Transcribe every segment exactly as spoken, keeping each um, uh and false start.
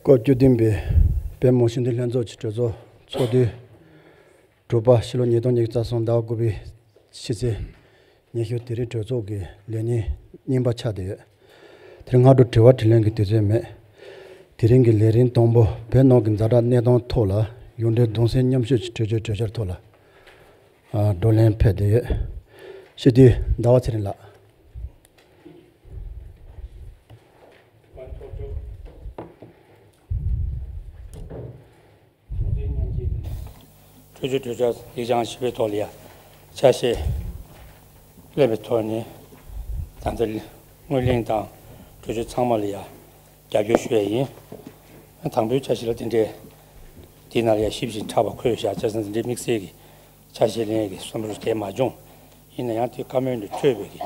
སྐབས་བཅུ་བདུན་པའི་བོད་མི་མང་སྤྱི་འཐུས་ལྷན་ཚོགས་ཀྱི་གྲོས་ཚོགས་ཚོགས་དུས་དྲུག་པ་ཕྱི་ལོ་ཉིས་སྟོང་ཉི་ཤུ་རྩ་གསུམ་ཟླ་བ་དགུ་པའི་ཕྱི་ཚེས་ཉི་ཤུ། དེ་རིང་གྲོས་ཚོགས་ཀྱི་ལས་ཉིན་རྙིང་པ་ཆགས་བསྡད་ཡོད། དེ་རིང་སྔ་དྲོ་དྲི་བ་དྲིས་ལན་གྱི་དུས་ཚོད་མེད། དེ་རིང་གི་ལས་རིམ་དང་པོ། བོད་ནང་གི་ཛ་དྲག་གནས་སྟངས་ཐོག་ལ་ཡོངས་འབྲེལ་གདུང་སེམས་མཉམ་སྐྱེད་ཀྱི་གྲོས་ཆོད་གྲོས་འཆར་ཐོག་ལ་ཨ་བགྲོ་གླེང་ཕེབས་བསྡད་ཡོད། སྤྱི་འཐུས་ཟླ་བ་ཚེ་རིང་ལགས། གྲོས་ཆོད་གྲོས་འཆར་ཡིག་བྱང་ཞིབ་པའི་ཐོག་ལ་ཡ་ཆ་ཤས་ལེན་པའི་ཐོག་ནས། ད་ལྟ་སྔོན་གླེང་དང་གྲོས་ཆོད་ཚང་མ་ལ་ཡ་རྒྱབ་སྐྱོར་ཞུ་ཡ་ཡིན། དང་པོའི་ཆ་ཤས་ལ་དེ་འདྲའི་འདི་ནང་ལ་ཡ་ཞིབ་ཅིང་ཕྲ་བ་འཁོད་བཞག་བྱས་ཙང་། དེ་འདྲའི་དམིགས་བསལ་གྱི་ཆ་ཤས་ལེན་ཡ་གི་བསམ་བློ་དེ་མ་བྱུང་། ཡིན་ན་ཡང་དེ་བཀའ་མོལ་ནས་འཕྲོས་པའི་གི་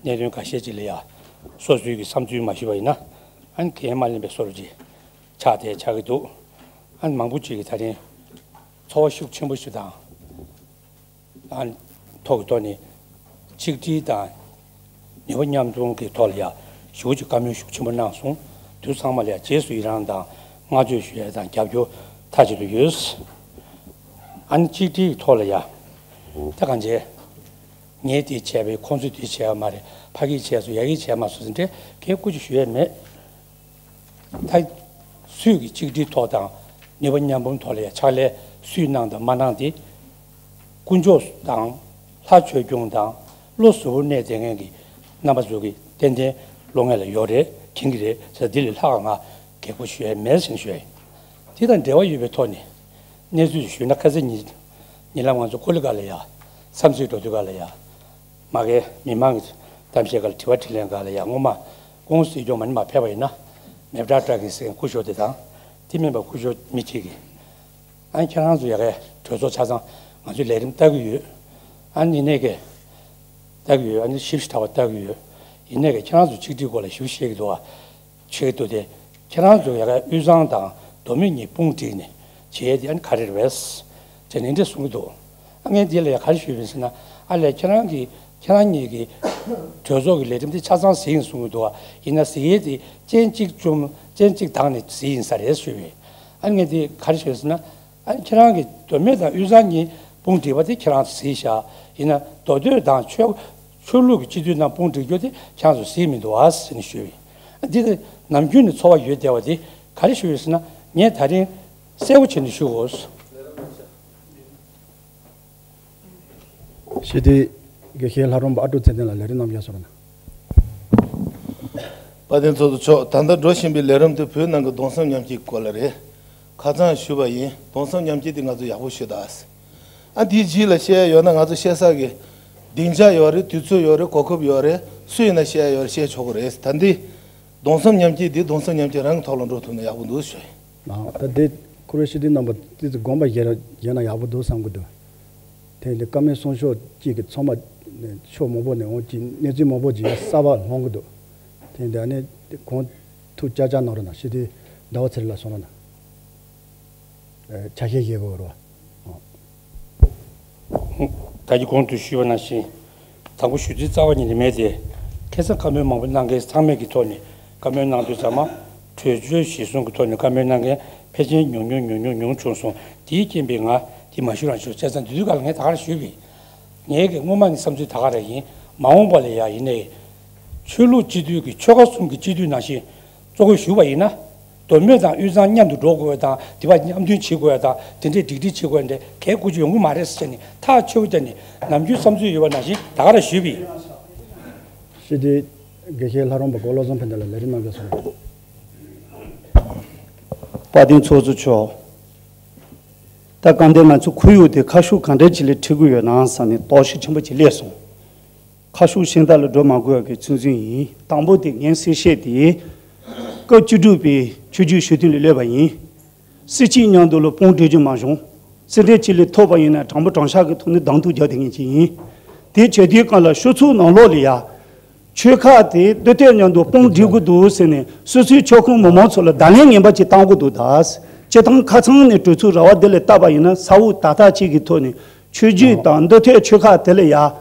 གནད་དོན་ཁ་ཤས་ཅིག་ལ་ཡ་སོ་སོའི་གི་བསམ་ཚུལ་མ་ཞུས་པ་ཡིན་ན། ཨ་ནི་གན་མ་ལེན་པའི་བཟོ་འདྲ་ཅིག་ཆགས་བསྡད་ཆགས་ཀྱི་འདུག་ཨ་ནི་མང་པོ་ཅིག་གིས་ད་རིང་ཚོར་བ་ཤུགས་ཆེན་པོ་ཞིག་དང་། ཨ་ནི་ཐོག་གི་ཐོག་ནས་ཆིག་སྒྲིལ་དང་ནུས་པ་མཉམ་སྤུངས་ཀྱི་ཐོག་ལ་ཡ་ཞེ་པོ་ཅིག་བཀའ་མོལ་ཤུགས་ཆེན་པོ་གནང་སོང་། དུས་ཚང་མ་ལ་ཡ་རྗེས་སུ་ཡི་རང་དང་བསྔགས་བརྗོད་ཞུ་ཡ་དང་རྒྱབ་སྐྱོར་མཐའ་གཅིག་ཏུ་ཡོད། ཨ་ནི་ཆིག་སྒྲིལ་གྱི་ཐོག་ལ་ཡ་ད་གང་བྱས། ངས་དེ་བྱས་པས་ཁོང་ཚོས་དེ་བྱས་པ་མ་རེད། ཕ་གིས་བྱས་སོང་། ཡ་གིས་བྱས་མ་སོང་ཟེར་འདྲ་གང་ཡང་ཀུ་ཅི་ཞུ་ཡས་མེད། ད་སུས་ཀྱི་ཆིག་སྒྲིལ་ཐོག་དང་ནུས་པ་མཉམ་སྤུངས་ཐོག་ལ་ཡ་ཕྱག་ལས་སུས་གནང་དང་མ་གནང་དེ། དཀོན་མཆོག་དང་ལྷ་ཆོས་སྐྱོང་དང་བློ་གཟུ་བོར་གནས་བསྡད་མཁན་གྱི་རྣམ་པ་ཚོ་གིས་ཏན་ཏན་བློ་ངན་ལ་ཡོད་རེད། མཁྱེན་གྱི་རེད་ཟེར། འདི་ལས་ལྷག་ང་གལ་ཁོ་ཞུ་ཡས་མེད་ཟེར་ནས་ཞུ་ཡས་ཡིན། དེ་དང་འབྲེལ་བ་ཡོད་པའི་ཐོག་ནས་གནས་ཚུལ་ཞུས་ན། ཁ་སང་ཉིན་ཉིན་ལམ་ང་ཚོ་ཀོ་ལི་གྷལ་ལ་ཡ་འཚམས་གཟིགས་འགྲོ་དུས་ག་ལ་ཡ། མ་གི་མི་མང་གི་གཏམ་བཤད་སྒང་ལ་དྲི་བ་དྲིས་ལན་སྒང་ལ་ཡ། སྔོན་མ་སྐུ་ངོ་སྲིད་སྐྱོང་མ་ཎི་མ་ཕེབས་པ་ཡིན་ན། མེ་བྲག་བཀྲ་གི་སེང་སྐུ་ཞབས་དེ་དང་། དེ་མིན་པ་སྐུ་ཞབས་མི་གཅིག་གིས། ཨ་ནི་ཁྱེད་རང་ཚོ་ཡ་གི་གྲོས་ཚོགས་ཆ་ཚང་ང་ཚོའི་ལས་རིམ་ལྟ་གི་ཡོད། ཨ་ནི་ཡིན་ནའི་གི་ལྟ་གི་ཡོད། ཨ་ནི་ཞིབ་ཞིབ་ཕྲ་བ་ལྟ་གི་ཡོད། ཡིན་ནའི་གི་ཁྱེད་རང་ཚོ་ཆིག་སྒྲིལ་སྐོར་ལ་ཞིབ་བཤད་ཀྱི་འདུག་ཨ། བྱེད་ཀྱི་འདུག་སྟེ། ཁྱེད་རང་ཚོ་ཡ་གི་དབུས་གཙང་དང་མདོ་སྨད་གཉིས་དཔུང་བསྒྲིགས་ནས་བྱེད་ཡས་དེ་ཨ་ནི་ག་རེ་རེད་པས། དེ་ནི་འདྲ་གསུང་གི་འདུག་ཨ། ངས་འདི་ལ་ཡ་ག་རེ་ཞུས་པ་ཡིན་ཟེར་ན། ཨ་ལས་ཁྱེད་རང་གིས་ཁྱེད་རང་གཉིས་ཀྱིས་གྲོས་ཚོགས་ཀྱི་ལས་རིམ་དེ་ཆ་ཚང་གཟིགས་ཡིན་གསུང་གི་འདུག་ཨ། ཡིན་ན་གཟིགས་ཡས་དེ་སྤྱན་གཅིག་བཅོམ་སྤྱན་གཅིག་གདངས་ནས་གཟིགས་ཡིན་ས་རེད་ཞུས་པས། ཨ་ངས་འདི་ག་རེ་ཞུས་ཟེར་ན། ཨ་ཁྱེད་རང་གིས་མདོ་སྨད་དང་དབུས་གཙང་གཉིས་དཔུང་བསྒྲིགས་པ་དེ་ཁྱེད་རང་གཟིགས་བཞག་ཡིན་ན་མདོ་སྟོད་དང་ཆོས་ཆོས་ལུགས་ཀྱི་སྤྱི་འཐུས་རྣམས་དཔུང་བསྒྲིགས་རྒྱུ་དེ་ཁྱེད་རང་ཚོ་གཟིགས་མི་འདུག་ཨ་ཟེར་ནས་ཞུས་པས། ཨ་འདི་དེ་ནམ་རྒྱུན་ནས་ཚོར་བ་ཡོད་བསྡད་པ་དེ་ག་རེ་ཞུས་ཡོད་ཟེར་ན། ངས་ད་རིང་གསལ་པོ་བྱས་ནས་ཞུ་དགོས། སྤྱི་འཐུས་དགེ་བཤེས་ལྷ་རམས་པ་ཨ་ཀྲུག་ཚེ་བརྟན་ལགས་ལས་རིམ་རྣམས་ཀྱང་གསུང་རོགས་གནང་། དཔལ་ལྡན་ཚོགས་གཙོ་མཆོག་ད་ལྟ་འགྲོ་བཞིན་པའི་ལས་རིམ་དེ་བོད་ནང་གི་གདུང་སེམས་མཉམ་སྐྱེད་སྐོར་ལ་རེད། ཁ་སང་ཞུས་པ་ཡིན། གདུང་སེམས་མཉམ་སྐྱེད་དེ་ང་ཚོ་ཡག་པོ་ཞུ་དག་ཨ་དེའི་རྗེས་ལ་བཤད་ཡ་ཡོད་ན། ང་ཚོ་བཤད་ས་གི་སྡིངས་ཆ་ཡོད་རེད། དུས་ཚོད་ཡོད་རེད། གོ་སྐབས་ཡོད་རེད། སུ་ཡིན་ན་བཤད་ཡ་ཡོད་རེད། བཤད་ཆོག་གི་རེད། ད་འདི་གདུང་སེམས་མཉམ་སྐྱེད་འདི་གདུང་སེམས་མཉམ་སྐྱེད་རང་གི་ཐོག་ལ་འགྲོ་ཐུབ་ན་ཡག་པོ་འདུག་ཞུ་ཡ་ཡིན། ཨ་ད་དེ་ཁོ་རེ་སྤྱི་འཐུས་རྣམ་པ་ཏོག་ཙམ་དགོངས་པ་བཞེས་ར་བཞེས་ན་ཡག་པོ་འདུག་བསམ་གི་འདུག་དེ་འདི་བཀའ་མོལ་གསུང་ཕྱོགས་གཅིག་གི་ཚང་མ་ཕྱོགས་མང་པོ་ནས་འོང་གཅིག་གནས་ཚུལ་མང་པོ་ཅིག་ཡང་གསར་པ་སློང་གི་འདུག་དེ་འདི་ཨ་ནི་གང་ཐུབ་ཅག་ཅག་གནང་རོགས་གནང་། སྤྱི་འཐུས་ཟླ་བ་ཚེ་རིང་ལགས་གསུང་རོགས་གནང་། ཨ་ཆ་ཤས་བཞེས་དགོས་རེད་བ། ད་གིན་གོང་དུ་ཞུས་པ་ནང་བཞིན། དང་པོ་ཞུ་ཚིག་རྩ་བ་ཉིད་ནས་མེད་དེ། ཁ་སང་བཀའ་མོལ་མང་པོ་གནང་མཁན་ཚང་མས་ཀྱི་ཐོག་ནས་བཀའ་མོལ་གནང་དུས་ཚང་མ་གྲོས་ཆོད་གཞིར་བཟུང་གི་ཐོག་ནས་བཀའ་མོལ་གནང་མཁན་ཕལ་ཆེར་ཉུང་ཉུང་ཉུང་ཉུང་ཉུང་བྱུང་སོང་། དེའི་རྐྱེན་པས་ང་དེ་མ་ཞུ་རང་ཞུ་བྱས་ཙང་། དེ་དུས་ག་ལ་ངས་ད་ག་རང་ཞུས་པས། ངའི་གི་སྔོན་མ་ནས་བསམ་ཚུལ་ད་ག་རང་ཡིན། མ་འོངས་པ་ལ་ཡ་ཡིན་ནའི་ཆོས་ལུགས་སྤྱི་འཐུས་ཀྱི་ཆོལ་ཁ་གསུམ་གྱི་སྤྱི་འཐུས་ནང་བཞིན་གཙོ་བོ་ཞུ་བ་ཡིན་ན། མདོ་སྨད་དང་དབུས་གཙང་མཉམ་དུ་འགྲོ་དགོས་པ་དང་། དེ་བ་མཉམ་མཐུན་བྱེད་དགོས་པ་དང་། དེ་འདྲས་སྒྲིག་སྒྲིག་བྱེད་དགོས་པ་འདྲ་གལ་ཀུ་ཅི་ཡོང་གི་མ་རེད་ཟེར་ནས་ཐག་ཆོད་པོ་བརྒྱབ་ནས་ནམ་རྒྱུན་བསམ་ཚུལ་ཡོད་པ་ནང་བཞིན་ད་ག་རང་ཞུས་པ་ཡིན། སྤྱི་འཐུས་དགེ་བཤེས་ལྷ་རམས་པ་གོ་བློ་བཟང་ཕན་བདེ་ལགས་ལས་རིམ་གནང་རྒྱུ་སོང་། དཔལ་ལྡན་ཚོགས་གཙོ་མཆོག་ད་གང་ལྟར་ང་ཚོ་ཁོར་ཡུག་དེ་ཁ་ཕྱོགས་ག་འདྲ་ཅིག་ལ་འཁྲིད་དགོས་ཡོད་ན་བསམ་ནས་དོགས་གཞི་ཆེན་པོ་ཅིག་སླེབས་སོང་། ཁ་ཕྱོགས་གཞན་དག་ལ་འགྲོ་མ་དགོས་པ་གི་ཚུལ་འཛིན་ཡིན། དང་པོ་དེ་ངས་གསལ་བཤད་དེ། སྐབས་བཅུ་དྲུག་པའི་ཆོས་བརྒྱུད་ཞི་མཐུན་ལ་སླེབས་པ་ཡིན། སྲིད་སྤྱི་མཉམ་དུ་ལ་དཔུང་སྒྲིག་རྒྱུ་མ་བྱུང་། སྲིད་འབྲས་ཅིག་ལས་ཐོབ་པ་ཡིན་ན་དྲང་པོ་དྲང་བཞག་གི་ཐོག་ནས་གདོང་ཐུག་རྒྱག་བསྡད་མཁན་ཅིག་ཡིན། དེ་བྱེད་དུས་སྒང་ལ་ཤོག་ཚོགས་ནང་ལོགས་ལ་ཡ། ཆོལ་ཁ་དེ་མདོ་སྟོད་མཉམ་དུ་དཔུང་སྒྲིག་དགོས་འདུག་ཟེར་ནས་སོ་སོའི་ཆོལ་ཁོངས་མི་མང་ཚོ་ལ་བརྡ་ལན་ངན་པ་ཅིག་བཏང་དགོས་འདུག་ད་སྤྱི་བཏང་ཁ་ཚང་ནས་གྲོས་ཚོགས་ར་བ་འདི་ལ་བལྟས་པ་ཡིན་ན། ས་འོག་ད་ལྟ་ཅིག་གི་ཐོག་ནས་ཆོས་བརྒྱུད་དང་མདོ་སྟོད་ཆོལ་ཁ་དེ་ལ་ཡ།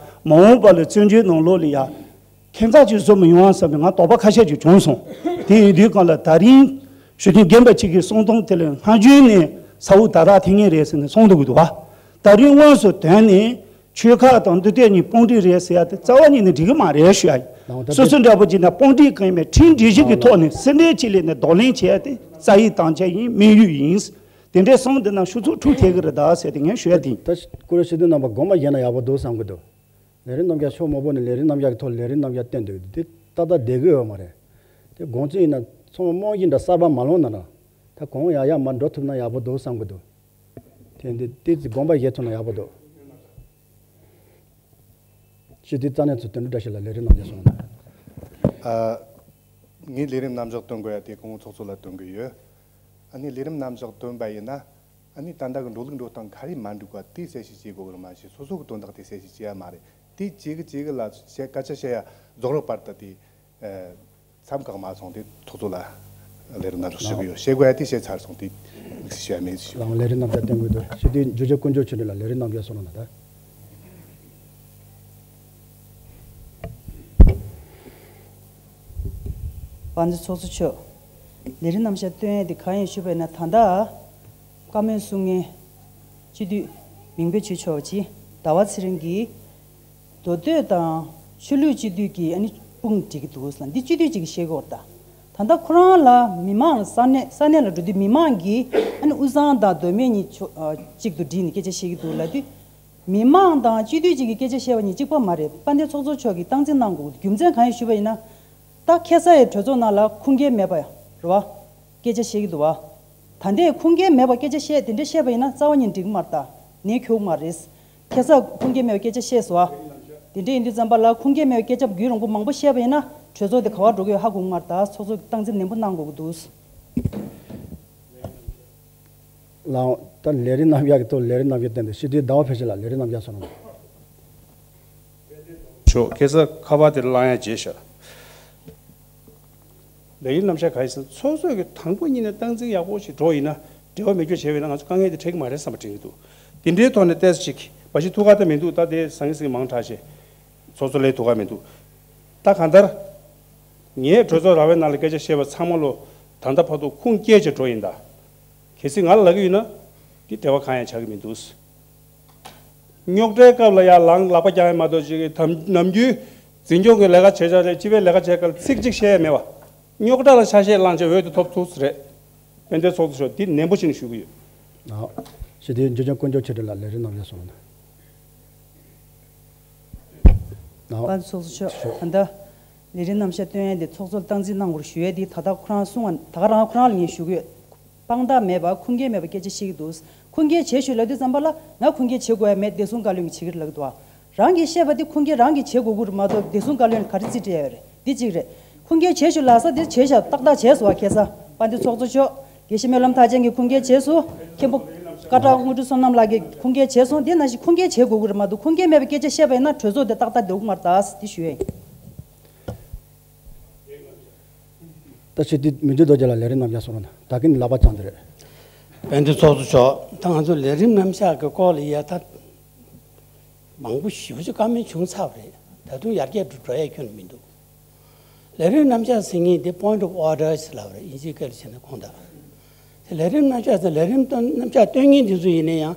མ་འོངས་པ་ལ་བཙན་བྱོལ་ནང་ལོགས་ལ་ཡ། ཁྱད་མཚར་ཅིག་བཟོ་མི་ཡོང་བསམ་པའི་ང་དོགས་པ་ཁ་ཤས་ཅིག་བྱུང་སོང་། དེ་ཡིན་དུས་སྒང་ལ་ད་རིང་ ཞུ་དོན་རྒན་པ་གཅིག་གིས་གསུངས་སྟངས་དེ་ལ་སྔ་རྗེས་ནས་ས་འུ་ད་རག་ཐེངས་ངེས་རེད་ཟེར་ནས་གསུངས་འདུག་གི་འདུག་བ། ད་རིང་དངོས་སུ་དོན་ནས་ཆོལ་ཁ་དང་འདུ་སྟེགས་གཉིས་དཔུང་སྒྲིག་རེད་ཟེར་ཡ་དེ་རྩ་བ་ཉིད་ནས་འགྲིག་གི་མ་རེད་ཞུ་ཡ་ཡིན། ལགས་འོང་། ད་སོ་སོ་འདྲ་པོ་ཅིག་ན་དཔུང་སྒྲིག་གང་ཡིན་མིན་ཁྲིམས་སྒྲིག་གཞི་གི་ཐོག་ནས་སེ་འབྲས་ཆེད་ལས་ནས་གདོང་ལེན་བྱས་ཏེ་རྩ་ཡི་དམ་བཅའ་ཡིན། དམིགས་ཡུལ་ཡིན། དེ་འདྲའི་གསུང་དེ་ན་ཤུགས་ཚུགས་འཁྲུག་ཐེབས་ཀྱི་རེད་ད་ཟེར་ཏེ་ངས་ཞུ་ཡ་དེ་ཡིན། ད་ཀུ་རུ་སྤྱི་འཐུས་རྣམ་པ་དགོངས་པ་བཞེས་ན་ཡག་པོ་འདུག་བསམ་གྱི་འདུག་ལས་རིམ་རྣམ་གཞག་ཕྱོགས་མང་པོ་ནས་ལས་རིམ་རྣམ་གཞག་གི་ཐོག་ལས་རིམ་རྣམ་གཞག་བཏོན་འདུག་དེ་ཏག་ཏག་བསྡད་ཀྱི་ཡོད་མ་རེད། དེ་དགོངས་ཚུལ་ཡིན་ན་ཚང་མ་རྨང་གཞི་འདྲ་གསར་པ་མ་ལོན་ན་ན། ད་གོང་ཡག་ཡག་མར་འགྲོ་ཐུབ་ན་ཡག་པོ་འདུག་བསམ་གྱི་འདུག་དེ་འདི་ཏོག་ཙམ་དགོངས་པ་བཞེས་ཐུབ་ན་ཡག་པོ་འདུག་སྤྱི་འཐུས་རྩ་ནས་ཚོ་དོན་གྲུབ་བཀྲ་ཤིས་ལགས་ལས་རིམ་རྣམ་གཞག་སོང་ན། ཨ། ངས་ལས་རིམ་རྣམ་གཞག་སྟོན་དགོས་ཡ་དེ་སྐུ་ངོ་ཚོགས་གཙོ་ལ་སྟོན་གི་ཡོད། ཨ་ནི་ལས་རིམ་རྣམ་གཞག་སྟོན་པ་ཡིན་ན། ཨ་ནི་ད་ལྟ་གི་འགྲོ་ལུགས་འགྲོ་སྟངས་ག་རེ་མ་འགྲིག་པ་དེ་གསལ་བཤད་བྱེད་དགོས་གི་རེད། མ་གཞི་སོ་སོ་གི་དོན་དག་དེ་གསལ་བཤད་བྱེད་ཡ་མ་རེད། དེ་བྱེད་གི་བྱེད་གི་ལ་བཤད་སྐད་ཆ་བཤད་ཡ་རྫོགས་རོགས་བར་དུ་དེ། ཨ། མཚམས་བཀག་མ་སོང་དེ་ཚོགས་གཙོ་ལ་ལས་རིམ་རྣམ་གཞག་ཞུ་གི་ཡོད། བཤད་དགོས་ཡ་དེ་བཤད་ཚར་སོང་། དེ་དམིགས་བསལ་ཞུ་ཡ་མེད་ཞུ། ལགས་འོང་། ལས་རིམ་རྣམ་གཞག་སྟོན་དགོས་འདུག་སྤྱི་འཐུས་འབྱོར་ལྕག་དཀོན་མཆོག་ཆོས་སྒྲོན་ལགས་ལས་རིམ་རྣམ་གཞག་སོང་ན་ད། དཔལ་ལྡན་ཚོགས་གཙོ་མཆོག་ལས་རིམ་རྣམ་གཞག་སྟོན་ཡས་དེ་གང་ཡིན་ཞུས་པ་ཡིན་ན། ད་ལྟ་བཀའ་མོལ་གསུང་མཁན་སྤྱི་འཐུས་མིང་དཔེ་བརྗོད་ཆོག་པ་ཅིག་ཟླ་བ་ཚེ་རིང་གིས་མདོ་སྟོད་དང་ཆོས་ལུགས་སྤྱི་འཐུས་ཀྱི་ཨ་ནི་དཔུང་སྒྲིག་གི་འདུག་ཟེར་ན། འདི་སྤྱི་འཐུས་གཅིག་གིས་བཤད་ཀྱི་ཡོད་རེད་ད། ད་ལྟ་ཁོ་རང་ལ་མི་མང་ལ་ས་གནས་ས་གནས་ལ་འགྲོ་དུས་མི་མང་གིས་ཨ་ནི་དབུས་གཙང་དང་མདོ་སྨད་གཉིས་ཆོ་ཨ་གཅིག་ཏུ་བསྒྲིལ་ནས་སྐད་ཆ་བཤད་ཀྱི་འདུག་ལབ་དུས། མི་མང་དང་སྤྱི་འཐུས་གཅིག་གིས་སྐད་ཆ་བཤད་པ་གཉིས་གཅིག་པ་མ་རེད། དཔལ་ལྡན་ཚོགས་གཙོ་མཆོག་གིས་སྟངས་འཛིན་གནང་དགོས། རྒྱུ་མཚན་གང་ཡིན་ཞུས་པ་ཡིན་ན། ད་ཁ་སང་ཡི་གྲོས་ཚོགས་ནང་ལ་ཁུངས་སྐྱེལ་མེད་པ་རེད་བ། སྐད་ཆ་བཤད་ཀྱི་འདུག་བ། ད་ལྟའི་ཁུངས་སྐྱེལ་མེད་པ་སྐད་ཆ་བཤད་དེ་འདྲ་བཤད་པ་ཡིན་ན་རྩ་བ་ཉིད་འགྲིག་གི་མ་རེད་ད། ནད་ཁྱོག་མ་རེད། ཁ་སང་ཁུངས་སྐྱེལ་མེད་པའི་སྐད་ཆ་བཤད་སོང་བ། དེ་འདྲ་ཡིན་དུས་ཙམ་པ་ལ་ཁུངས་སྐྱེལ་མེད་པའི་སྐད་ཆ་རྒྱུན་རིང་པོ་མང་པོ་བཤད་པ་ཡིན་ན་གྲོས་ཚོགས་དེ་ག་པར་འགྲོ་གི་ཡོད་ཧ་གོ་གི་མ་རེད་ད། ཚོགས་གཙོ་སྟངས་འཛིན་ནན་པོ་གནང་དགོས་ཀྱི་འདུག་ལགས་འོང་། ད་ལས་རིམ་རྣམ་གཞག་གི་ཐོག་ལས་རིམ་རྣམ་གཞག་བསྟན་ཏེ་སྤྱི་འཐུས་ཟླ་བ་ཕལ་ཆེར་ལགས་ལས་རིམ་རྣམ་གཞག་སོང་ན། ཆོག་ཁ་སང་ཁ་པར་དེ་བླངས་ཡ་བརྗེད་ཤག་ལས་རིམ་རྣམ་གཞག་ག་ཡིན་ཟེར་ན། ཚོགས་གཙོ་གི་དང་པོ་ཉིད་ནས་སྟངས་འཛིན་ཡག་པོ་ཞིག་འགྲོ་ཡིན་ན། འབྲེལ་བ་མེད་རྒྱུ་བྱས་པ་ཡིན་ན་ང་ཚོ་དཀའ་ངལ་དེ་འཕྲད་ཀྱི་མ་རེད་བསམ་པ་དྲན་གྱི་འདུག་དེ་འདྲའི་ཐོག་ནས་ཏོག་ཙམ་ཅིག་མ་གཞི་ཐུགས་ཁག་ད་མི་འདུག་ད་དེ་ཟང་ངེ་ཟིང་ངེ་མང་དྲགས་ཤག་ཚོགས་གཙོ་ལས་ཐུགས་ཁག་མི་འདུག་ད་གང་ལྟར། ངས་གྲོས་ཚོགས་ར་བའི་ནང་ལ་སྐད་ཆ་བཤད་པ་ཚང་མ་ལོ་ད་ལྟ་བར་དུ་ཁུངས་སྐྱེལ་བྱས་འགྲོ་ཡིན་ད། གལ་སྲིད་ང་ལ་ལབ་ཀྱི་ཡོད་ན། དེ་འབྲེལ་བ་གང་ཡང་ཆགས་ཀྱི་མི་འདུག་རྙོག་དྲའི་སྐབས་ལ་ཡར་ལངས་ལག་པ་བརྐྱངས་ཡ་མ་གཏོགས་ཅིག་གི་དམ་ནམ་རྒྱུན་འཛིན་སྐྱོང་གི་ལས་ཀ་བྱེད་ཆ་རེད། སྤྱི་པའི་ལས་ཀ་བྱེད་སྐབས་ཚིག་གཅིག་བཤད་ཡ་མེད་པ། རྙོག་དྲ་ལ་ཆ་ཤས་བླངས་བྱས་འོས་དེ་ཐོབ་ཐུབ་ས་རེད། དཔལ་ལྡན་ཚོགས་གཙོ་མཆོག་འདི་ནན་པོ་བྱས་ནས་ཞུ་གི་ཡོད། ཨ། སྤྱི་འཐུས་འབྱོར་ལྕག་དཀོན་མཆོག་ཆོས་སྒྲོན་ལགས་ལས་རིམ་རྣམ་གཞག་སོང་ན། ཨ། དཔལ་ལྡན་ཚོགས་གཙོ་མཆོག་ད་ལྟ་ལས་རིམ་རྣམ་གཞག་སྟོན་ཡ་དེ་ཚོགས་གཙོ་ལ་སྟངས་འཛིན་གནང་དགོས་རེད་ཞུ་ཡ་དེ་ད་ལྟ་ཁོ་རང་གསུང་བ་ད་ག་རང་ཁོ་རང་ལ་ངས་ཞུ་གི་ཡོད། དཔང་རྟགས་མེད་པ་ཁུངས་སྐྱེལ་མེད་པ་སྐད་ཆ་བཤད་ཀྱི་འདུག་ཁུངས་སྐྱེལ་བྱེད་ཞུ་ལབ་དུས་ཙམ་པ་ལ་ང་ཁུངས་སྐྱེལ་བྱེད་དགོས་ཡ་མེད། བདེ་སྲུང་བཀའ་བློན་གྱིས་བྱེད་ཀྱི་རེད་ལབ་ཀྱི་འདུག་བ། རང་གིས་བཤད་པ་དེ་ཁུངས་སྐྱེལ་རང་གིས་བྱེད་དགོས་ཀྱི་རེད་མ་གཏོགས་བདེ་སྲུང་བཀའ་བློན་གྱིས་ག་རེ་རྩིས་སྤྲད་ཡ་ཡོད་རེད། འདི་གཅིག་རེད། ཁུངས་སྐྱེལ་བྱེད་ཞུ་ལབ་ས་དེ་བྱས་ཤག་ཏག་ཏག་བྱས་སོང་བ། ཁ་སང་དཔལ་ལྡན་ཚོགས་གཙོ་མཆོག་དགེ་བཤེས་སྨོན་ལམ་མཐར་ཕྱིན་གྱིས་ཁུངས་སྐྱེལ་བྱས་སོང་། མཁན་པོ་སྐད་གྲགས་དངོས་གྲུབ་བསོད་ནམས་ལགས་ཀྱིས་ཁུངས་སྐྱེལ་བྱས་སོང་། དེ་ནང་བཞིན་ཁུངས་སྐྱེལ་བྱེད་དགོས་ཀྱི་རེད་མ་གཏོགས་ཁུངས་སྐྱེལ་མེད་པའི་སྐད་ཆ་བཤད་པ་ཡིན་ན་གྲོས་ཚོགས་དེ་ཏག་ཏག་སྡོད་ཀྱི་མ་རེད་ད། འདི་ཞུ་ཡ་ཡིན། ད་ཕྱི་དུས་མི་འདུས་རྡོ་རྗེ་ལགས་ལས་རིམ་རྣམ་གཞག་སོང་ན་ད་གིན་ལག་པ་བརྐྱངས་ཏེ་རེད། དཔལ་ལྡན་ཚོགས་གཙོ་མཆོག་ད་ང་ཚོ་ལས་རིམ་རྣམ་གཞག་གི་སྐོར་ལ་ཡ་ད་མང་པོ་ཞེ་པོ་ཅིག་བཀའ་མོལ་བྱུང་ཚར་བ་རེད། ད་དུང་ཡར་རྒྱས་འགྲོ་འགྲོ་ཡ་ཁྱོན་ནས་མི་འདུག་ལས་རིམ་རྣམ་གཞག་ཟེར་མཁན་དེ་point of order ཞེས་ལབ་པ་རེད། དབྱིན་ཇིའི་སྐད་ལ་བྱས་ན་ཁོང་ད། དེ་ལས་རིམ་རྣམ་གཞག་ཟེར་ལས་རིམ་སྟོན་རྣམ་གཞག་སྟོན་མཁན་དེ་ཚོ་ཡིན་ན་ཡང་།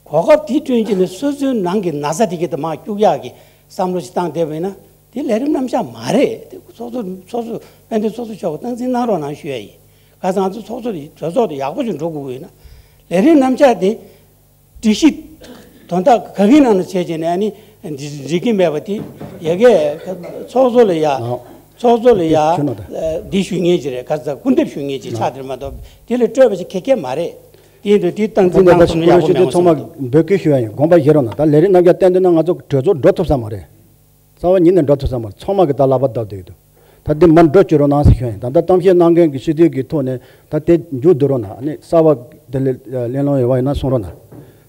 གོ་སྐབས་དེ་བསྐྲུན་བྱས་ནས་སོ་སོའི་ནང་གི་ན་ཚ་དེ་གི་དེ་མར་བཅུག་ཡག་གི་བསམ་བློ་ཞིག་བཏང་བསྡད་པ་ཡིན་ན། དེ་ལས་རིམ་རྣམ་གཞག་མ་རེད། དེ་ཚོགས་གཙོ་ཚོགས་གཙོ་དཔལ་ལྡན་ཚོགས་གཙོ་མཆོག་གིས་སྟངས་འཛིན་གནང་རོགས་གནང་ཞུ་ཡ་ཡིན། ག་ས་ང་ཚོ་ཚོགས་གཙོ་དེ་གྲོས་ཚོགས་དེ་ཡག་པོ་ཞིག་འགྲོ་དགོས་ཀྱི་ཡོད་ན། ལས་རིམ་རྣམ་གཞག་དེ་སྒྲིག་གཞི་དོན་དག་ག་གི་ནང་ནས་བྱས་བྱས་ནས་ཨ་ནི་འགྲིག་གི་མེད་པ་དེ་ཡ་གི་ཚོགས་གཙོ་ལ་ཡ། ཨོ། ཚོགས་གཙོ་ལ་ཡ། དེ་ཁྱོད་ནོ་ད། འདི་ཞུ་མཁན་ཅིག་རེད། ག་ས་སྐུར་འདེབས་ཞུ་མཁན་ཅིག་ཆགས་དེར་མ་གཏོགས་དེ་ལས་སྤྲོས་པ་ཞིག་ཁེ་ཁེ་མ་རེད། དེ་ཡིན་དུས་དེ་སྟངས་འཛིན་གནང་ཐུབ་ན་ཡག་པོ་མེད་འོང་བསམ་གྱི་འདུག་འབོད་སྐུལ་ཞུ་ཡ་ཡིན། དགོངས་པ་བཞེས་རོགས་གནང་། ད་ལས་རིམ་རྣམ་གཞག་བསྟན་འདུག་ན་ང་ཚོ་གྲོས་ཚོགས་འགྲོ་ཐུབ་ས་མ་རེད། རྩ་བ་ཉིད་ནས་འགྲོ་ཐུབ་ས་མ་རེད། ཚང་མ་གིས་ད་ལག་པ་བརྡབ་བསྡད་ཀྱི་འདུག་ད་འདི་མར་འགྲོ་བཅུག་རོགས་གནང་ཟེར་ཞུ་ཡ་ཡིན། ད་ལྟ་གཏམ་བཤད་གནང་མཁན་གྱི་སྤྱི་འཐུས་ཀྱི་ཐོག་ནས་ད་དེ་མཇུག་བསྡུ་རོགས་གནང་། ཨ་ནི་གསར་པ་དེ་ལས་གླེང་སློང་ཡོད་པ་ཡིན་ན་གསུང་རོགས་གནང་།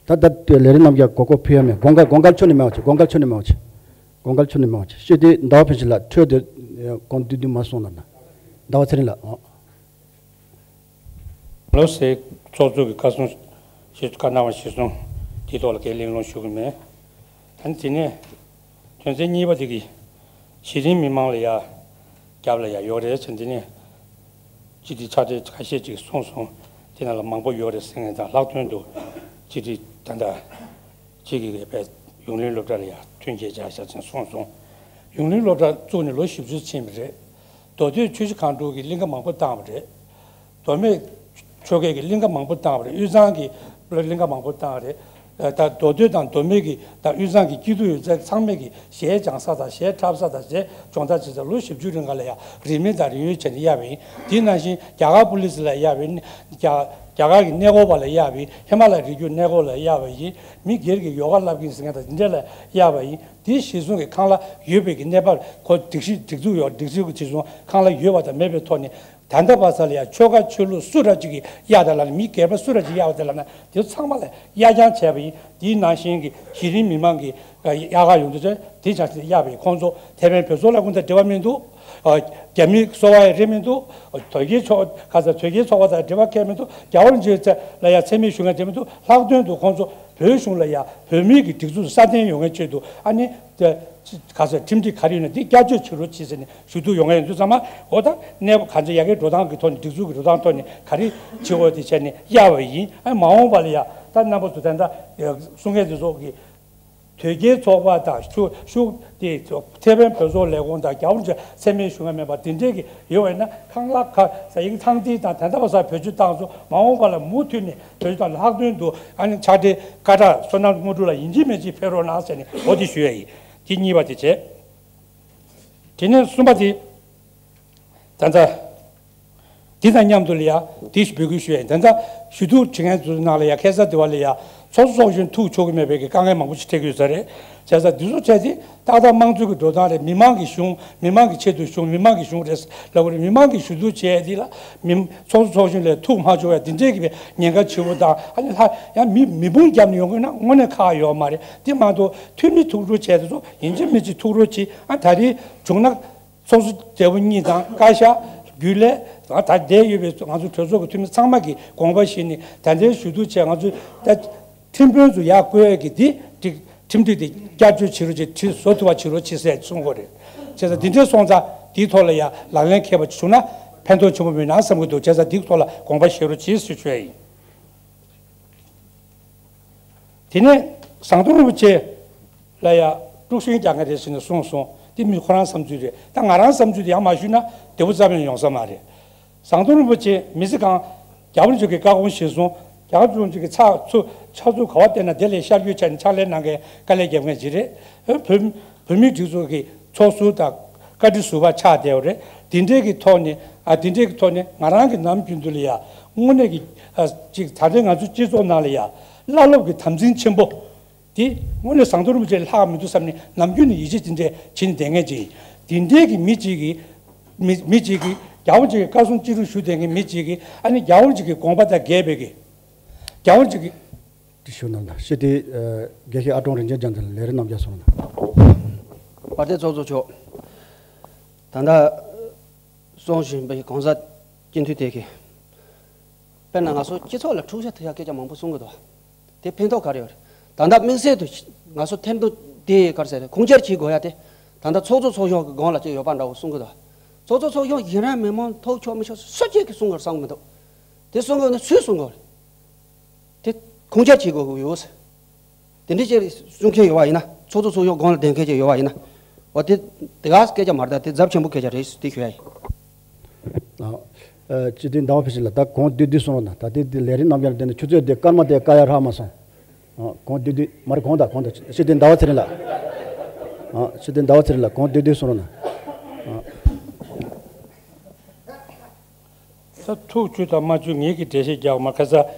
ད་ད་དེ་ལས་རིམ་རྣམ་གཞག་གོ་སྐབས་ཕུལ་ཡ་མེད། དགོངས་འགལ་དགོངས་འགལ་ཁྱོན་ནས་མེད་པ་བྱེད། དགོངས་འགལ་ཁྱོན་ནས་མེད་པ་བྱེད། དགོངས་འགལ་ཁྱོན་ནས་མེད་པ་བྱེད། སྤྱི་འཐུས་ཟླ་བ་ཕལ་ཆེར་ལགས་ཁྲོད་དེ་གོང་བསྡུས་བསྡུས་མར་གསུང་གནང་དང་། ཟླ་བ་ཚེ་རིང་ལགས། ལགས་སོ། ཚོགས་གཙོ་གི་བཀའ་གསུང་ཞུ་བཀའ་གནང་བ་གཞིར་བཟུང་དེའི་ཐོག་ལ་གའི་གླེང་སློང་ཞུ་གི་མེད། ཨ་ནི་དེ་ནས་དོན་ཚན་གཉིས་པ་དེ་གི་གཞི་རིམ་མི་མང་ལ་ཡ་རྒྱབ་ལ་ཡ་ཡོད་རེད་ཟེར། འདི་ནས་ སྤྱི་འཐུས་ཕྱག་སྦྲེལ་ཁ་ཤས་ཅིག་གསུངས་སོང་། དེ་ནང་ལ་མང་པོ་ཡོད་རེད་ཟེར་མཁན་དང་ལྷག་དོན་དུ་སྤྱི་འཐུས་ད་ལྟ་ཁྱེད་ཀྱིས་དཔེ་ཡུང་ལིན་སློབ་གྲྭ་ལ་ཡང་མཐུན་རྐྱེན་སྦྱར་བཞག་ཅིང་གསུངས་སོང་། ཡུང་ལིན་སློབ་གྲྭ་བཙུགས་ནས་ལོ་བཞི་བཅུ་ཕྱིན་པ་རེད། མདོ་སྟོད་ཆུ་བཞི་སྒང་དྲུག་གི་གླིང་ཀ་མང་པོ་བཏང་བ་རེད། མདོ་སྨད་ཆོལ་ཁའི་གི་གླིང་ཀ་མང་པོ་བཏང་བ་རེད། དབུས་གཙང་གི་གླིང་ཀ་མང་པོ་བཏང་བ་རེད། ད་མདོ་སྟོད་དང་མདོ་སྨད་ཀྱི་དང་དབུས་གཙང་གི་སྐྱིད་སྡུག་ཡོད་ཚད་ཚང་མས་ཀྱི་གཞས་སྦྱང་ས་དང་གཞས་འཁྲབ་ས་དང་གཞས་སྦྱོང་བརྡར་བྱེད་ས་ལོ་བཞི་བཅུ་རིང་ག་ལ་ཡང་རིན་མེད་དང་རིན་ཡོད་བྱས་ནས་གཡར་བ་ཡིན། དེ་ནང་བཞིན་རྒྱ་གར་པུ་ལི་སི་ལ་གཡར་བ་ཡིན། རྒྱ་རྒྱ་གར་གྱི་གནས་སྐོར་བ་ལ་གཡར་བ་ཡིན། ཧི་མ་ལ་རི་རྒྱུད་གནས་སྐོར་ལ་གཡར་བ་ཡིན། མི་སྒེར་གྱི་ཡོ་ག་བསླབ་མཁན་ཟེར་མཁན་དང་དེ་འདྲ་ལ་གཡར་བ་ཡིན། དེ་གཞིར་བཟུང་གི་ཁང་གླ་ཡོད་པའི་གི་གནས་བབ་ཁོ་སྒྲིག་གཞི་སྒྲིག་འཛུགས་ཡོད། སྒྲིག་འཛུགས་ཀྱི་གཞིར་བཟུང་ཁང་གླ་ཡོད་པ་དང་མེད་པའི་ཐོག་ནས། ད་ལྟ་བར་ས་ལ་ཡང་ཆོལ་ཁ་ཆོས་ལུགས་སུ་འདྲ་ཅིག་གིས་གཡར་དང་ལབ་ན། མི་སྒེར་པ་སུ་འདྲ་ཅིག་གཡར་བ་དེ་ལབ་ན་དེ་ཚོ་ཚང་མ་ལ་གཡར་རྐྱང་བྱས་པ་ཡིན། དེའི་ནང་བཞིན་གྱི་གཞི་རིམ་མི་མང་གི་གཡར་ག་ཡོང་དུས་ཚོད་དེ་ཆ་ཚད་གཡར་བ་ཡིན། ཁོང་ཚོ་ཐེ་ཝན་བོད་སོག་ལས་ཁུངས་དང་འབྲེལ་བ་མི་འདུག་རྒྱ་མི་སོ་བ་ཡི་རེད་མི་འདུག་དོལ་རྒྱལ་ཚོགས་ག་ས་དོལ་རྒྱལ་ཚོགས་པ་དང་འབྲེལ་བ་གལ་མི་འདུག་རྒྱལ་བ་རིན་པོ་ཆེ་ལ་ཡང་མཚན་སྨད་ཞུ་མཁན་འབྲེལ་མི་འདུག་ལྷག་དོན་དུ་ཁོང་ཚོ་བོད་གཞུང་ལ་ཡང་བོད་མིའི་གི་སྒྲིག་འཛུགས་སྲ་བརྟན་ཡོང་མཁན་ཆེད་དུ་ཨ་ནི། ག་ཚོད་ཁྲིམས་སྒྲིག་ག་རེ་ཡོད་ན་དེ་བསྐྱར་བཅོས་བྱེད་རོགས་བྱེད་ཟེར་ནས་ཞུ་གཏུག་ཡོང་གི་ཡོད་དུས་ཙམ་པ། འོ་ད་གནས་བབ་ག་ཚོད་ཡར་རྒྱས་འགྲོ་སྟངས་ཀྱི་ཐོག་ནས་སྒྲིག་འཛུགས་ཀྱི་འགྲོ་སྟངས་ཐོག་ནས་ག་རེ་བྱེད་དགོས་དེ་བྱས་ནས་གཡར་བ་ཡིན། ཨ་མ་འོངས་པ་ལ་ཡ་ད་རྣམ་པ་ཚོ་ད་ལྟ་གསུང་མཁན་དེ་ཚོ་གི་དོལ་རྒྱལ་ཚོགས་པ་དང་ཤུ་ཤུ་དེ་ཐེ་ཝན་བོད་སོག་ལས་ཁུངས་དང་རྒྱ་བོད་ཆ་མཚན་སྨད་ཞུ་མཁན་མེད་པ་དེ་འདྲས་ཀྱི་ཡོད་པ་ཡིན་ན་ཁང་གླ་ག་ས་ཡིག་ཚང་ཐིག་དང་ད་ལྟ་བར་ས་བེད་སྤྱོད་བཏང་སོང་། མ་འོངས་པ་ལ་མུ་མཐུད་ནས་བེད་སྤྱོད་བཏང་ལྷག་དོན་དུ་ཨ་ནི་ཕྱག་སྦྲེལ་ཀ་བྲག་བསོད་ནམས་དངོས་གྲུབ་ལ་ཡིན་གཅིག་མིན་གཅིག་ཕེབས་རོགས་གནང་ཟེར་ནས་འོ་དེ་ཞུ་ཡ་ཡིན། དེ་གཉིས་པ་དེ་བྱས། དེ་ནས་གསུམ་པ་དེ། ད་ལྟ་འདི་དང་མཉམ་དུ་ལ་ཡ་དེ་ཞུ་འབོད་སྐུལ་ཞུ་ཡ་ཡིན། ད་ལྟ་ཞུ་གཏུག་བྱེད་མཁན་ཚོའི་ནང་ལ་ཡ་ཁ་སང་དེ་བ་ལ་ཡ་ཚོགས་གཙོ་ཚོགས་གཞོན་ཐུག་ཆོག་གི་མེད་པའི་གི་དཀའ་ངལ་མང་པོ་ཞིག་འཕྲད་ཀྱི་ཡོད་ས་རེད། བྱས་ཙང་འདི་ཚོ་བྱས་ཏེ་ཏག་ཏག་དམངས་གཙོའི་གི་འགྲོ་སྟངས་རེད། མི་མང་གི་གཞུང་། མི་མང་གི་ཆེད་དུ་གཞུང་། མི་མང་གི་གཞུང་རེད་ལབ་དགོས་རེད། མི་མང་གི་ཞུ་གཏུག་བྱས་འདི་ལ་མི་ཚོགས་གཙོ་ཚོགས་གཞོན་ལས་ཐུག་མ་ཆོག་ཡ་འདི་འདྲའི་གི་ཉེན་ཁ་ཆེ་བོ་དང་། ཨ་ནི་ལྷ་ཡང་མི་མི་དཔུང་བརྒྱབ་ནས་ཡོང་དགོས་ན་དངོས་གནས་ཁག་ཡོད་མ་རེད། དེ་མ་གཏོགས་འཐུས་མི་ཐུག་རོགས་བྱས་དེ་ཚོ་ཡིན་གཅིག་མིན་གཅིག་ཐུག་རོགས་གྱིས། ཨ་ད་རེས་བྱུང་ན། ཚོགས་གཙོ་སྦྲེལ་པོ་གཉིས་དང་བཀའ་ཤག་རྒྱུན་ལས། ད་བསྡད་ཡོད་པའི་ང་ཚོ་གྲོས་ཚོགས་ཀྱི་འཐུས་མི་ཚང་མ་གིས་དགོངས་པ་བཞེས་ནས་ད་ལྟའི་ཞུ་གཏུག་བྱས། ང་ཚོས་ད་ཁྲིམས་དཔོན་ཚོ་ཡར་བསྐོ་ཡས་ཀྱི་འདི་སྒྲིག་ཁྲིམས་སྒྲིག་དེ་བསྐྱར་བཅོས་བྱེད་རོགས་བྱེད། ཁྲིམས་བཟོ་ཐུབ་པ་བྱེད་རོགས་བྱེད་ཟེར་གསུང་གི་རེད། བྱས་ཙང་འདི་འདྲའི་སོང་ཙང་འདིའི་ཐོག་ལ་ཡང་ལག་ལེན་འཁེལ་བ་བྱུང་ན་ཕན་ཐོགས་ཆེན་པོ་མེད་ན་བསམ་གྱི་འདུག་བྱས་ཙང་འདིའི་ཐོག་ལ་དགོངས་པ་བཞེས་རོགས་བྱེད་ཟེར་ཞུ་ཡ་ཡིན། དེ་ནས་ཟམ་གདོང་རིན་པོ་ཆེ་ལ་ཡང་དཀྲུག་ཤིང་རྒྱག་མཁན་རེད་ཟེར་ནས་གསུངས་སོང་། དེ་མི་ཁོ་རང་བསམ་ཚུལ་རེད། ད་ང་རང་བསམ་ཚུལ་དེ་ཡང་མ་ཞུས་ན་བདེ་པོ་ཙམ་ཡང་ཡོང་ས་མ་རེད། ཟམ་གདོང་རིན་པོ་ཆེ་མི་ཚེ་གང་རྒྱལ་བ་རིན་པོ་ཆེ་གི་བཀའ་དགོངས་གཞིར་བཟུང་། རྒྱལ་བ་རིན་པོ་ཆེ་གི་ཕྱག་ཚུ་ཕྱག་ཚུ་ག་པར་བསྟན་ན་དེ་ལ་ཤར་བསྐྱོད་བྱས་ནས་ཕྱག་ལས་གནང་མཁན་དཀའ་ལས་རྒྱབ་མཁན་ཅིག་རེད། བོད་བོད་མིའི་སྒྲིག་འཛུགས་ཀྱི་ཚོགས་ཟུར་དང་བཀའ་ཁྲི་ཟུར་པ་ཆགས་བསྡད་པ་རེད། དེ་འདྲའི་གི་ཐོག་ནས། ཨ། དེ་འདྲའི་གི་ཐོག་ནས་ང་རང་གི་ནམ་རྒྱུན་དུ་ལ་ཡ་དངོས་གནས་ཀྱི། ཨ། ཅིག་ད་ལྟའི་ང་ཚོའི་སྤྱི་ཚོགས་ནང་ལ་ཡ་བླ་སློབ་ཀྱི་དམ་འཛིན་ཆེན་པོ་དེ་དངོས་གནས་ཟམ་གདོང་རིན་པོ་ཆེ་ལྷག་མི་འདུག་བསམ་ནས་ནམ་རྒྱུན་ནས་ཡིད་ཆེས་དེ་འདྲས་བྱེད་ནས་བསྡད་མཁན་ཅིག་ཡིན། དེ་འདྲའི་གི་མི་གཅིག་གིས། མི་མི་གཅིག་གིས་རྒྱལ་བ་རིན་པོ་ཆེ་གི་བཀའ་གསུང་ཅི་རིགས་ཞུ་བསྡད་མཁན་མི་གཅིག་གིས། ཨ་ནི་རྒྱལ་བ་རིན་པོ་ཆེ་གི་དགོངས་པ་དང་འགལ་བའི་གི། རྒྱལ་བ་རིན་པོ་ཆེ་གི། དེ་ཞུ་གནང་དང་། སྤྱི་འཐུས། ཨ། དགེ་བཤེས་ཨ་ཀྲོང་རིན་ཆེན་རྒྱལ་མཚན་ལགས་ལས་རིམ་རྣམ་རྒྱལ་གསུང་རོགས་གནང་། དཔལ་ལྡན་ཚོགས་གཙོ་མཆོག་ད་ལྟ་གསུང་བཞིན་པའི་གོང་ས་སྤྱི་འཐུས་དེ་གིས། དཔེར་ན་ང་ཚོ་སྤྱི་ཚོགས་ལ་འཁྲུག་ཆ་ཐེབས་ཡ་སྐད་ཆ་མང་པོ་གསུང་གི་འདུག་དེ་ཕན་ཐོགས་ག་རེ་ཡོད་རེད། ད་ལྟ་དམིགས་བསལ་དུ་ང་ཚོ་ཐེར་འདོན་དེ་ག་རེ་ཟེར་རེད། ཁུངས་སྐྱེལ་བྱེད་དགོས་ཡ་དེ། ད་ལྟ་ཚོགས་གཙོ་ཚོགས་གཞོན་གྱི་སྒང་ལ་ཅིག་ཡོད་པ་འདྲ་བོ་གསུང་གི་འདུག་ཚོགས་གཙོ་ཚོགས་གཞོན་ཡིན་རང་མི་མང་ཐོབ་ཆོག་མི་ཆོག་སུ་གཅིག་གིས་གསུང་དགོས་བསམ་གི་མི་འདུག་དེ་གསུང་དགོས་ན་སུས་གསུང་དགོས་རེད། དེ་ཁུངས་སྐྱེལ་བྱེད་དགོས་ཀྱི་ཡོད། དེ་འདྲའི་ཅིག་གསུང་མཁན་ཡོད་པ་ཡིན་ན། ཚོགས་གཙོ་ཚོགས་གཞོན་སྒང་ལ་བསྡད་མཁན་ཅིག་ཡོད་པ་ཡིན་ན། འོ་དེ་དེ་ག་སྐད་ཆ་མ་རེད། ད་དེ་ཚབས་ཆེན་པོ་སྐད་ཆ་རེད་ཟེར་དེ་ཞུ་ཡ་ཡིན། ཨ། ཨ། སྤྱི་འཐུས་ཟླ་བ་ཕུན་ཚོགས་ལགས། ད་གོང་བསྡུས་བསྡུས་གསུང་རོགས་གནང་། ད་ལྟའི་འདི་ལས་རིམ་རྣམ་གཞག་ལ་བརྟེན་ནས་ཆུ་ཚོད་འདི་སྐར་མ་དེ་བཀག་ཡ་ཧྲ་མ་སོང་། ཨ། གོང་བསྡུས་བསྡུས་མ་རེད། གོང་དང་གོང་དང་། སྤྱི་འཐུས་ཟླ་བ་ཚེ་རིང་ལགས། ཨ། སྤྱི་འཐུས་ཟླ་བ་ཚེ་རིང་ལགས་གོང་བསྡུས་བསྡུས་གསུང་རོགས་གནང་། ཨ། ད་ཐུགས་ཆུད་དང་མ་ཆུད་ངེད་ཀྱིས་འགྲེལ་བཤད་རྒྱག་མ། ཁ་ས་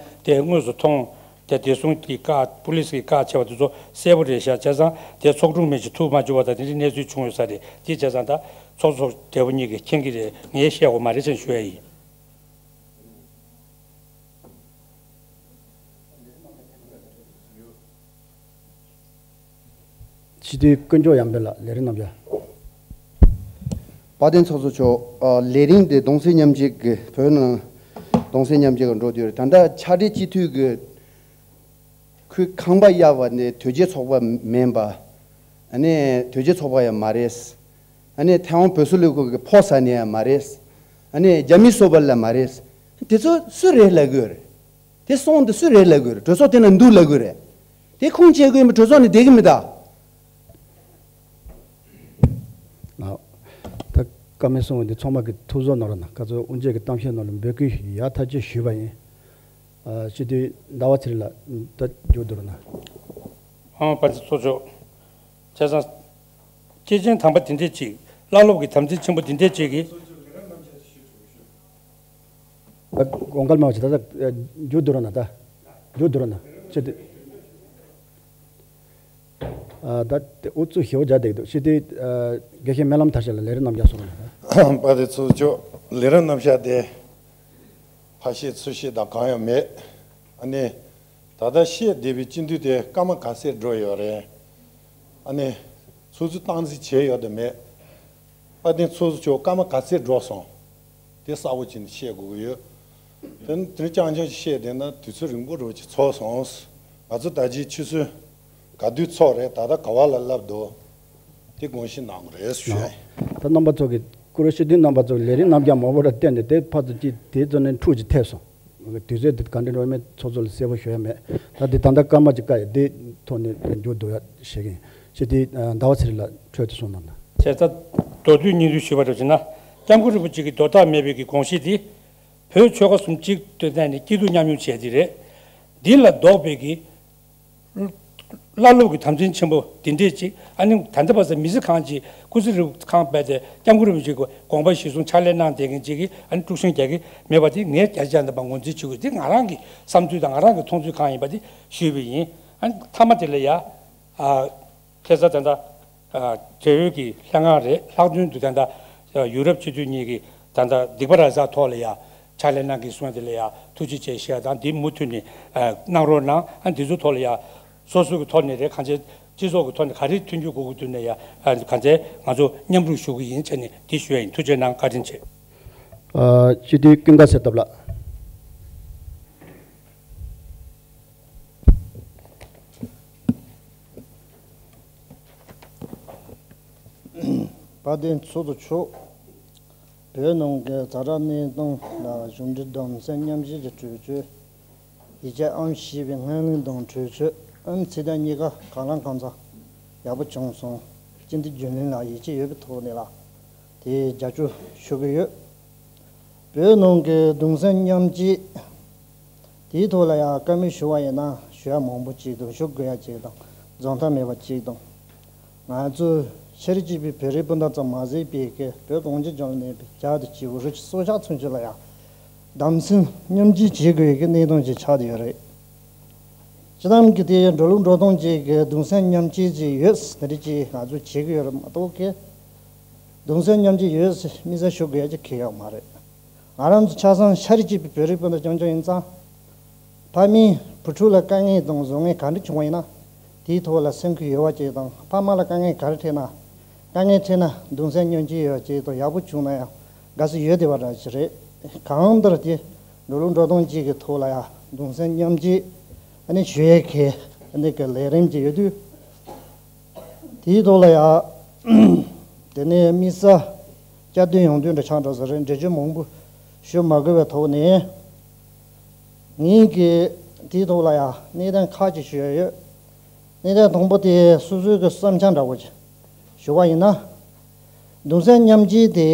དེ་དངོས་སུ་མཐོང་། དེ་བདེ་སྲུང་གི་བཀའ། པུ་ལིས་ཀྱི་བཀའ་ཆེ་བ་དེ་ཚོ་གསལ་པོ་རེད་ཤག་བྱས་ཙང་དེ་ཚོགས་དྲུང་མི་གཅིག་ཐུགས་མ་ཆུད་པ་དང་དེ་འདྲའི་གནས་ཚུལ་བྱུང་ཡོད་ས་རེད། དེ་བྱས་ཙང་ད་ཚོགས་གཙོ་སྦྲེལ་པོ་གཉིས་ཀྱིས་མཁྱེན་གྱི་རེད། ངས་བཤད་དགོས་མ་རེད་ཅེས་ཞུ་ཡ་ཡིན། སྤྱི་འཐུས་དཀོན་མཆོག་ཡར་འཕེལ་ལགས་ལས་རིམ་རྣམ་གཞག་དཔལ་ལྡན་ཚོགས་གཙོ་མཆོག་ཨ། ལས་རིམ་དེ་གདུང་སེམས་མཉམ་སྐྱེད་ཀྱི། བོད་ནང་གདུང་སེམས་མཉམ་སྐྱེད་ཀྱི་འགྲོ་དུས་རེད། ད་ལྟ་ཕྱག་སྦྲེལ་སྤྱི་འཐུས་ཀྱི་ཁོའི་ཁང་པ་གཡར་བ་ནི་དོལ་རྒྱལ་ཚོགས་པ་མིན་པ། ཨ་ནི་དོལ་རྒྱལ་ཚོགས་པ་ཡང་མ་རེད། ཨ་ནི་ཐའེ་ཝན་བོད་སོག་ལས་ཁུངས་ཀྱི་ཕོགས་ཟ་ནི་ཡང་མ་རེད། ཨ་ནི་རྒྱ་མི་སོ་པ་ལ་མ་རེད། དེ་ཚོ་སུ་རེད་ལབ་དགོས་རེད། དེ་སོང་དེ་སུ་རེད་ལབ་དགོས་རེད། གྲོས་ཚོགས་དེ་ན་འདུག་ལབ་དགོས་རེད། དེ་ཁུངས་སྐྱེལ་དགོས་ཡིན་པ་གྲོས་ཚོགས་ནས་བསྡད་ཀྱི་མི་གདའ། ལགས། ད་བཀའ་མོལ་གསུང་བ་འདི་ཚང་མ་གི་ཐུགས་གཟོ་གནང་རོགས་གནང་། བཀའ་ཚོད་དབུ་འབྱེད་ཀྱི་གཏམ་བཤད་ནང་ལ་འབོད་སྐུལ་ཡག་ཐག་ཆོད་ཞུས་པ་ཡིན། ཨ། སྤྱི་འཐུས་ཟླ་བ་ཚེ་རིང་ལགས་ད་མཇུག་བསྡུ་རོགས་གནང་། ཨང་། དཔལ་ལྡན་ཚོགས་གཙོ། བྱས་ཙང་། སྐྱེས་ཆེན་དམ་པ་འདི་འདྲས་ཅིག་བླ་སློབ་ཀྱི་དམ་ཚིག་ཆེན་པོ་འདི་འདྲས་ཅིག་གིས། ཨ། དགོངས་འགལ་མ་བྱེད། ད་ད་མཇུག་བསྡུ་རོགས་གནང་། ད་མཇུག་བསྡུ་རོགས་གནང་། ཅི་སྟེ། ཨ། ད་དེ་ཨུ་ཚུགས་ཞེ་པོ་རྒྱག་བསྡད་འདུག་སྤྱི་འཐུས། ཨ། དགེ་བཤེས་སྨོན་ལམ་མཐར་ཕྱིན་ལགས་ལས་རིམ་རྣམ་གཞག་གསུང་རོགས་གནང་། དཔལ་ལྡན་ཚོགས་གཙོ། ལས་རིམ་རྣམ་གཞག་དེ་ཕར་བཤད་ཚུར་བཤད་དང་གང་ཡང་མེད། ཨ་ནི། ད་ལྟ་བཤད་བསྡད་པའི་སྤྱི་འཐུས་དེ་སྐར་མ་ག་ཚད་འགྲོ་ཡོད་རེད། ཨ་ནི། ཚོགས་གཙོས་སྟངས་འཛིན་བྱས་ཡོད་དམ་མེད། དཔལ་ལྡན་ཚོགས་གཙོ་མཆོག་སྐར་མ་ག་ཚད་འགྲོ་སོང་། དེ་གསལ་པོ་བྱས་ནས་བཤད་དགོས་ཀྱི་ཡོད། དེ་དེ་རྐྱང་རྐྱང་ཞིག་བཤད་བསྡད་ན་དུས་ཚོད་རིང་པོ་འགྲོ་ཅིག་ཚོགས་སོང་། ང་ཚོ་ད་ཅིག་ཆུ་ཚོད་ག་དུས་ཚོགས་རེད། ད་ལྟ་ག་བ་ལ་སླེབས་འདུག་དེ་དགོངས་བཞེས་གནང་དགོས་རེད་ཞུ་ཡ་ཡིན། ད་རྣམ་པ་ཚོ་གིས་བཀུར་འོས་སྤྱི་འཐུས་རྣམ་པ་ཚོ་ལས་རིམ་རྣམ་གཞག་མང་པོ་ར་བསྟན་ནས་དེ་ཕར་ཚུར་གཅིག་དེ་ཚོ་ནས་འཁྲུག་ཅིག་ཐེབས་སོང་། དུས་ཚོད་དེ་ག་འདྲ་འགྲོ་མེད་ཚོགས་གཙོ་ལ་གསལ་པོ་ཞུ་ཡ་མེད། ད་དེ་ད་ལྟ་སྐར་མ་གཅིག་བཀག་ཡ་དེ་ཐོག་ནས་མཇུག་བསྡུ་ཡ་བྱེད་ཀྱི་ཡིན། སྤྱི་འཐུས་ཟླ་བ་ཚེ་རིང་ལགས་འཕྲོས་དེ་གསུང་གནང་དང་། བྱས་ཙང་མདོར་བསྡུས་སྙིང་བསྡུས་ཞུས་པ་འདྲ་བྱས་ན། སྐྱབས་མགོན་རིན་པོ་ཆེ་གི་ལྡོག་ཐག་མེད་པའི་གི་དགོངས་གཞི་དེ། བོད་ཆོལ་ཁ་གསུམ་གཅིག་ཏུ་བསྡད་ནས་སྐྱིད་སྡུག་མཉམ་མྱོང་བྱས་དེ་རེད། འདི་ལ་ལྡོག་པའི་གི་བླ་སློབ་ཀྱི་དམ་ཚིག་ཆེན་པོ་འདི་འདྲས་ཅིག་ཨ་ནི་ད་ལྟ་བར་དུ་མི་ཚེ་གང་ཅིག་སྐུ་ཚེ་རིང་པོ་གང་བས་ཏེ་སྐྱབས་མགོན་རིན་པོ་ཆེ་གི་དགོངས་པ་གཞིར་བཟུང་ཕྱག་ལས་གནང་བསྡད་མཁན་ཅིག་གིས་ཨ་ནི་དཀྲུག་ཤིང་རྒྱག་གི་མེད་པ་དེ་ངས་བརྒྱ་ཆ་བརྒྱ་ཐམ་པ་ངོས་འཛིན་བྱེད་དགོས། དེ་ང་རང་གི་བསམ་ཚུལ་དང་ང་རང་གི་མཐོང་ཚུལ་གང་ཡིན་པ་དེ་ཞུས་པ་ཡིན། ཨ་ནི་མཐའ་མ་དེ་ལ་ཡ། ཨ། ཁ་སང་ད་ལྟ། ཨ། བགྲེས་ཡོལ་གྱི་ལྷན་ཁང་རེད། ལྷག་དོན་དུ་ད་ལྟ་ཡུ་རོབ་སྤྱི་འཐུས་གཉིས་ཀྱིས་ད་ལྟ་སྡིག་པ་ར་ཛ་ཐོག་ལ་ཡ་ཕྱག་ལས་གནང་གི་གསུངས་དེ་ལ་ཡ་ཐུགས་རྗེ་ཆེ་ཞུ་ཡ་དང་། འདི་མུ་མཐུད་ནས་གནང་རོགས་གནང་། ཨ། འདི་ཚོ་ཐོག་ལ་ཡ་སོ་སོ་གི་ཐོག་ནས་རེད། གང་ཅི་སྤྱི་ཚོགས་ཀྱི་ཐོག་ནས་ག་རེ་མཐུན་འགྱུར་དགོས་ཀྱི་འདུག་ན་ཡ། ཨ། གང་ཅི་ང་ཚོ་མཉམ་རུབ་ཞུ་གི་ཡིན་བྱས་ནས་འདི་ཞུ་ཡ་ཡིན། ཐུགས་རྗེ་གནང་། བཀའ་དྲིན་ཆེ། ཨ། སྤྱི་འཐུས་ཀུན་དགའ་གསེར་སྟོབས་ལགས། དཔལ་ལྡན་ཚོགས་གཙོ་མཆོག་བོད་ནང་གི་ཛ་དྲག་གནས་སྟངས་ལ་གཞུང་འབྲེལ་གདམ་གསེས་མཉམ་ཞུགས་ཀྱི་གྲོས་ཆོད། ཡིག་ཆ་ཨང་བཞི་པའི་སྔོན་གླེང་དང་གྲོས་ཆོད་ཨང་ཚིག་དོན་གཉིས་ཀ་གང་ལ་གང་འཚམ་ཡག་པོ་བྱུང་སོང་། སྤྱི་འཐུས་རྒྱུན་ལས་ལ་ཡིད་ཆེས་ཡོད་པའི་ཐོག་ནས་ལ་དེ་རྒྱབ་སྐྱོར་ཞུ་གི་ཡོད། བོད་ནང་གི་གདུང་སེམས་མཉམ་སྐྱེད་དེའི་ཐོག་ལ་ཡང་བཀའ་མོལ་ཞུ་བ་ཡིན་ན་ཞུ་ཡ་མང་པོ་ཅིག་དང་ཞུ་དགོས་ཡ་ཅིག་དང་རྫོགས་མཐའ་མེད་པ་ཅིག་དང་། ང་ཚོ་ཤེས་རིག་གཅིག་པའི་བོད་རིགས་སྤུན་ཟླ་ཙམ་མ་ཟད་པའི་གི་བོད་གངས་ཅན་ལྗོངས་ལ་གནས་པའི་བྱ་དང་བྱིའུ་རི་ཆུ་སྲོག་ཆགས་ཚུན་ཆད་ལ་ཡང་གདམ་གསེས་མཉམ་སྐྱེད་བྱེད་དགོས་ཀྱི་གནད་དོན་ཅིག་ཆགས་བསྡད་ཡོད་རེད། སྤྱིར་བཏང་གི་དེ་འགྲོ་ལུགས་འགྲོ་སྟངས་ཅིག་གི་གདུང་སེམས་མཉམ་སྐྱེད་ཅིག་ཡོད་དེ་འདྲ་ཅིག་ང་ཚོ་བྱེད་ཀྱི་ཡོད་རེད་མ་གཏོགས་གི་གདུང་སེམས་མཉམ་སྐྱེད་ཡོད་དམིགས་བསལ་ཞུ་དགོས་ཡ་ཅིག་གང་ཡང་ཡོད་མ་རེད། ང་རང་ཚོ་ཆ་ཚང་ཤ་རིགས་གཅིག་པའི་བོད་རིགས་སྤུན་ཟླ་རྐྱང་རྐྱང་ཡིན་ཙང་། ཕ་མས་བུ་ཕྲུག་ལ་དཀའ་ངལ་དང་བཟང་ངན་ག་འདྲ་བྱུང་བ་ཡིན་ན། དེའི་ཐོག་ལ་སེམས་ཁུར་ཡོད་པ་ཅིག་དང་། ཕ་མ་ལ་དཀའ་ངལ་ག་རེ་འཕྲད་ན། དཀའ་ངལ་འཕྲད་ན་གདུང་སེམས་མཉམ་སྐྱེད་ཡོད་པ་ཅིག་དང་། ཡག་པོ་བྱུང་ན་ཡང་དགའ་བསུ་ཡོད་བསྡད་པ་འདྲ་ཞིག་རེད། གང་ལྟར་དེ་འགྲོ་ལུགས་འགྲོ་སྟངས་གཅིག་གི་ཐོག་ལ་ཡང་གདུང་སེམས་མཉམ་སྐྱེད་ཨ་ནི་ཞུ་ཡས་ཀྱི་ཨ་ནི་གི་ལས་རིམ་ཅིག་ཡོད་དུས། དེའི་ཐོག་ལ་ཡང་དེ་ནས་དམིགས་བསལ་བསྐྱར་ཟློས་ཡང་ཟློས་འདྲ་ཆགས་འགྲོ་ས་རེད། འགྲེལ་བརྗོད་མང་པོ་ཞུ་མ་དགོས་པའི་ཐོག་ནས། ངེད་ཀྱིས་དེའི་ཐོག་ལ་ཡང་གནད་དོན་ཁག་ཅིག་ཞུ་ཡ་ཡོད། གནད་དོན་དང་པོ་དེ་སོ་སོའི་གི་བསམ་འཆར་འདྲ་བོ་ཅིག་ཞུ་བ་ཡིན་ན། གདུང་སེམས་མཉམ་སྐྱེད་དེ་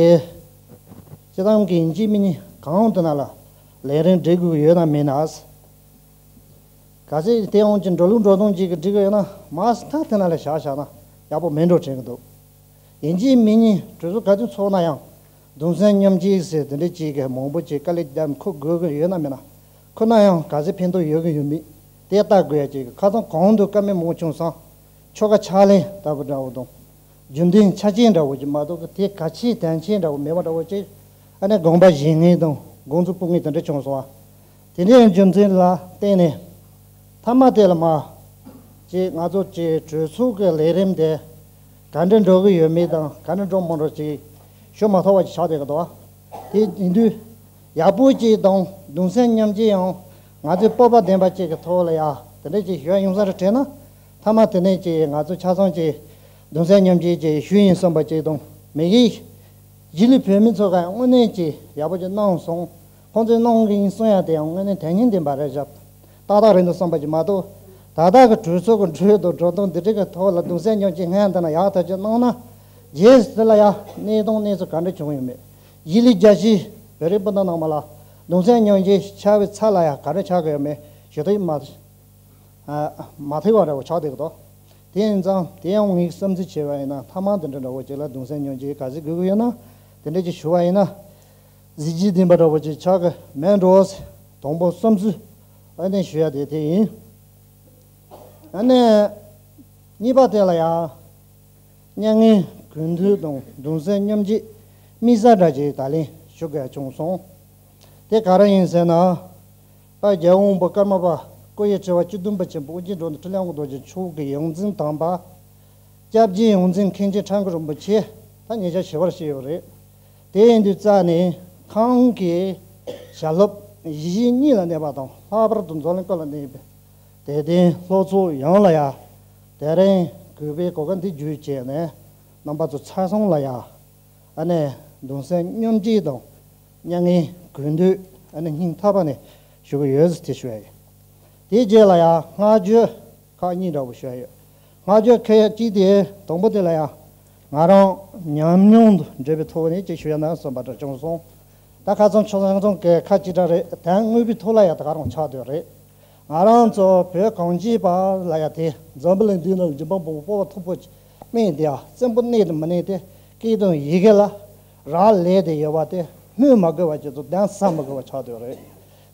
སྤྱིར་བཏང་གི་ཡིན་གཅིག་མིན་གཉིས་གང་དེ་ན་ལ་ལས་རིམ་སྒྲིག་དགོས་ཀྱི་ཡོད་ན་མེད་ན། གལ་སྲིད་དེ་འོང་ཅིག་འགྲོ་ལུགས་འགྲོ་སྟངས་ཅིག་གི་སྒྲིག་གི་ཡོད་ན་མར་ཐག་དེ་ན་ལ་བཞག་བཞག་ན་ཡག་པོ་མིན་འགྲོ་དྲན་གི་འདུག་ཡིན་གཅིག་མིན་གཉིས་གྲོས་ཚོགས་ག་དུས་ཚོགས་ན་ཡང་གདུང་སེམས་མཉམ་སྐྱེད་ཟེར་དེ་འདྲ་ཅིག་གི་མང་པོ་ཅིག་དཀའ་ལས་བརྒྱབ་འཁུར་དགོས་ཀྱི་ཡོད་ན་མེད་ན། འཁུར་ན་ཡང་ག་ཚོད་ཕན་ཐོགས་ཡོད་ཀྱི་ཡོད་མེད་དེ་བལྟ་དགོས་ཡ་ཅིག་གི་ཁ་སང་གོང་དུ་བཀའ་མོལ་མང་པོ་བྱུང་སོང་། ཆོལ་ཁ་ཕྱག་ལེན་ལྟ་བུ་འདྲ་བོ་དང་། རྒྱུ་མཚན་ཆ་རྐྱེན་འདྲ་བོ་ཅིག་མ་གཏོགས་ཀྱི་དེ་གལ་ཆེ་དོན་ཆེ་འདྲ་བོ་མེད་པ་འདྲ་བོ་ཅིག་ཨ་ནི་དགོངས་པ་བཞེས་མཁན་དང་དགོངས་ཚུལ་སྤུངས་མཁན་དེ་འདྲ་བྱུང་སོང་བ། དེ་འདྲའི་རྒྱུ་མཚན་ལ་བརྟེན་ནས་མཐའ་མ་དེ་ལ་མ་ཅིག་ང་ཚོ་ཅིག་གྲོས་ཚོགས་ཀྱི་ལས་རིམ་དེ་ག་འདྲ་འགྲོ་གི་ཡོད་མེད་དང་ག་འདྲ་འགྲོ་མི་འགྲོ་ཅིག་ཞུ་མ་ཐུབ་པ་ཅིག་ཆགས་བསྡད་ཀྱི་འདུག་བ། དེ་ཡིན་དུས། ཡག་པོ་ཅིག་དང་གདུང་སེམས་མཉམ་སྐྱེད་ཡང་ང་ཚོའི་སྤོབས་པ་ལྡན་པ་ཅིག་གི་ཐོག་ལ་ཡ་དེ་འདྲ་ཅིག་ཞུ་ཡ་ཡོང་ས་རེད་དྲན་ན། མཐའ་མ་དེ་ནས་ཅིག་ང་ཚོ་ཆ་ཚང་ཅིག་གདུང་སེམས་མཉམ་སྐྱེད་ཅིག་ཞུ་ཡིན་བསམ་པ་ཅིག་དང་མི་གིས་ གཞིས་ལུས་བོད་མི་ཚོ་ག་དངོས་གནས་ཀྱི་ཡག་པོ་ཅིག་གནང་སོང་། ཁོང་ཚོས་གནང་གི་ཡིན་གསུང་ཡ་དེ་ཡང་དངོས་གནས་དོན་སྙིང་ལྡན་པ་རེད་ཤག་ཏག་ཏག་རེད་འདུག་བསམ་པ་ཅིག་མ་གཏོགས། ད་ལྟ་གི་གྲོས་ཚོགས་ཀྱི་འགྲོས་དང་འགྲོ་སྟངས་འདི་འདྲའི་གི་ཐོག་ལ་གདུང་སེམས་མཉམ་སྐྱེད་སྔོན་དུ་ན་ཡག་ཐག་ཆོད་གནང་ན། རྗེས་སུ་དེ་ལ་ཡ་གནས་སྟངས་གནས་ཚུལ་ག་འདྲ་བྱུང་ཡོད་མེད། གཞིས་ལུས་རྒྱ་ཆེའི་བོད་རིགས་སྤུན་ཟླ་རྣམས་ལ་གདུང་སེམས་མཉམ་སྐྱེད་ཆགས་པའི་ཚད་ལ་ཡ་ག་འདྲ་ཆགས་ཀྱི་ཡོད་མེད་ཞུ་ཐུབ་མ། ཨ། མ་ཐེ་བ་འདྲ་བོ་ཆགས་བསྡད་ཀྱི་འདུག་དེ་ཡིན་ཙང་དེ་ཡང་ངས་བསམ་ཚུལ་བྱས་པ་ཡིན་ན། མཐའ་མ་དེ་འདྲ་འདྲ་བོ་ཅིག་ལ་གདུང་སེམས་མཉམ་སྐྱེད་ག་ཚོད་དགོས་ཀྱི་ཡོད་ན། དེ་འདྲ་ཅིག་ཞུ་བ་ཡིན་ན། གཟི་བརྗིད་ལྡན་པ་འདྲ་བོ་ཅིག་ཆགས་ཀྱི་མེད་འགྲོ། དང་པོ་བསམ་ཚུལ་ཨ་ནི་ཞུ་ཡ་དེ་དེ་ཡིན། ཨ་ནི་གཉིས་པ་དེ་ལ་ཡང་། མྱ་ངན་གུས་འདུད་དང་གདུང་སེམས་མཉམ་སྐྱེད་དམིགས་བསལ་འདྲ་ཅིག་ད་ལན་ཞུ་དགོས་བྱུང་སོང་། དེ་ག་རེ་ཡིན་ཟེར་ན། དཔལ་རྒྱལ་བ་དབང་པོ་ཀརྨ་པ་སྐུ་ཡི་དྲི་བ་བཅུ་བདུན་པ་ཆེན་པོ་ཨོ་རྒྱན་འགྲོ་འདི་འཕྲིན་ལས་དབང་པོ་རྡོ་རྗེ་མཆོག་གི་ཡོངས་འཛིན་དམ་པ། སྐྱབས་རྗེ་ཡོངས་འཛིན་མཁན་ཆེན་ཁྲ་འགུ་རིན་པོ་ཆེ་ད་ཉེ་ཆར་ཞི་བར་གཤེགས་ཡོད་རེད། དེ་ཡིན་དུས་རྩ་ནས་ཁོང་གི་ཞལ་སློབ་གཞིས་བྱེས་གཉིས་ལ་གནས་པ་དང་ལྷག་པར་དུ་འཛམ་གླིང་ཀུན་ལ་གནས་པའི་དད་ལྡན་སློབ་ཚོགས་ཡོངས་ལ་ཡ། དེ་རིང་གུས་པའི་གོ་སྐབས་འདི་བརྒྱུད་བྱས་ནས་རྣམ་པ་ཚོ་ཚང་མ་ལ་ཡ། ཨ་ནི་གདུང་སེམས་མཉམ་སྐྱེད་དང་མྱ་ངན་གུས་འདུད་ཨ་ནི་སྙིང་ཐག་པ་ནས་ཞུ་གི་ཡོད་ཟེར་དེ་ཞུ་ཡ་ཡིན། དེའི་རྗེས་ལ་ཡང་བསྔགས་བརྗོད་ཁག་གཉིས་འདྲ་བོ་ཞུ་ཡ་ཡོད། བསྔགས་བརྗོད་ཁག་གཅིག་དེ་དང་པོ་དེ་ལ་ཡང་ང་རང་ཉམས་མྱོང་དང་འབྲེལ་བའི་ཐོག་ནས་ཅིག་ཞུ་ཡ་ན་བསམ་པ་འདྲ་བྱུང་སོང་། ད་ཁ་སང་ཆུ་ཚང་ཚང་གི་ཁ་ཅིག་འདྲ་རེད། དོན་དངོས་པོའི་ཐོག་ལ་ཡང་ད་ག་རང་ཆགས་བསྡད་རེད། ང་རང་ཚོ་བོད་གངས་ཅན་པ་ལ་ཡ་དེ་འཛམ་བུ་གླིང་འདི་ནང་འཇིགས་པ་མང་པོ་སྤོབས་པ་མཐོ་པོ་ཅིག་སྨིན་དེ་ཡ་བཙན་པོ་གནས་དང་མི་གནས་དེ་སྐད་དང་ཡི་གེ་ལ་རག་ལས་དེ་ཡོད་པ་དེ་སྨོས་མ་དགོས་པ་ཅིག་ཏུ་གདན་ས་མ་དགོས་པ་ཆགས་བསྡད་རེད།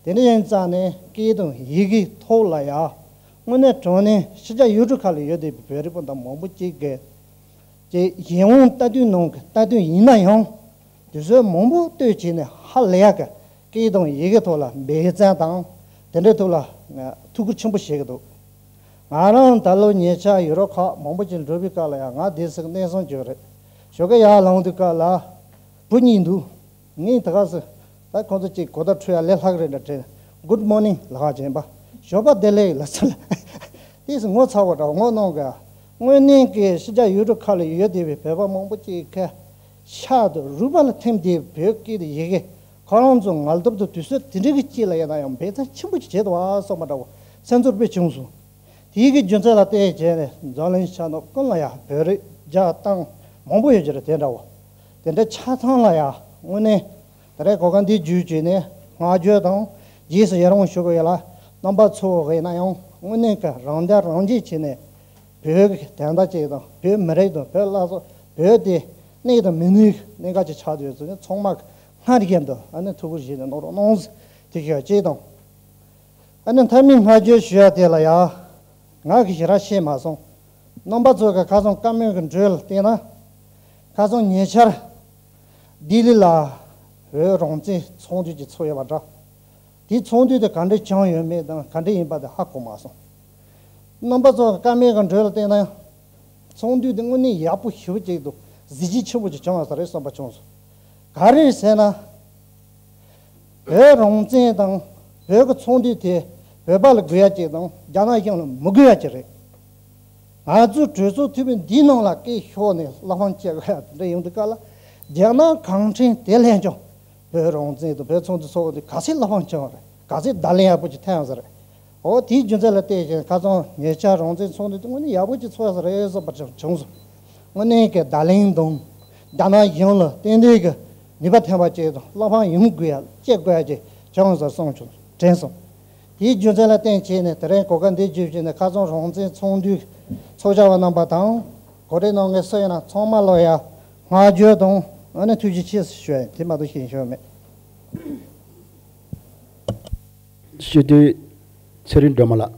དེ་འདྲ་ཡིན་ཙང་ནས་སྐད་དང་ཡི་གེའི་ཐོག་ལ་ཡ་དངོས་གནས་དྲང་གནས་ཕྱི་རྒྱལ་ཡུལ་གྲུ་ཁག་ལ་ཡོད་བསྡད་པའི་བོད་རིགས་སྤུན་ཟླ་མང་པོ་ཅིག་གིས་ཀྱི་གཞན་དབང་རྟ་ཐུལ་ནང་གི་རྟ་ཐུལ་ཡིན་ན་ཡང་དུས་ཚོད་མང་པོ་ལྟོས་བྱས་ནས་ཧ་ལས་ཡག་གི་སྐད་དང་ཡི་གེ་ཐོག་ལ་འབད་བརྩོན་དང་དེ་འདྲའི་ཐོག་ལ་ང་ཐུགས་ཁུར་ཆེན་པོ་བཞེས་ཀྱི་འདུག་ང་རང་ད་ལོ་ཉེ་ཆར་ཡུ་རོབ་ཁག་མང་པོ་ཅིག་འགྲོ་བའི་སྐབས་ལ་ཡང་ང་དེ་ཟིག་གནས་སོང་བྱོས་རེད། ཞོགས་ཀས་ཡར་ལངས་དུས་སྐབས་ལ་བུ་གཉིས་འདུག་ངས་ད་ག་ཟེ། ད་ཁོང་ཚོ་གཅིག་གོ་བརྡ་འཕྲོད་ཡ་ལས་ལྷག་རེད་འདྲ་དྲན། Good morning ལབ་ཀྱིན་པ། ཞོགས་པ་བདེ་ལེགས་ལབ་ཚུལ། དེས་ངོ་ཚ་བོ་འདྲ་ངོ་གནོང་ག་དངོས་གནས་ཀྱི་ཕྱི་རྒྱལ་ཡུལ་གྲུ་ཁག་ལ་ཡོད་བསྡད་པའི་བོད་པ་མང་པོ་ཅིག་གི་ཤ་དང་རུས་པ་ལ་ཐིམ་བསྡད་པའི་བོད་སྐད་དང་ཡི་གེ། ཁོ་རང་ཚོ་ངལ་དུབ་དང་དུས་ཚོད་དེ་འདྲའི་གི་ཅིག་ལ་ཡིན་ན་ཡང་འབད་བརྩོན་ཆེན་པོ་ཅིག་བྱས་འདུག་བ་བསམ་པ་འདྲ་བོ་སེམས་ཚོར་དཔེ་བྱུང་སོང་། དེའི་གི་རྒྱུ་མཚན་ལ་བརྟེན་བྱས་ནས་འཛམ་གླིང་ཆ་ནང་ཀུན་ལ་ཡ་བོད་རིགས་རྒྱ་དང་མང་པོ་ཡོད་ཀྱི་རེད། དེ་འདྲ་བོ་དེ་འདྲ་ཆ་ཚང་ལ་ཡ་དངོས་གནས་ད་རེས་གོ་སྐབས་འདི་བརྒྱུད་བྱས་ནས་བསྔགས་བརྗོད་དང་རྗེས་སུ་ཡི་རང་ཞུ་གི་ཡོད་ལ། རྣམ་པ་ཚོ་གིས་ན་ཡང་དངོས་གནས་ཀྱི་རང་དལ་རང་གཅེས་བྱས་ནས་བོད་ཀྱི་དོན་དག་ཅིག་དང་བོད་མི་རིགས་དང་བོད་བླ་སྲོག་བོད་དེ་གནས་དང་མི་གནས་ཀྱི་གནད་འགག་ཅིག་ཆགས་བསྡད་ཡོད་ཚུལ་ནི་ཚང་མ་གིས་སྔར་བཞིན་དུ་ཨ་ནི་ཐུགས་ཁུར་བཞེས་ནས་གནང་རོགས་གནང་ཟེར་དེ་ཞུ་ཡ་གཅིག་དང་། ཨ་ནི་མཐའ་མའི་བསྔགས་བརྗོད་ཞུ་ཡ་དེ་ལ་ཡ། ང་གིས་ཞེ་དྲག་བཤད་མ་སོང་། རྣམ་པ་ཚོ་གིས་ཁ་སང་བཀའ་མོལ་གྱི་འགྲོས་ལ་བལྟས་ན། ཁ་སང་ཉེ་ཆར་ལྡི་ལི་ལ་བོད་རང་བཙན་ཚོགས་འདུ་ཅིག་ཚོགས་ཡོད་པ་འདྲ། དེའི་ཚོགས་འདུ་དེ་ག་འདྲས་བྱུང་ཡོད་མེད་དང་ག་འདྲས་ཡིན་པ་དེ་ཧ་གོ་མ་སོང་། རྣམ་པ་ཚོ་གིས་བཀའ་མོལ་གྱི་འགྲོས་ལ་བལྟས་ན། ཚོགས་འདུ་དེ་དངོས་གནས་ཡག་པོ་ཞེ་པོ་ཅིག་འདུག་གཟི་བརྗིད་ཆེན་པོ་ཅིག་བྱུང་བ་ས་རེད་བསམ་པ་བྱུང་སོང་། ག་རེ་རེད་ཟེར་ན། བོད་རང་བཙན་དང་བོད་ཀྱི་ཚོགས་འདུ་དེ་བོད་པ་ལ་དགོས་ཡ་ཅིག་དང་རྒྱ་ནག་གཞུང་ལ་མི་དགོས་ཡ་ཅིག་རེད། ང་ཚོའི་གྲོས་ཚོགས་འཐུས་མི་འདིའི་ནང་ལ་སྐད་ཤོར་ནས་བླ་འཕང་བཅད་དགོས་ཡ་དེ་འདྲ་ཡོང་དུས་སྐབས་ལ་རྒྱ་ནག་གུང་ཁྲན་དེ་ལྷན་ཅང་བོད་རང་བཙན་དང་བོད་ཚོགས་འདུ་ཚོགས་དེ་ག་ཚད་བླ་འཕང་བཅད་པ་རེད། ག་ཚད་བརྡ་ལན་ཡག་པོ་ཅིག་ཐོན་ཡོད་ས་རེད། འོ་དེའི་རྒྱུ་མཚན་ལ་བལྟས་ཀྱང་ཁ་སང་ཉེ་ཆར་རང་བཙན་ཚོགས་འདུ་དེ་དངོས་གནས་ཡག་པོ་ཅིག་ཚོགས་ཡོད་ས་རེད་བསམ་པ་བྱུང་སོང་། དངོས་གནས་ཀྱི་བརྡ་ལན་དང་རྒྱ་ནག་གཞུང་ལ་ཏན་ཏན་གྱི་ནུས་པ་ཐོན་པ་ཅིག་དང་བླ་འཕང་ཡོང་དགོས་ཡ་བཅད་དགོས་ཡ་ཅིག་བྱུང་ཡོད་ས་རེད་བསམ་བྱུང་དྲན་སོང་། དེའི་རྒྱུ་མཚན་ལ་བརྟེན་བྱས་ནས་དེ་རིང་གོ་སྐབས་འདི་བརྒྱུད་བྱས་ནས་ཁ་སང་རང་བཙན་ཚོགས་འདུ་ཚོགས་བཅར་བ་རྣམ་པ་དང་གོ་སྒྲིག་གནང་མཁན་སུ་ཡིན་ན་ཚང་མ་ལ་ཡ་བསྔགས་བརྗོད་དང་ཨ་ནི་ཐུགས་རྗེ་ཆེ་ཞུ་ཡ་ཡིན། དེ་མ་གཏོགས་གཞན་ཞུ་ཡ་མེད། སྤྱི་འཐུས་ཚེ་རིང་སྒྲོལ་མ་ལགས།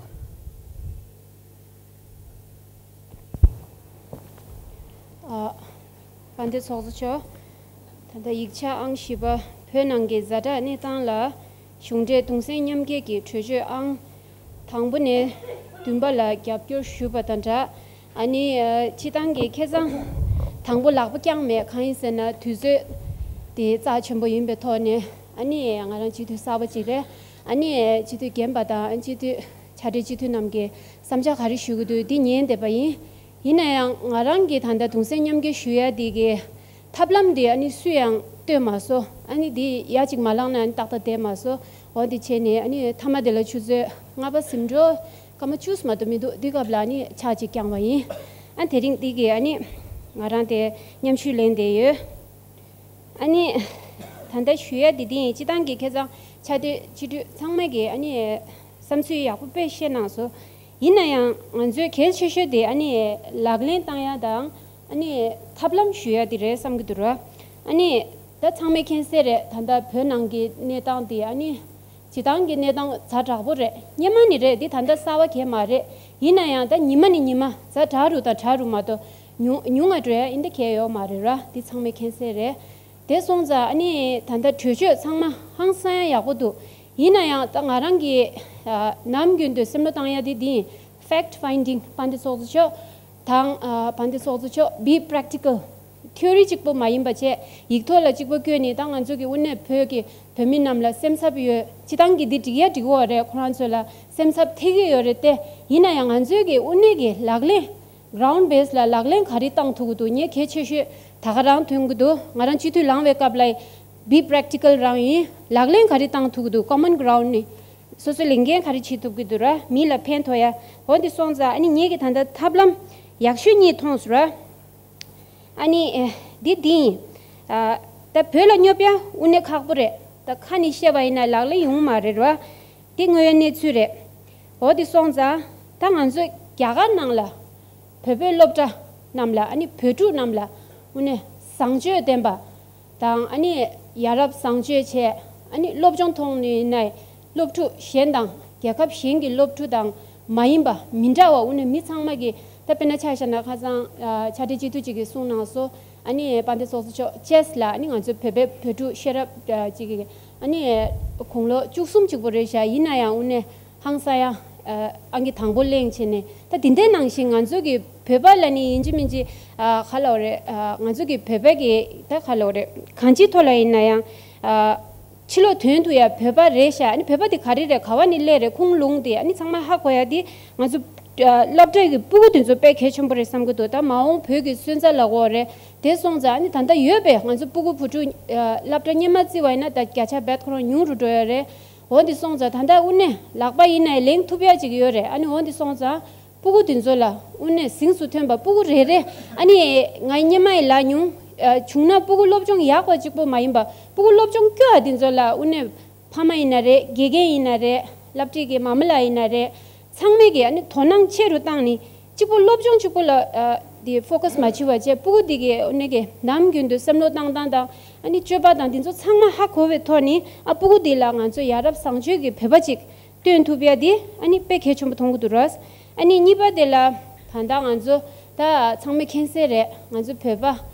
ཨ། དཔལ་ལྡན་ཚོགས་གཙོ་མཆོག་ད་ལྟ་ཡིག་ཆ་ཨང་བཞི་པ་བོད་ནང་གི་ཛ་དྲག་གནས་སྟངས་ལ་གཞུང་འབྲེལ་གདུང་སེམས་མཉམ་སྐྱེད་ཀྱི་གྲོས་ཆོད་ཨང་དང་པོ་ནས་བདུན་པ་ལ་རྒྱབ་སྐྱོར་ཞུས་པ་དང་སྦྲགས། ཨ་ནི་ཨ། སྤྱིར་བཏང་གི་ཁ་སང་དང་པོ་ལག་པ་བརྐྱངས་མེད། གང་ཡིན་ཟེར་ན་དུས་ཚོད་དེ་རྩ་ཆེན་པོ་ཡིན་པའི་ཐོག་ནས། ཨ་ནི་ང་རང་སྤྱི་འཐུས་གསར་པ་ཅིག་རེད། ཨ་ནི་སྤྱི་འཐུས་རྒན་པ་དང་སྤྱི་འཐུས་ཕྱག་སྦྲེལ་སྤྱི་འཐུས་རྣམས་ཀྱིས་བསམ་འཆར་ག་རེ་ཞུ་གི་འདུག་འདི་ཉན་བསྡད་པ་ཡིན། ཡིན་ན་ཡང་ང་རང་གིས་ད་ལྟ་གདུང་སེམས་མཉམ་སྐྱེད་ཞུ་ཡ་འདི་གི་ ཐབས་ལམ་དེ་ཨ་ནི་སུས་ཡང་སྟོན་མ་སོང་། ཨ་ནི་དེ་ཡ་གཅིག་མ་ལངས་ན་ཨ་ནི་ཏག་ཏག་བསྡད་མ་སོང་། འོ་དེ་བྱས་ནས་ཨ་ནི་མཐའ་མ་དེ་ལ་ཆུ་ཚོད་ལྔ་པ་ཟིན་འགྲོ། སྐར་མ་བཅུ་མ་གཏོགས་མི་འདུག་དེ་སྐབས་ལ་ཨ་ནི་ཕྱག་གཅིག་བརྐྱངས་པ་ཡིན། ཨ་དེ་རིང་འདི་གི་ཨ་ནི་ང་རང་དེ་མཉམ་ཞུགས་ལེན་བསྡད་ཡོད། ཨ་ནི་ད་ལྟ་ཞུ་ཡ་འདི་འདི་ཡིན། སྤྱི་བཏང་གི་ཁ་སང་ཕྱག་སྡེ་སྤྱི་འཐུས་ཚང་མ་གི་ཨ་ནི་བསམ་ཚུལ་ཡག་པོ་དཔེ་བཤད་གནང་སོང་། ཡིན་ན་ཡང་ང་ཚོའི་གལ་ཆེ་ཤོས་དེ་ཨ་ནི་ལག་ལེན་བསྟར་ཡ་དང་ཨ་ནི་ཐབས་ལམ་ཞུ་ཡ་དེ་རེད་བསམ་གྱི་འདུག་ར། ཨ་ནི་ད་ཚང་མས་མཁྱེན་གསལ་རེད། ད་ལྟ་བོད་ནང་གི་གནས་སྟངས་དེ་ཨ་ནི་སྤྱི་བཏང་གི་གནས་སྟངས་ཛ་དྲག་པོ་རེད། སྔོན་མ་ནི་རེད། འདི་ད་ལྟ་གསར་བ་གང་ཡང་མ་རེད། ཡིན་ན་ཡང་ད་ཉི་མ་ནས་ཉི་མ་ཛ་དྲག་རུ་དང་དྲག་རུ་མ་གཏོགས་ཉུང་ཉུང་ང་འགྲོ་ཡ་ཨིན་ད་གང་ཡང་ཡོད་མ་རེད་ར། འདི་ཚང་མས་མཁྱེན་གསལ་རེད། དེ་སོང་ཙང་ཨ་ནི་ད་ལྟ་གྲོས་ཆོད་ཚང་མ་ཧང་སང་ཡ་ཡག་པོ་འདུག་ཡིན་ན་ཡང་ད་ང་རང་གིས་ཨ་ནམ་རྒྱུན་དུ་སེམས་བློ་བཏང་ཡ་དེ་འདི་ཡིན། Fact finding དཔལ་ལྡན་ཚོགས་གཙོ་མཆོག་དང་ཨ་དཔལ་ལྡན་ཚོགས་གཙོ་མཆོག་be practical, theory གཅིག་པོ་མ་ཡིན་པ་བྱས། ཡིག་ཐོག་ལ་གཅིག་པོ་བཀོད་ནས་ད་ང་ཚོ་གི་དབུ་ནས་བོད་ཀྱི་བོད་མི་རྣམས་ལ་སེམས་འཚབ་ཡོད། སྤྱི་བཏང་གི་འདི་འགྲིག་ཡ་འགྲིག་གི་ཡོད་རེད། ཁོ་རང་ཚོ་ལ་སེམས་འཚབ་ཐེབས་ཀྱི་ཡོད་རེད་དེ། ཡིན་ན་ཡང་ང་ཚོའི་གི་དབུ་ནས་ཀྱི་ལག་ལེན་ground base ལ་ལག་ལེན་ག་རེ་བཏང་ཐུབ་ཀྱི་འདུག་ངས་གལ་ཆེ་ཤོས་ད་ག་རང་ཐོན་གྱི་འདུག་ང་རང་སྤྱི་འཐུས་ལངས་པའི་སྐབས་ལ་be practical རང་ཡིན། ལག་ལེན་ག་རེ་བཏང་ཐུབ་ཀྱི་འདུག common ground ནས་སོ་སོའི་ལས་འགན་ག་རེ་བྱེད་ཐུབ་ཀྱི་འདུག་ར། མི་ལ་ཕན་ཐོགས་ཡ། འོ་འདི་སོང་ཙང་ཨ་ནི་ངེད་ཀྱི་ད་ལྟ་ཐབས་ལམ་ཡག་ཤོས་གཉིས་མཐོང་སོང་ར། ཨ་ནི་ཨེ་འདི་འདི་ཡིན། ཨ་ད་བོད་ལ་སྙོབ་ཡ་དངོས་གནས་ཁག་པོ་རེད། ད་ཁ་ནས་བཤད་པ་ཡིན་ན་ལག་ལེན་ཡོང་མ་རེད་ར། འདི་དངོས་ཡོད་གནས་ཚུལ་རེད། འོ་འདི་སོང་ཙང་ད་ང་ཚོ་རྒྱ་གར་ནང་ལ་བོད་པའི་སློབ་གྲྭ་རྣམས་ལ་ཨ་ནི་བོད་ཕྲུག་རྣམས་ལ་དངོས་གནས་བཟང་སྤྱོད་ལྡན་པ་དང་ཨ་ནི་ཡ་རབས་བཟང་སྤྱོད་བྱས། ཨ་ནི་སློབ་སྦྱོང་ཐོག་ནས་ཡིན་ནའི་སློབ་ཕྲུག་གཞན་དང་རྒྱལ་ཁབ་གཞན་གྱི་སློབ་ཕྲུག་དང་མ་ཡིན་པ་མི་འདྲ་བ་དངོས་གནས་མི་ཚང་མ་གི་ད་དཔེར་ན་ཆ་བཞག་ན་ཁ་སང་ཨ་ཕྱག་སྦྲེལ་སྤྱི་འཐུས་གཅིག་གིས་གསུངས་གནང་སོང་། ཨ་ནི་དཔལ་ལྡན་ཚོགས་གཙོ་མཆོག་ཅེས་ལ་ཨ་ནི་ང་ཚོའི་བོད་པའི་བོད་ཕྲུག་ཤེས་རབ་ཨ་ཅིག་གིས་ཨ་ནི་དགུང་ལོ་བཅུ་གསུམ་གཅིག་པོ་རེད་ཤག་ཡིན་ན་ཡང་དངོས་གནས་ཧང་སང་ཡ། ཨ་ཨང་ཀི་དང་པོ་གླེང་བྱས་ནས་ད་དེ་འདྲའི་ནང་བཞིན་ང་ཚོ་གི་བོད་པ་ལ་ནི་ཡིན་གཅིག་མིན་གཅིག་ཨ་ག་ལབ་རེད། ཨ་ང་ཚོ་གི་བོད་པ་གི་ད་ག་ལབ་རེད། གང་ཅིའི་ཐོག་ལ་ཡིན་ན་ཡང་ཨ་ཕྱི་ལོགས་ཐོན་ཐུབ་ཡ་བོད་པ་རེད་ཤག་ཨ་ནི་བོད་པ་དེ་ག་རེ་རེད། ག་བ་ནས་སླེབས་རེད། ཁུངས་ལུང་དེ་ཨ་ནི་ཚང་མ་ཧ་གོ་ཡ་དེ་ང་ཚོ་ཨ་སློབ་གྲྭ་གི་སྤུ་གུ་དེ་ཚོ་དཔེ་གལ་ཆེན་པོ་རེད་བསམ་གི་འདུག་ད་མ་འོངས་བོད་ཀྱི་སོན་རྩ་ལ་གོ་རེད། དེ་སོང་ཙང་ཨ་ནི་ད་ལྟ་ཡོད་པའི་ང་ཚོ་སྤུ་གུ་བུ་ཕྲུག་ཨ་སློབ་གྲྭ་སྔོན་མ་བརྩི་བ་ཡིན་ན་ད་བརྒྱ་ཆ་རྦད་ཁོ་རང་ཉུང་རུ་འགྲོ་ཡ་རེད། འོ་འདི་སོང་ཙང་ད་ལྟ་དངོས་གནས་ལག་པ་ཡིན་ནའི་ལེན་ཐུབ་ཡ་ཅིག་ཡོད་རེད། ཨ་ནི་འོ་འདི་སོང་ཙང་སྤུ་གུ་འདི་ཚོ་ལ་དངོས་གནས་གཟེངས་སུ་ཐོན་པ་སྤུ་གུ་རེ་རེ་ཨ་ནི་ང་སྔོན་མ་ཡི་ལ་ཉུང་ཨ་བྱུང་ན་སྤུ་གུ་སློབ་སྦྱོང་ཡག་པ་གཅིག་པོ་མ་ཡིན་པ་སྤུ་གུ་སློབ་སྦྱོང་སྐྱོ་བ་འདི་ཚོ་ལ་དངོས་གནས་ཕ་མ་ཡིན་ན་རེད། དགེ་རྒན་ཡིན་ན་རེད། སློབ་ཁྲིད་ཀྱི་མ་མ་ལགས་ཡིན་ན་རེད། ཚང་མས་ཀྱི་ཨ་ནི་དོ་སྣང་ཆེ་རུ་བཏང་ནི་གཅིག་པོ་སློབ་སྦྱོང་གཅིག་པོ་ལ་ཨ་དེ་ཕོ་ཀ་སི་མ་བྱེད་པ་བྱས་སྤུ་གུ་དེ་གི་ཨ་ནི་གི་ནམ་རྒྱུན་དུ་བསམ་བློ་བཏང་སྟངས་དང་ཨ་ནི་སྤྱོད་པ་དང་དེ་ཚོ་ཚང་མ་ཧ་གོ་བའི་ཐོག་ནས་ཨ་སྤུ་གུ་དེ་ལ་ང་ཚོ་ཡ་རབས་བཟང་སྤྱོད་ཀྱི་བོད་པ་ཅིག་སྟོན་ཐུབ་ཡ་དེ་ཨ་ནི་དཔེ་གལ་ཆེན་པོ་མཐོང་གི་འདུག་ར། ཨ་ནི་གཉིས་པ་དེ་ལ་ད་ལྟ་ང་ཚོ་ད་ཚང་མས་མཁྱེན་གསལ་རེད། ང་ཚོ་བོད་པ་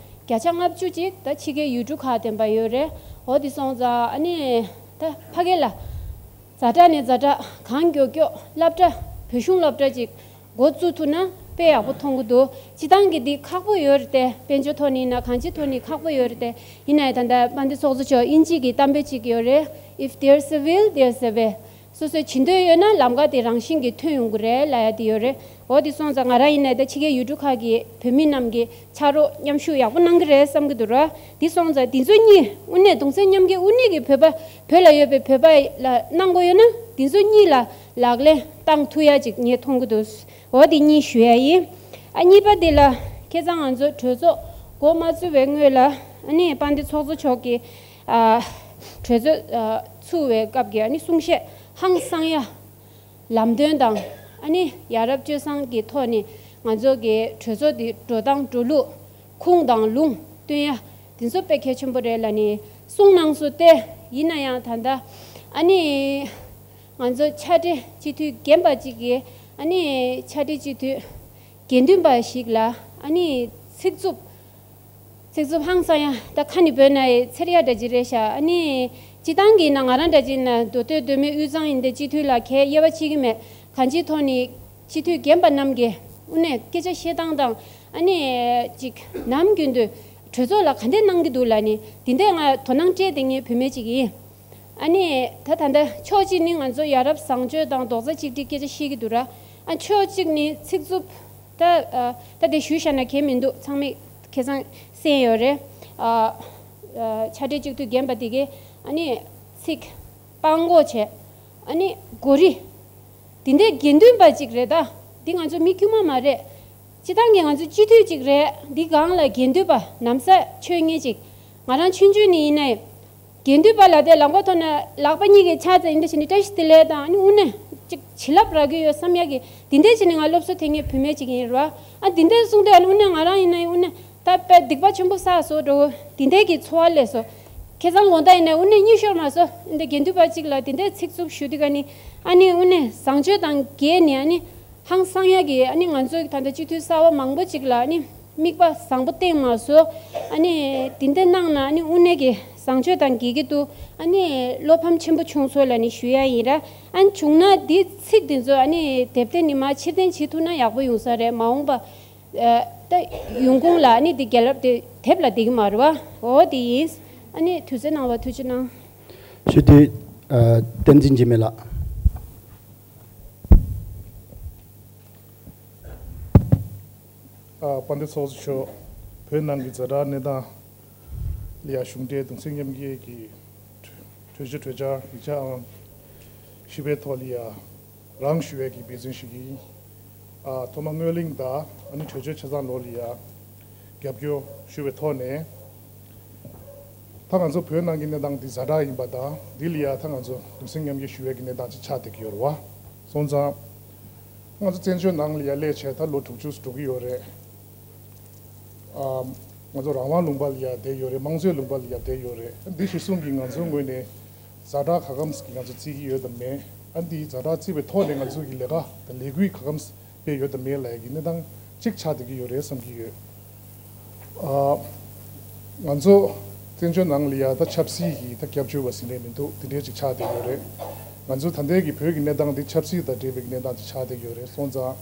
བརྒྱ་ཆ་ལྔ་བཅུ་ཅིག་ད་ཕྱི་རྒྱལ་ཡུལ་གྲུ་ཁག་བསྡད་པ་ཡོད་རེད། འོ་དེ་སོང་ཙང་ཨ་ནི་ད་ཕ་གི་ལ་ཛ་དྲག་ནས་ཛ་དྲག་གང་མགྱོགས་མགྱོགས་སློབ་གྲྭ་བོད་གཞུང་སློབ་གྲྭ་ཅིག་འགོ་བཙུགས་ཐུབ་ན་དཔེ་ཡག་པོ་མཐོང་གི་འདུག་སྤྱི་བཏང་གི་འདི་ཁག་པོ་ཡོད་རེད་དེ། དཔལ་འབྱོར་ཐོག་ནས་ཡིན་ན་གང་ཅིའི་ཐོག་ནས་ཁག་པོ་ཡོད་རེད་དེ། ཡིན་ནའི་ད་ལྟ་དཔལ་ལྡན་ཚོགས་གཙོ་མཆོག་དབྱིན་ཇི་གི་གཏམ་དཔེ་ཅིག་ཡོད་རེད། If there's a will, there's a way. སོ་སོའི་བྱེད་འདོད་ཡོད་ན་ལམ་ཁ་དེ་རང་བཞིན་གྱིས་ཐོན་ཡོང་གི་རེད་ལབ་ཡ་དེ་ཡོད་རེད། འོ་དེ་སོང་ཙང་ང་རང་ཡིན་ནའི་ད་ཕྱི་རྒྱལ་ཡུལ་གྲུ་ཁག་གི་བོད་མི་རྣམས་ཀྱི་ཕྱག་རོགས་མཉམ་ཞུགས་ཡག་པོ་གནང་གི་རེད་བསམ་གྱི་འདུག་ར། དེ་སོང་ཙང་དེ་ཚོ་གཉིས་དངོས་གནས་གདུང་སེམས་མཉམ་སྐྱེད་དངོས་གནས་ཀྱི་བོད་པ་བོད་ལ་ཡོད་པའི་བོད་པ་ལ་གནང་དགོས་ཡོད་ན་དེ་ཚོ་གཉིས་ལ་ལག་ལེན་བཏང་ཐུབ་ཡ་ཅིག་ངས་མཐོང་གི་འདུག་འོ་དེ་གཉིས་ཞུ་ཡ་ཡིན། ཨ་གཉིས་པ་དེ་ལ་ཁ་སང་ང་ཚོ་གྲོས་ཚོགས་འགོ་མ་བཙུགས་པའི་སྔོན་ལ་ཨ་ནི་དཔལ་ལྡན་ཚོགས་གཙོ་མཆོག་གིས་ཨ་གྲོས་ཚོགས་ཨ་ཚུགས་པའི་སྐབས་ཀྱི་ཨ་ནི་གསུང་བཤད་ཧང་སང་ཡ། ལམ་སྟོན་དང་ཨ་ནི་ཡ་རབས་སྤྱོད་བཟང་གི་ཐོག་ནས་ང་ཚོ་གི་གྲོས་ཚོགས་འདི་འགྲོ་སྟངས་འགྲོ་ལུགས་ཁུངས་དང་ལུང་སྟོན་ཡ་འདི་ཚོ་དཔེ་གལ་ཆེན་པོ་རེད་ལབ་ནས་གསུངས་གནང་སོང་སྟེ། ཡིན་ན་ཡང་ད་ལྟ་ཨ་ནི་ང་ཚོ་ཕྱག་སྦྲེལ་སྤྱི་འཐུས་རྒན་པ་གཅིག་གིས་ཨ་ནི་ཕྱག་སྦྲེལ་སྤྱི་འཐུས་དགེ་འདུན་པ་ཞིག་ལ་ཨ་ནི་ཚིག་རྩུབ། ཚིག་རྩུབ་ཧང་སང་ཡ། ད་ཁ་ནས་བོས་ན་ཡི་འཚེར་ཡ་འདྲ་ཅིག་རེད་ཤག་ཨ་ནི་སྤྱི་བཏང་གི་ན་ང་རང་འདྲ་ཅིག་ན་མདོ་སྟོད་མདོ་སྨད་དབུས་གཙང་ཡིན་ཏེ་སྤྱི་འཐུས་ལ་གའི་དབྱེ་བ་ཕྱེ་གི་མེད། གང་ཅིའི་ཐོག་ནས་སྤྱི་འཐུས་རྒན་པ་རྣམས་ཀྱིས་དངོས་གནས་སྐད་ཆ་བཤད་སྟངས་དང་ཨ་ནི་ཅིག་ནམ་རྒྱུན་དུ་གྲོས་ཚོགས་ལ་ག་འདྲས་གནང་གི་འདུག་ལབ་ནས་འདི་འདྲས་ང་དོ་སྣང་སྤྲད་དེ་ངའི་བུད་མེད་ཅིག་ཡིན། ཨ་ནི་ད་ད་ལྟ་ཕྱོགས་གཅིག་ནི་ང་ཚོ་ཡ་རབས་བཟང་སྤྱོད་དང་རྡོག་རྩ་གཅིག་སྒྲིལ་སྐད་ཆ་བཤད་ཀྱི་འདུག་ར། ཨ་ཕྱོགས་གཅིག་ནི་ཚིག་རྩུབ། ད་ཨ་ད་དེ་ཞུས་བཞག་ན་གལ་མི་འདུག་ཚང་མས་ཁ་སང་གསན་ཡོད་རེད། ཨ་ཨ་ཕྱག་སྦྲེལ་གཅིག་སྡུད་རྒན་པ་དེ་གས་ཨ་ནི་ཚིག་པགས་འགོག་བྱས། ཨ་ནི་གོ་རི་འདི་འདྲའི་དགེ་འདུན་པ་ཅིག་རེད་ད། འདི་ང་ཚོ་མི་དཀྱུས་མ་མ་རེད། སྤྱི་བཏང་གི་ང་ཚོ་སྤྱི་འཐུས་ཅིག་རེད། འདི་སྒང་ལ་དགེ་འདུན་པ་ནམ་ས་ཆོས་ངེས་ཅིག་ང་རང་ཆུང་ཆུང་ནས་ཡིན་ནའི་དགེ་འདུན་པ་ལ་དེ་ལག་པ་ཐོག་ན་ལག་པ་གཉིས་ཀྱིས་ཕྱག་འཚལ་ཡིན་འདྲ་བྱས་ནས་བཀྲ་ཤིས་བདེ་ལེགས་དང་ཨ་ནི་དངོས་གནས་ཅིག་བྱིན་རླབས་རག་གི་ཡོད་བསམ་ཡག་གི་འདི་འདྲ་བྱས་ནས་ང་སློབ་གསོ་ཐེབས་མཁན་བུད་མེད་ཅིག་ཡིན་རེད་བ། ཨ་འདི་འདྲ་གསུངས་དུས་ཨ་ནི་དངོས་གནས་ང་རང་ཡིན་ན་ཡང་དངོས་གནས། ད་དཔེ་སྡིག་པ་ཆེན་པོ་བསགས་སོ་འགྲོ་འདི་འདྲའི་གི་འཚོ་བ་ལས་སོ། ཁ་སང་དགོང་དག་ཡིན་ན་དངོས་གནས་གཉིད་ཤོར་མ་སོང་། འདི་དགེ་འདུན་པ་གཅིག་ལ་འདི་འདྲའི་ཚིག་རྩུབ་ཞུ་དུས་ཀ་ནི་ཨ་ནི་དངོས་གནས་བཟང་སྤྱོད་དང་འགལ་ནས་ཨ་ནི་ཧང་སང་ཡ་གི་ཨ་ནི་ང་ཚོའི་ད་ལྟ་སྤྱི་འཐུས་གསར་བ་མང་པོ་གཅིག་ལ་ཨ་ནི་དམིགས་པ་བཟང་པོ་བསྟན་མ་སོང་། ཨ་ནི་འདི་འདྲ་གནང་ན་ཨ་ནི་དངོས་གནས་ཀྱི་བཟང་སྤྱོད་དང་འགལ་གྱི་འདུག་ཨ་ནི་བློ་ཕམ་ཆེན་པོ་བྱུང་སོང་ལབ་ནི་ཞུ་ཡ་ཡིན་ར། ཨ་ནི་བྱུང་ན་འདི་ཚིག་འདི་ཚོ་ཨ་ནི་དེབ་དེ་ནི་མ་ཕྱིར་འཐེན་བྱེད་ཐུབ་ན་ཡག་པོ་ཡོང་ས་རེད། མ་འོངས་པ། ཨ་ད་ཡོང་ཁུངས་ལ་ནི་འདི་རྒྱལ་རབས་དེ་དེབ་ལ་བསྡད་ཀྱི་མ་རེད་བ། འོ་དེ་ཡིན། ཨ་ནི་དུས་ཚོད་གནང་བ་ཐུགས་རྗེ་གནང་། ཞུ་དུས། ཨ་བསྟན་འཛིན་འཇིགས་མེད་ལགས། ཨ་དཔལ་ལྡན་ཚོགས་གཙོ་མཆོག་བོད་ནང་གི་ཛ་དྲག་གནས་སྟངས་ལ་ཡ་གཞུང་འབྲེལ་གདུང་སེམས་མཉམ་སྐྱེད་ཀྱི་གྲོས་གཞི་གྲོས་འཆར་ཡིག་ཆ་ཨང་བཞི་པའི་ཐོག་ལ་ཡ་རང་ཞུ་བའི་གི་འབད་བརྩོན་ཞུ་གི་ཡིན། ཨ་ཐོག་མ་སྔོན་གླེང་དང་ཨ་ནི་གྲོས་ཆོད་ཆ་ཚང་ལོགས་ལ་ཡ་རྒྱབ་སྐྱོར་ཞུ་བའི་ཐོག་ནས། ད་ང་ཚོ་བོད་ནང་གི་གནས་སྟངས་འདི་ཛ་དྲག་ཡིན་པ་དང་འདི་ལ་ཡ་ད་ང་ཚོ་གདུང་སེམས་མཉམ་སྐྱེད་ཞུ་བའི་གི་གནས་སྟངས་ཅིག་ཆགས་བསྡད་ཀྱི་ཡོད་རེད་བ། སོང་ཙང་ང་ཚོ་བཙན་བྱོལ་ནང་ལ་ཡ་སླེབས་བྱས་ད་ལོ་དྲུག་ཅུ་འགྲོ་གི་ཡོད་རེད། ཨ་ང་ཚོ་རང་དབང་ལུང་པ་ལ་ཡ་བསྡད་ཡོད་རེད། དམངས་གཙོའི་ལུང་པ་ལ་ཡ་བསྡད་ཡོད་རེད། འདི་གཞི་བཟུང་གི་ང་ཚོའི་ངོས་ནས་ཛ་དྲག་ག་གམ་གི་ང་ཚོ་བརྩི་གི་ཡོད་དམ་མེད། ཨ་འདི་ཛ་དྲག་བརྩིས་པའི་ཐོག་ནས་ང་ཚོ་གི་ལས་ཀ་དང་ལས་འགུལ་ག་གམ་སྤེལ་ཡོད་དམ་མེད་ལབ་ཡ་གི་གནས་སྟངས་གཅིག་ཆགས་བསྡད་ཀྱི་ཡོད་རེད་བསམ་གྱི་ཡོད། ཨ་ང་ཚོ་བཙན་བྱོལ་ནང་ལ་ཡ་ད་ཆབ་སྲིད་ཀྱི་ད་སྐྱབས་བཅོལ་བ་ཟིན་རེད་མི་འདུག་དེ་འདྲའི་ཅིག་ཆགས་བསྡད་ཡོད་རེད། ང་ཚོ་ད་ལྟའི་གི་བོད་ཀྱི་གནས་སྟངས་འདི་ཆབ་སྲིད་དང་འབྲེལ་བའི་གནས་སྟངས་ཅིག་ཆགས་བསྡད་ཡོད་རེད། སོང་ཙང་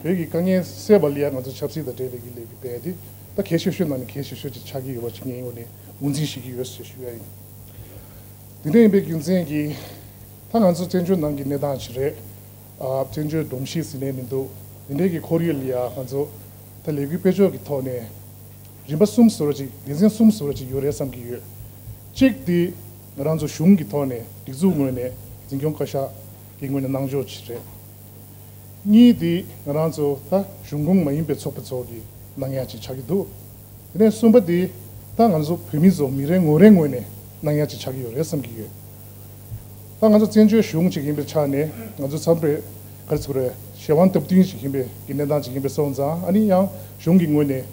བོད་ཀྱི་དཀའ་ངལ་སེལ་བ་ལ་ཡ་ང་ཚོ་ཆབ་སྲིད་དང་འབྲེལ་བའི་གི་ལས་འགུལ་སྤེལ་ཏེ་ད་གལ་ཆེ་ཤོས་ནང་ནས་གལ་ཆེ་ཤོས་ཅིག་ཆགས་ཀྱི་ཡོད་པ་ཅིག་ངའི་ངོས་ནས་ངོས་འཛིན་ཞུ་གི་ཡོད་ཟེར་ཞུ་ཡ་ཡིན། དེ་འདྲ་ཡིན་པའི་རྒྱུ་མཚན་གྱིས་ད་ང་ཚོ་བཙན་བྱོལ་ནང་གི་གནས་སྟངས་ཅིག་རེད། ཨ་བཙན་བྱོལ་སྒྲོམ་གཞི་ཟིན་ནས་མི་འདུག་དེ་འདྲའི་གི་ཁོར་ཡུག་ལ་ཡ་ང་ཚོ་ད་ལས་འགུལ་སྤེལ་ཕྱོགས་ཀྱི་ཐོག་ནས་རིམ་པ་གསུམ་བཟོ་འདྲ་ཅིག་སྡེ་ཚན་གསུམ་བཟོ་འདྲ་ཅིག་ཡོད་རེད་བསམ་གྱི་ཡོད། གཅིག་དེ་ང་རང་ཚོ་གཞུང་གི་ཐོག་ནས་སྒྲིག་འཛུགས་ངོས་ནས་འཛིན་སྐྱོང་བཀའ་ཤག་གི་ངོས་ནས་གནང་ཕྱོགས་ཅིག་རེད། གཉིས་དེ་ང་རང་ཚོ་ད་གཞུང་ཁོངས་མ་ཡིན་པའི་ཚོགས་པ་ཚོ་གིས་གནང་ཡ་ཅིག་ཆགས་ཀྱི་འདུག་དེ་ནས་གསུམ་པ་དེ་ད་ང་ཚོ་བོད་མི་ཚོ་མི་རེ་ངོ་རེ་ངོས་ནས་གནང་ཡ་ཅིག་ཆགས་ཀྱི་ཡོད་རེད་བསམ་གྱི་ཡོད། ད་ང་ཚོ་བཙན་བྱོལ་གཞུང་ཅིག་ཡིན་པའི་ཆ་ནས་ང་ཚོ་མཚམས་རེ་ག་རེ་ཟེར་དགོས་རེད། གཞན་དབང་སྟབས་བསྟུན་ཅིག་ཡིན་པའི་གི་གནས་སྟངས་ཅིག་ཡིན་པའི་སོང་ཙང་ཨ་ནི་ཡང་གཞུང་གི་ངོས་ནས་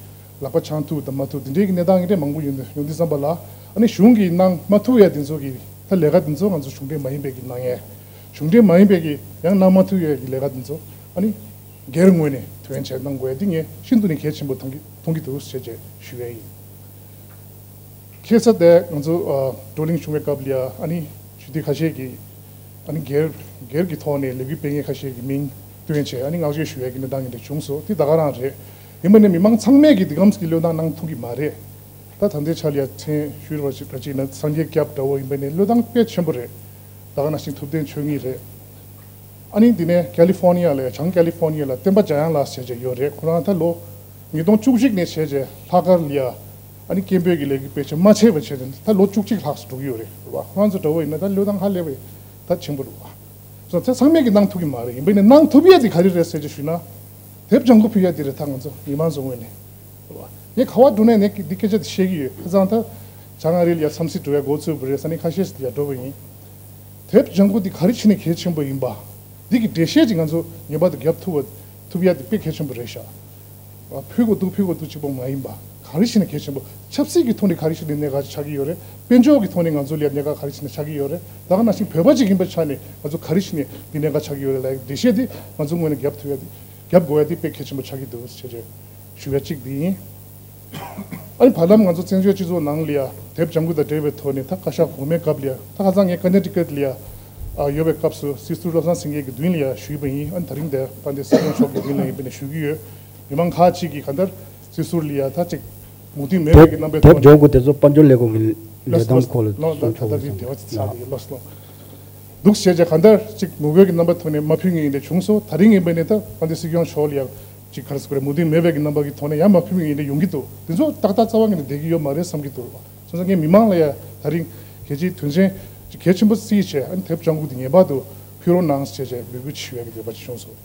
ལག་པ་འཆང་ཐུབ་དང་མ་ཐུབ་དེ་འདྲའི་གི་གནས་སྟངས་ཡིན་འདྲ་མང་པོ་ཡོང་ཡོང་དུས་ཙམ་པ་ལ་ཨ་ནི་གཞུང་གིས་གནང་མ་ཐུབ་ཡ་དེ་ཚོ་གི་ད་ལས་ཀ་དེ་ཚོ་ང་ཚོ་གཞུང་འབྲེལ་མ་ཡིན་པའི་གི་གནང་ཡས། གཞུང་འབྲེལ་མ་ཡིན་པའི་གི་ཡང་གནང་མ་ཐུབ་ཡས་ཀྱི་ལས་ཀ་འདི་ཚོ་ཨ་ནི་སྒེར་ངོས་ནས་དོན་བྱས་གནང་དགོས་ཡས་འདི་ངས་ཤིན་ཏུ་ནས་གལ་ཆེན་པོ་མཐོང་གི་མཐོང་གི་འདུག་ཟེར་བྱས་ཞུ་ཡས་ཡིན། ཁ་སང་དེ་ང་ཚོ་ཨ་བགྲོ་གླེང་བྱུང་བའི་སྐབས་ལ་ཡ་ཨ་ནི་ཞུ་དུས་ཁ་ཤས་ཀྱིས་ཨ་ནི་སྒེར་སྒེར་གྱི་ཐོག་ནས་ལས་འགུལ་སྤེལ་མཁན་ཁ་ཤས་ཀྱི་མིང་བཏོན་བྱས་ཨ་ནི་བསྔགས་བརྗོད་ཞུ་ཡས་ཀྱི་གནས་སྟངས་འདི་འདྲ་བྱུང་སོང་། དེ་ད་ག་རང་རེད། ཡིན་པ་ནས་མི་མང་ཚང་མས་ཀྱི་འདི་གམ་གྱི་བློས་བཏང་གནང་ཐུབ་ཀྱི་མ་རེད། ད་ད་ལྟའི་ཆ་ལ་ཡ་མཚན་ཞུས་པ་ཞིག་ར་ཅིག་ན་སངས་རྒྱས་སྐྱབས་འདྲ་བོ་ཡིན་པ་ནས་བློས་བཏང་དཔེ་ཆེན་པོ་རེད། ད་ག་ནང་བཞིན་ཐུབ་བསྟན་ཆོས་ཉིད་རེད། ཨ་ནི་འདི་ནས་ཀ་ལི་ཧྥོ་ནི་ཡ་ལ་ཡ་བྱང་ཀ་ལི་ཧྥོ་ནི་ཡ་ལ་བསྟན་པ་འཇམ་དབྱངས་ལགས་ཟེར་བྱས་ཡོད་རེད། ཁོ་རང་ད་ལོ་ཉིས་སྟོང་བཅུ་གཅིག་ནས་བྱས་བྱས་ལྷག་དཀར་ལ་ཡ་ཨ་ནི་སྐད་འབོད་ཀྱི་ལས་འགུལ་སྤེལ་བྱས་མ་ཆད་པ་བྱས་ནས་ད་ལོ་བཅུ་གཅིག་ལྷག་ཙམ་འགྲོ་གི་ཡོད་རེད། རེད་བ། ཁོ་རང་ཚོ་འདྲ་བོ་ཡིན་ན་ད་བློས་བཏང་ཧ་ལས་པ་ད་ཆེན་པོ་རེད་བ། སོ་ཚེ་ཚང་མས་ཀྱི་གནང་ཐུབ་ཀྱི་མ་རེད། ཡིན་པ་ནས་གནང་ཐུབ་ཡས་དེ་ག་རེ་རེད་ཟེར་བྱས་ཞུས་ན། དེབ་ལྗང་ཁུ་ཕུལ་ཡ་དེ་རེད། ད་ང་ཚོ་མི་མང་ཚོ་ངོས་ནས་རེད་བ། ངས་ག་བ་འགྲོ་ནས་ངས་འདི་སྐད་ཆ་དེ་བཤད་ཀྱི་ཡོད། ཁ་སང་ད་བྱང་ཨ་རི་ལ་ཡ་འཚམས་གཟིགས་འགྲོ་ཡ་འགོ་ཚུགས་པ་རེད། ས་གནས་ཁ་ཤས་ཤིག་ཏུ་ཡ་འགྲོ་བ་ཡིན། དེབ་ལྗང་ཁུ་འདི་ག་རེ་བྱས་ནས་གལ་ཆེན་པོ་ཡིན་པ། འདི་གི་འགྲེལ་བཤད་ཅིག་ང་ཚོ་ངེས་པར་དུ་རྒྱབ་ཐུབ་པ་ཐུབ་ཡ་དེ་དཔེ་གལ་ཆེན་པོ་རེད་ཤག་ཕུལ་དགོས་འདུག་ཕུལ་དགོས་འདུག་གཅིག་པོ་མ་ཡིན་པ། ག་རེ་བྱས་ནས་གལ་ཆེན་པོ། ཆབ་སྲིད་ཀྱི་ཐོག་ནས་ག་རེ་བྱས་ནས་གནད་འགག་ཆགས་ཀྱི་ཡོད་རེད། དཔལ་འབྱོར་གྱི་ཐོག་ནས་ང་ཚོ་ལ་ཡ་གནད་འགག་ག་རེ་བྱས་ནས་ཆགས་ཀྱི་ཡོད་རེད། ད་ག་ནང་བཞིན་བོད་པ་ཅིག་ཡིན་པའི་ཆ་ནས་ང་ཚོ་ག་རེ་བྱས་ནས་འདི་གནད་འགག་ཆགས་ཀྱི་ཡོད་རེད་ལབ་ཡ་འགྲེལ་བཤད་དེ་ང་ཚོ་ངོས་ནས་རྒྱབ་ཐུབ་ཡ་དེ། རྒྱབ་དགོས་ཡ་དེ་དཔེ་གལ་ཆེན་པོ་ཆགས་ཀྱི་འདུག་ཟེར་བྱས་ཞུ་ཡ་གཅིག་དེ་ཡིན། ཨ་ནི་བར་ལམ་ང་ཚོ་བཙན་བྱོལ་སྤྱི་ཚོགས་ནང་ལ་ཡ་དེབ་ལྗང་ཁུ་དང་འབྲེལ་བའི་ཐོག་ནས་ད་བཀའ་ཤག་གོང་མའི་སྐབས་ལ་ཡ་ད་ཁ་སང་ངས་ཀ་ནེ་ཊི་ཀཊ་ལ་ཡ་ཨ་ཡོད་པའི་སྐབས་སུ་སྲིད་ཟུར་བློ་བཟང་སེང་གེ་གི་མདུན་ལ་ཡ་ཞུས་པ་ཡིན། ཨ་ནི་ད་རིང་འདིར་དཔལ་ལྡན་སྲིད་སྐྱོང་མཆོག་གི་མདུན་ལ་ཡིན་པ་ནས་ཞུ་གི་ཡོད། མི་མང་ཁག་ཅིག་གིས་གང་ལྟར་སྲིད་ཟུར་ལ་ཡ་ད་ཅིག་མོས་མཐུན་མེད་པའི་གི་རྣམ་པའི་ཐོག་ནས། དེབ་ལྗང་ཁུ་དེ་ཚོ་དཔལ་འབྱོར་ལས་ཁུངས་ཀྱི་ལས་ལོས་དོན་ཁོ་ལ་ལོས་ལོས་ད་ལྟ་འདི་སོང་ཆོག་གི་འདི་འདི་བ་ཅིག་ཚར་ཡིན། ལོས་ལོས་འདུག་ཟེར་བྱས་གང་ལྟར་ཅིག་ངོ་རྒོལ་གྱི་རྣམ་པ་ཐོག་ནས་མ་ཕུལ་མཁན་ཡིན་འདྲ་བྱུང་སོང་། ད་རིང་ཡིན་པ་ནས་ད་དཔལ་ལྡན་སྲིད་སྐྱོང་མཆོག་ལ་ཡང་ ཅིག་ག་རེ་ཟེར་དགོས་རེད། མོས་མཐུན་མེད་པའི་གི་རྣམ་པ་གི་ཐོག་ནས་ཡར་མ་ཕུལ་མི་ཡིན་ན་ཡོང་གི་འདུག་དེ་ཚོ་ཏག་ཏག་རྩ་བ་ཉིད་ནས་བསྡད་ཀྱི་ཡོད་མ་རེད་བསམ་གྱི་འདུག་སོང་ཙང་ངས་མི་མང་ལ་ཡ་ད་རིང་གལ་ཆེའི་དོན་ཆེན་ཅིག་གལ་ཆེན་པོ་བརྩིས་བྱས། ཨ་ནི་དེབ་ལྗང་གུ་དེ་ངེས་པར་དུ་ཕུལ་རོགས་གནང་ཟེར་བྱས་འབོད་སྐུལ་ཞུ་ཡ་གི་འདོད་པ་ཅིག་བྱུང་སོང་།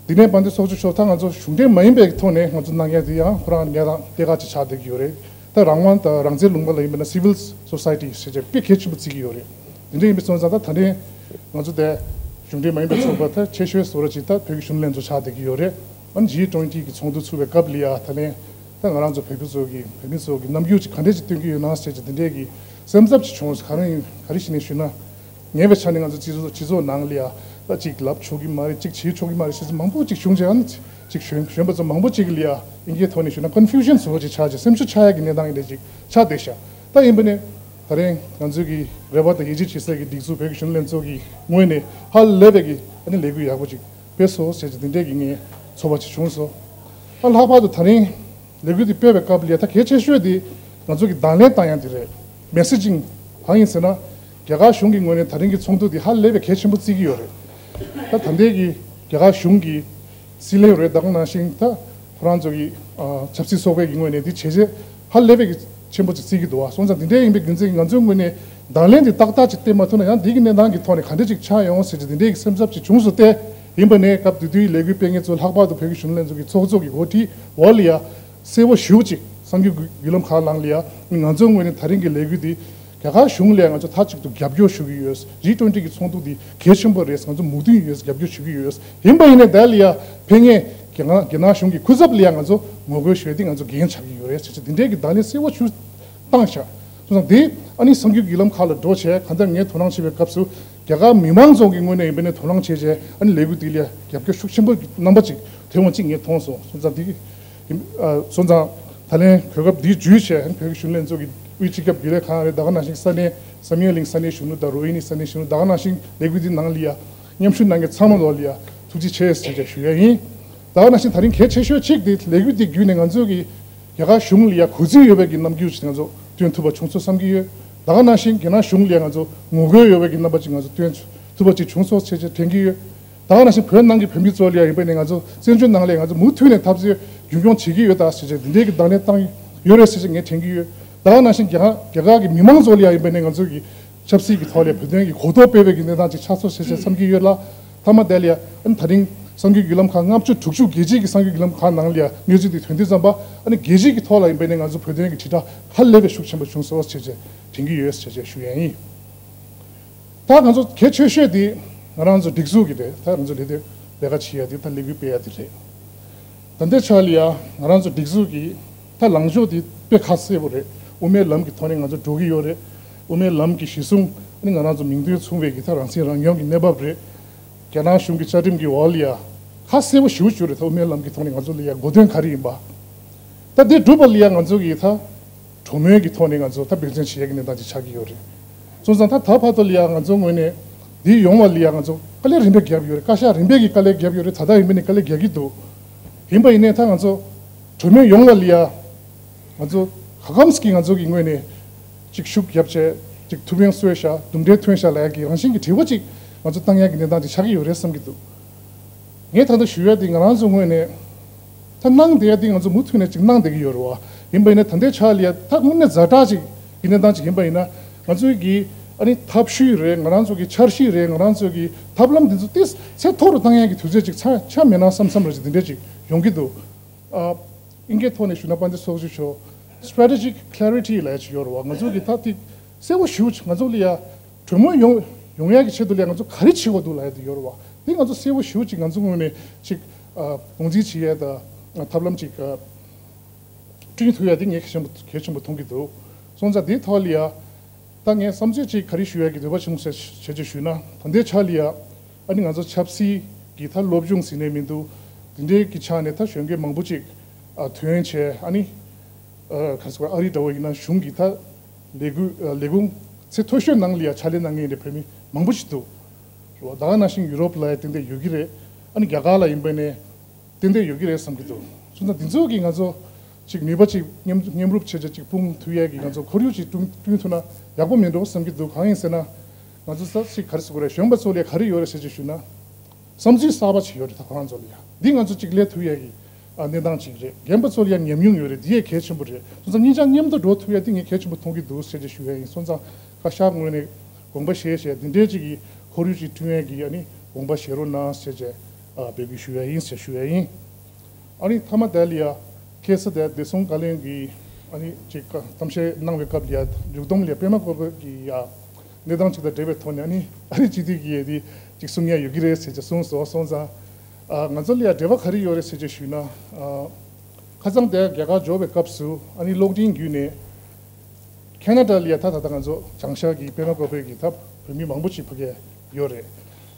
དེ་ནས་དཔལ་ལྡན་ཚོགས་གཙོ་མཆོག་ད་ང་ཚོ་གཞུང་འབྲེལ་མ་ཡིན་པའི་ཐོག་ནས་ང་ཚོ་གནང་ཡ་དེ་ཡང་ཁོ་རང་གནས་སྟངས་གཏན་འཁེལ་ཅིག་ཆགས་བསྡད་ཀྱི་ཡོད་རེད། ད་རང་དབང་དང་རང་བཙན་ལུང་པ་ལ་ཡིན་པ་ན་civil society ཟེར་བྱས་དཔེ་གལ་ཆེན་པོ་བརྩི་གི་ཡོད་རེད། དེ་འདྲ་ཡིན་པའི་སོང་ཙང་ད་ད་ནས་ང་ཚོ་དེ་གཞུང་འབྲེལ་མ་ཡིན་པའི་ཚོགས་པ་ད་ཆེ་ཤོས་བཟོ་འདྲ་ཅིག་ད་བོད་ཀྱི་གཞོན་ནུ་ལྷན་ཚོགས་ཆགས་བསྡད་ཀྱི་ཡོད་རེད། ཨ་ནི་G twenty གི་ཚོགས་འདུ་ཚུགས་པའི་སྐབས་ལ་ཡ་ད་ལན་ད་ང་རང་ཚོ་བོད་པ་ཚོ་གི་བོད་མི་ཚོ་གི་རྣམ་འགྱུར་ཅིག་ག་འདྲས་ཅིག་སྟོན་གྱི་ཡོད་ན་ཟེར་བྱས་དེ་འདྲས་ཀྱི་སེམས་འཚབ་ཅིག་བྱུང་སོང་། ག་རེ་ག་རེ་ཞིག་ནས་ཞུས་ན། ངེས་པའི་ཆ་ནས་ང་ཚོ་སྤྱི་ཚོགས་སྤྱི་ཚོགས་ནང་ལ་ཡ་ད་ཅིག་ལབ་ཆོག་གི་མ་རེད། ཅིག་བྱེད་ཆོག་གི་མ་རེད་ཞེས་མང་པོ་ཅིག་བྱུང་རྗེས། ཨ་ནི་ཅིག་གཞོན་གཞོན་པ་ཚོ་མང་པོ་ཅིག་ལ་ཡ་ཨིན་སྐད་ཐོག་ནས་ཞུས་ན་ཀོན་ཕིའུ་ཤན་བཟོ་འདྲ་ཅིག་ཆགས་རྗེས་སེམས་ཤུགས་ཆག་ཡ་གི་གནས་སྟངས་འདྲ་ཅིག་ཆགས་བསྡད་ཤག་ད་ཡིན་པ་ནས་ད་རིང་ང་ཚོའི་གི་རེ་བ་དང་ཡིད་ཆེས་བྱེད་སའི་གི་སྒྲིག་འཛུགས་བོད་ཀྱི་གཞོན་ནུ་ལྷན་ཚོགས་ཀྱི་ངོས་ནས་ཧ་ལས་པའི་གི་ཨ་ནི་ལས་འགུལ་ཡག་པོ་ཅིག་སྤེལ་སོང་ཟེར་གྱི་དེ་འདྲས་ཀྱི་ངས་ཚོར་བ་ཅིག་བྱུང་སོང་། ཨ་ལྷག་པར་དུ་ད་རིང་ལས་འགུལ་འདི་སྤེལ་བའི་སྐབས་ལ་ཡ་ད་གལ་ཆེ་ཤོས་དེ་ང་ཚོ་གི་གདོང་ལེན་བཏང་ཡ་དེ་རེད། མེ་སེ་ཇིང་། གང་ཡིན་ཟེར་ན། རྒྱ་གར་གཞུང་གི་ངོས་ནས་ད་རིང་གི་ཚོགས་འདུ་འདི་ཧ་ལས་པའི་གལ་ཆེན་པོ་བརྩི་གི་ཡོད་རེད། ད་ད་ལྟའི་གི་རྒྱ་གར་གཞུང་གི་སྲིད་བློན་རེད། ད་ག་ནང་བཞིན་ད་ཁོ་རང་ཚོ་གི་ཨ་ཆབ་སྲིད་ཚོགས་པའི་གི་ངོས་ནས་འདི་བྱས་རྗེས་ཧ་ལས་པའི་གི་ཆེན་པོ་ཅིག་བརྩི་གི་འདུག་བ། སོང་ཙང་འདི་འདྲའི་ཡིན་པའི་རྒྱུ་མཚན་གྱིས་ང་ཚོའི་ངོས་ནས་གདོང་ལེན་འདི་ཏག་ཏག་ཅིག་བསྟན་མ་ཐུབ་ན་ཡང་འདི་གི་གནས་སྟངས་ཀྱི་ཐོག་ནས་ག་འདྲ་ཅིག་ཆགས་ཡོང་ཟེར་གྱི་འདི་འདྲའི་གི་སེམས་འཚབ་ཅིག་བྱུང་སོང་སྟེ། ཡིན་པ་ནས་སྐབས་དེ་དུས་ལས་འགུལ་སྤེལ་མཁན་ཚོ་ལྷག་པར་དུ་བོད་ཀྱི་གཞོན་ནུ་ལྷན་ཚོགས་ཀྱི་ཚོགས་གཙོ་གི་འགོ་ཁྲིད་འོག་ལ་ཡ་གསལ་བོ་ཞེ་པོ་ཅིག་གསར་འགྱུར་བརྒྱུད་ལམ་ཁག་ནང་ལ་ཡ་ང་ཚོའི་ངོས་ནས་ད་རིང་གི་ལས་འགུལ་འདི་རྒྱ་གར་གཞུང་ལ་ཡ་ང་ཚོ་མཐའ་གཅིག་ཏུ་རྒྱབ་སྐྱོར་ཞུ་གི་ཡོད། G twenty གི་ཚོགས་འདུ་འདི་གལ་ཆེན་པོ་རེད། ང་ཚོ་མོས་མཐུན་ཡོད། རྒྱབ་སྐྱོར་ཞུ་གི་ཡོད། ཡིན་པ་ཡིན་ནའི་དེ་ལ་ཡ་ཕེབས་མཁན་རྒྱ་ནག་རྒྱ་ནག་གཞུང་གི་སྐུ་ཚབ་ལ་ཡ་ང་ཚོ་ངོ་རྒོལ་ཞུ་ཡ་འདི་ང་ཚོ་འགན་ཆགས་ཀྱི་ཡོད་རེད་ཟེར་ཆེད་འདི་འདྲའི་གི་གདོང་ལེན་གསལ་བོ་ཞུ་བཏང་ཤག་སོང་ཙང་དེ་ཨ་ནི་གསར་འགྱུར་བརྒྱུད་ལམ་ཁག་ལ་འགྲོ་བྱས་གང་ལྟར་ངས་དོ་སྣང་བྱེད་པའི་སྐབས་སུ་རྒྱ་གར་མི་མང་ཚོ་གི་ངོས་ནས་ཡིན་པ་ནས་དོ་སྣང་བྱས་བྱས་ཨ་ནི་ལས་འགུལ་དེ་ལ་རྒྱབ་སྐྱོར་ཤུགས་ཆེན་པོ་རྣམ་པ་ཅིག་ཐོན་པ་ཅིག་ངས་མཐོང་སོང་། སོང་ཙང་དེ་ཨ་སོང་ཙང་ད་ལན་གོ་སྐབས་འདི་བརྒྱུད་བྱས་ཨ་ནི་བོད་ཀྱི་གཞོན་ནུ་ལྷན་ཚོགས་ཀྱི་དབུས་སྤྱི་ཁྱབ་རྒྱུན་ལས་ཁང་རེད། ད་ག་ནང་བཞིན་ས་གནས་བསམ་ཡས་གླིང་ས་གནས་གཞོན་ནུ་དང་རོ་ཧི་ནི་ས་གནས་གཞོན་ནུ་ད་ག་ནང་བཞིན་ལས་འགུལ་འདི་ནང་ལ་ཡ་མཉམ་ཞུགས་གནང་མཁན་ཚང་མ་ལོ་ལ་ཡ་ཐུགས་རྗེ་ཆེ་ཟེར་བྱས་ཞུ་ཡ་ཡིན། ད་ག་ནང་བཞིན་ད་རིང་གལ་ཆེ་ཤོས་གཅིག་དེ་ལས་འགུལ་འདི་བརྒྱུད་ནས་ང་ཚོས་ཀྱི་རྒྱ་གར་གཞུང་ལ་ཡ་གུས་བརྩི་ཡོད་པའི་གི་རྣམ་འགྱུར་ཞིག་ང་ཚོ་སྟོན་ཐུབ་པ་བྱུང་སོང་བསམ་གྱི་ཡོད། ད་ག་ནང་བཞིན་རྒྱ་ནག་གཞུང་ལ་ཡ་ང་ཚོ་ངོ་རྒོལ་ཡོད་པའི་གི་རྣམ་པ་ཅིག་ང་ཚོ་སྟོན་ཐུབ་པ་ཅིག་བྱུང་སོང་ཟེར་བྱས་དྲན་གྱི་ཡོད། ད་ག་ནང་བཞིན་བོད་ནང་གི་བོད་མི་ཚོ་ལ་ཡ་ཡིན་པ་ནས་ང་ཚོ་བཙན་བྱོལ་ནང་ལ་ཡ་ང་ཚོ་མུ་མཐུད་ནས་འཐབ་རྩོད་རྒྱུན་སྐྱོང་བྱེད་ཀྱི་ཡོད་ད་ཟེར་བྱས་འདི་འདྲའི་གི་གདོང་ལེན་བཏང་ཡོད་རེད་ཟེར་བྱས་ངས་དྲན་གྱི་ཡོད། ད་ག་ནང་བཞིན་རྒྱ་གར་རྒྱ་གར་གི་མི་མང་ཚོ་ལ་ཡ་ཡིན་པ་ནས་ང་ཚོ་གི་ཆབ་སྲིད་ཀྱི་ཐོག་ལ་བོད་དོན་གྱི་གོ་རྟོགས་སྤེལ་བའི་གི་གནས་སྟངས་ཅིག་ཆགས་སོང་ཟེར་བྱས་བསམ་གྱི་ཡོད་ལ། མཐའ་མ་དེ་ལ་ཡ་ཨ་ནི་ད་རིང་གསར་འགྱུར་བརྒྱུད་ལམ་ཁག་ལྔ་བཅུ་དྲུག་ཅུ་རྒྱལ་སྤྱིའི་གི་གསར་འགྱུར་བརྒྱུད་ལམ་ཁག་ནང་ལ་ཡ་གནས་ཚུལ་དེ་ཐོན་དུས་ཙམ་པ་ཨ་ནི་རྒྱལ་སྤྱིའི་གི་ཐོག་ལ་ཡིན་པ་ནས་ང་ཚོ་བོད་དོན་གྱི་དྲིལ་བསྒྲགས་ཧ་ལས་པའི་ཤུགས་ཆེན་པོ་བྱུང་སོང་ཟེར་བྱས་དྲན་གྱི་ཡོད་ཟེར་བྱས་ཞུ་ཡ་ཡིན། ད་ང་ཚོ་གལ་ཆེ་ཤོས་དེ་ང་རང་ཚོ་སྒྲིག་འཛུགས་ཀྱི་རེད། ད་ང་ཚོ་ལས་དོན་ལས་ཀ་བྱེད་ཡ་དེ་ད་ལས་འགུལ་སྤེལ་ཡ་དེ་རེད། ད་ལྟའི་ཆ་ལ་ཡ་ང་རང་ཚོ་སྒྲིག་འཛུགས་ཀྱི་ད་ལངས་ཕྱོགས་དེ་དཔེ་ཁ་གསལ་པོ་རེད། དབུ་མའི་ལམ་གྱི་ཐོག་ནས་ང་ཚོ་འགྲོ་གི་ཡོད་རེད། དབུ་མའི་ལམ་གྱི་གཞི་བཟུང་ནི་ང་རང་ཚོ་མིང་དོན་མཚུངས་པའི་གི་ད་རང་སྲིད་རང་སྐྱོང་གི་གནས་བབ་རེད། རྒྱ་ནག་གཞུང་གི་བཅའ་ཁྲིམས་ཀྱི་འོག་ལ་ཡ་ཁ་གསལ་པོ་ཞེ་པོ་ཅིག་རེད། ད་དབུ་མའི་ལམ་གྱི་ཐོག་ནས་ང་ཚོ་ལ་ཡ་གོ་དོན་ག་རེ་ཡིན་པ། ད་དེ་སྒྲུབ་པ་ལ་ཡ་ང་ཚོ་གི་ད་གྲོས་མོལ་གྱི་ཐོག་ནས་ང་ཚོ་ད་འབད་བརྩོན་བྱེད་ཡ་གི་གནས་སྟངས་ཅིག་ཆགས་ཀྱི་ཡོད་རེད། སོང་ཙང་ད་ད་བར་དུ་ལ་ཡ་ང་ཚོ་ངོས་ནས་འདི་ཡོང་བ་ལ་ཡ་ང་ཚོ་དཀའ་ལས་རིམ་པས་བརྒྱབ་ཡོད་རེད། བཀའ་ཤག་རིམ་པས་ཀྱི་དཀའ་ལས་བརྒྱབ་ཡོད་རེད། ད་ལྟ་ཡིན་པ་ནས་དཀའ་ལས་རྒྱག་གི་འདུག་ཡིན་པ་ཡིན་ནའི་ད་ང་ཚོ་གྲོས་མོལ་ཡོང་བ་ལ་ཡ་ང་ཚོ་ག་གམ་ཞིག་གི་ང་ཚོ་གི་ངོས་ནས་ཅིག་ཤུགས་བརྒྱབ་བྱས་ཅིག་ཐུབ་ཡོང་སོས་ཤག་དུམ་གྲ་ཐོན་ཤག་ལ་ཡ་གི་རང་བཞིན་གྱི་དྲི་བ་ཅིག་ང་ཚོ་བཏང་ཡ་གི་གནས་སྟངས་ཅིག་ཆགས་ཀྱི་ཡོད་རེད་བསམ་གྱི་འདུག་ངས་ད་ལྟ་ཞུ་ཡ་དེ་ང་རང་ཚོ་ངོས་ནས་ད་གནང་བསྡད་ཡ་དེ་ང་ཚོ་མུ་མཐུད་ནས་ཅིག་གནང་བསྡད་ཀྱི་ཡོད་རེད་བ། ཡིན་པ་ཡིན་ན་ད་ལྟའི་ཆ་ལ་ཡ་ད་དངོས་གནས་ཛ་དྲག་ཅིག་གི་གནས་སྟངས་ཅིག་ཡིན་པ་ཡིན་ན་ང་ཚོའི་གི་ཨ་ནི་ཐབས་ཤེས་རེད། ང་རང་ཚོ་གི་འཆར་གཞི་རེད། ང་རང་ཚོ་གི་ཐབས་ལམ་འདི་ཚོ་ཏིས་ཚད་མཐོ་རུ་བཏང་ཡ་གི་དུས་ཚོད་ཅིག་ཆ་ཆ་མེད་ན་བསམ་བསམ་རེ་ཅིག་འདི་འདྲ་ཅིག་ཡོང་གི་འདུག་ཨ། ཨིན་སྐད་ཐོག་ནས་ཞུ་ན་དཔལ་ལྡན་ཚོགས་གཙོ་མཆོག Strategic clarity ལབ་ཡ་ཅིག་ཡོད་རེད་བ། ང་ཚོ་གི་ད་ཐིག་གསལ་པོ་ཞེ་པོ་ཅིག་ང་ཚོ་ལ་ཡ་གྲོས་མོལ་ཡོང་ཡོང་ཡ་གི་ཆེད་དུ་ལ་ཡ་ང་ཚོ་ག་རེ་བྱེད་དགོས་འདུག་ལབ་ཡ་དེ་ཡོད་རེད་བ། དེ་ང་ཚོ་གསལ་པོ་ཞེ་པོ་ཅིག་ང་ཚོ་ངོས་ནས་ཅིག་ཨ་ངོས་འཛིན་བྱེད་ཡ་དང་ཐབས་ལམ་ཅིག་ཨ་བསྐྲུན་ཐུབ་ཡ་དེ་ངས་གལ་ཆེན་པོ་གལ་ཆེན་པོ་མཐོང་གི་འདུག་སོང་ཙང་དེའི་ཐོག་ལ་ཡ་ད་ངས་བསམ་ཚུལ་ཅིག་ག་རེ་ཞུ་ཡ་གི་འདོད་པ་བྱུང་ཟེར་བྱས་ཅིག་ཞུས་ན། ད་ལྟའི་ཆ་ལ་ཡ་ཨ་ནི་ང་ཚོ་ཆབ་སྲིད་ཀྱི་ད་སློབ་སྦྱོང་ཟེར་ནས་མི་འདུག་དེ་འདྲའི་གི་ཆ་ནས་ད་གཞོན་སྐྱེས་མང་པོ་ཅིག་ཨ་ཐོན་བྱས། ཨ་ནི་ཨ་ག་རེ་ཟེར་དགོས། ཨ་རི་འདྲ་བོ་ཡིན་ན་གཞུང་གི་ད་ལས་འགུལ་ཨ་ལས་ཁུངས་ཚད་མཐོ་ཤོས་ནང་ལ་ཡ་ཕྱག་ལས་གནང་མཁན་རེད། བོད་མི་མང་པོ་ཞིག་འདུག་རེད་བ། ད་ག་ནང་བཞིན་ཡུ་རོབ་ལ་ཡ་ཏན་ཏན་ཡོད་ཀྱི་རེད། ཨ་ནི་རྒྱ་གར་ལ་ཡིན་པ་ནས་ཏན་ཏན་ཡོད་ཀྱི་རེད་བསམ་གྱི་འདུག་སོང་ཙང་འདི་ཚོ་གིས་ང་ཚོ་ཅིག་ནུས་པ་ཅིག་མཉམ་མཉམ་རུབ་བྱས་བྱས་ཅིག་སྤུངས་ཐུབ་ཡས་ཀྱི་ང་ཚོ་ཁོར་ཡུག་ཅིག་བསྐྲུན་བསྐྲུན་ཐུབ་ན་ཡག་པོ་མེད་འགྲོ་བསམ་གྱི་འདུག་གང་ཡིན་ཟེར་ན། ང་ཚོ་ས་ཅིག་ག་རེ་ཟེར་དགོས་རེད། གཞོན་པ་ཚོ་ལ་ག་རེ་ཡོད་རེད་ཟེར་ཅིག་ཞུས་ན། བསམ་ཚུལ་གསར་པ་ཅིག་ཡོད་རེད། ད་ཁོ་རང་ཚོ་ལ་ཡ་འདི་ང་ཚོ་གཅིག་སླེབས་ཐུབ་ཡ་གི་ཨ་གནས་སྟངས་ཅིག་རེད། རྒན་པ་ཚོ་ལ་ཡ་ཉམས་མྱོང་ཡོད་རེད། འདི་ཡ་གལ་ཆེན་པོ་རེད། སོང་ཙང་གཉིས་ཆ་མཉམ་དུ་འགྲོ་ཐུབ་ཡ་འདི་ངས་གལ་ཆེན་པོ་མཐོང་གི་འདུག་ཟེར་ཅིག་ཞུ་ཡ་ཡིན། སོང་ཙང་བཀའ་ཤག་ངོས་ནས་དགོངས་པ་བཞེས་བྱས་འདི་འདྲའི་ཅིག་གི་ཁོར་ཡུག་ཅིག་བསྐྲུན་ཡ་གི་ཨ་ནི་དགོངས་པ་བཞེས་རོགས་གནང་ཟེར་བྱས་ཨ་འབོད་སྐུལ་ཞུ་ཡ་ཡིན་ཟེར་ཞུ་ཡ་ཡིན། ཨ་ནི་མཐའ་མ་དེ་ལ་ཡ་ཁ་སང་དེ་བདེ་སྲུང་བཀའ་བློན་གྱིས་ཨ་ནི་ཅིག་གཏམ་བཤད་གནང་བའི་སྐབས་ལ་ཡ་མཇུག་སྡོམ་ལ་ཡ་པད་མ་བཀོད་པའི་གི་ཡ་གནས་སྟངས་ཅིག་དང་འབྲེལ་བའི་ཐོག་ནས་ཨ་ནི་ཨ་ནི་སྤྱི་འཐུས་ཀྱི་ཡ་དེ་ཅིག་གསུང་ཡ་ཡོད་ཀྱི་རེད་ཟེར་ཅིག་གསུངས་སོང་། སོང་ཙང་ཨ་ང་ཚོ་ལ་ཡ་འབྲེལ་བ་ག་རེ་ཡོད་རེད་ཟེར་ཅིག་ཞུས་ན། ཨ་ཁ་སང་དེ་རྒྱ་གར་འབྱོར་བའི་སྐབས་སུ་ཨ་ནི་གློག་འཕྲིན་བརྒྱུད་ནས་ཁེ་ན་ཌ་ལ་ཡ་ད་ད་ལྟ་ང་ཚོ་བྱང་ཤར་གྱི་པད་མ་བཀོད་པའི་གི་ད་བོད་མི་མང་པོ་ཅིག་ཕ་གིར་ཡོད་རེད།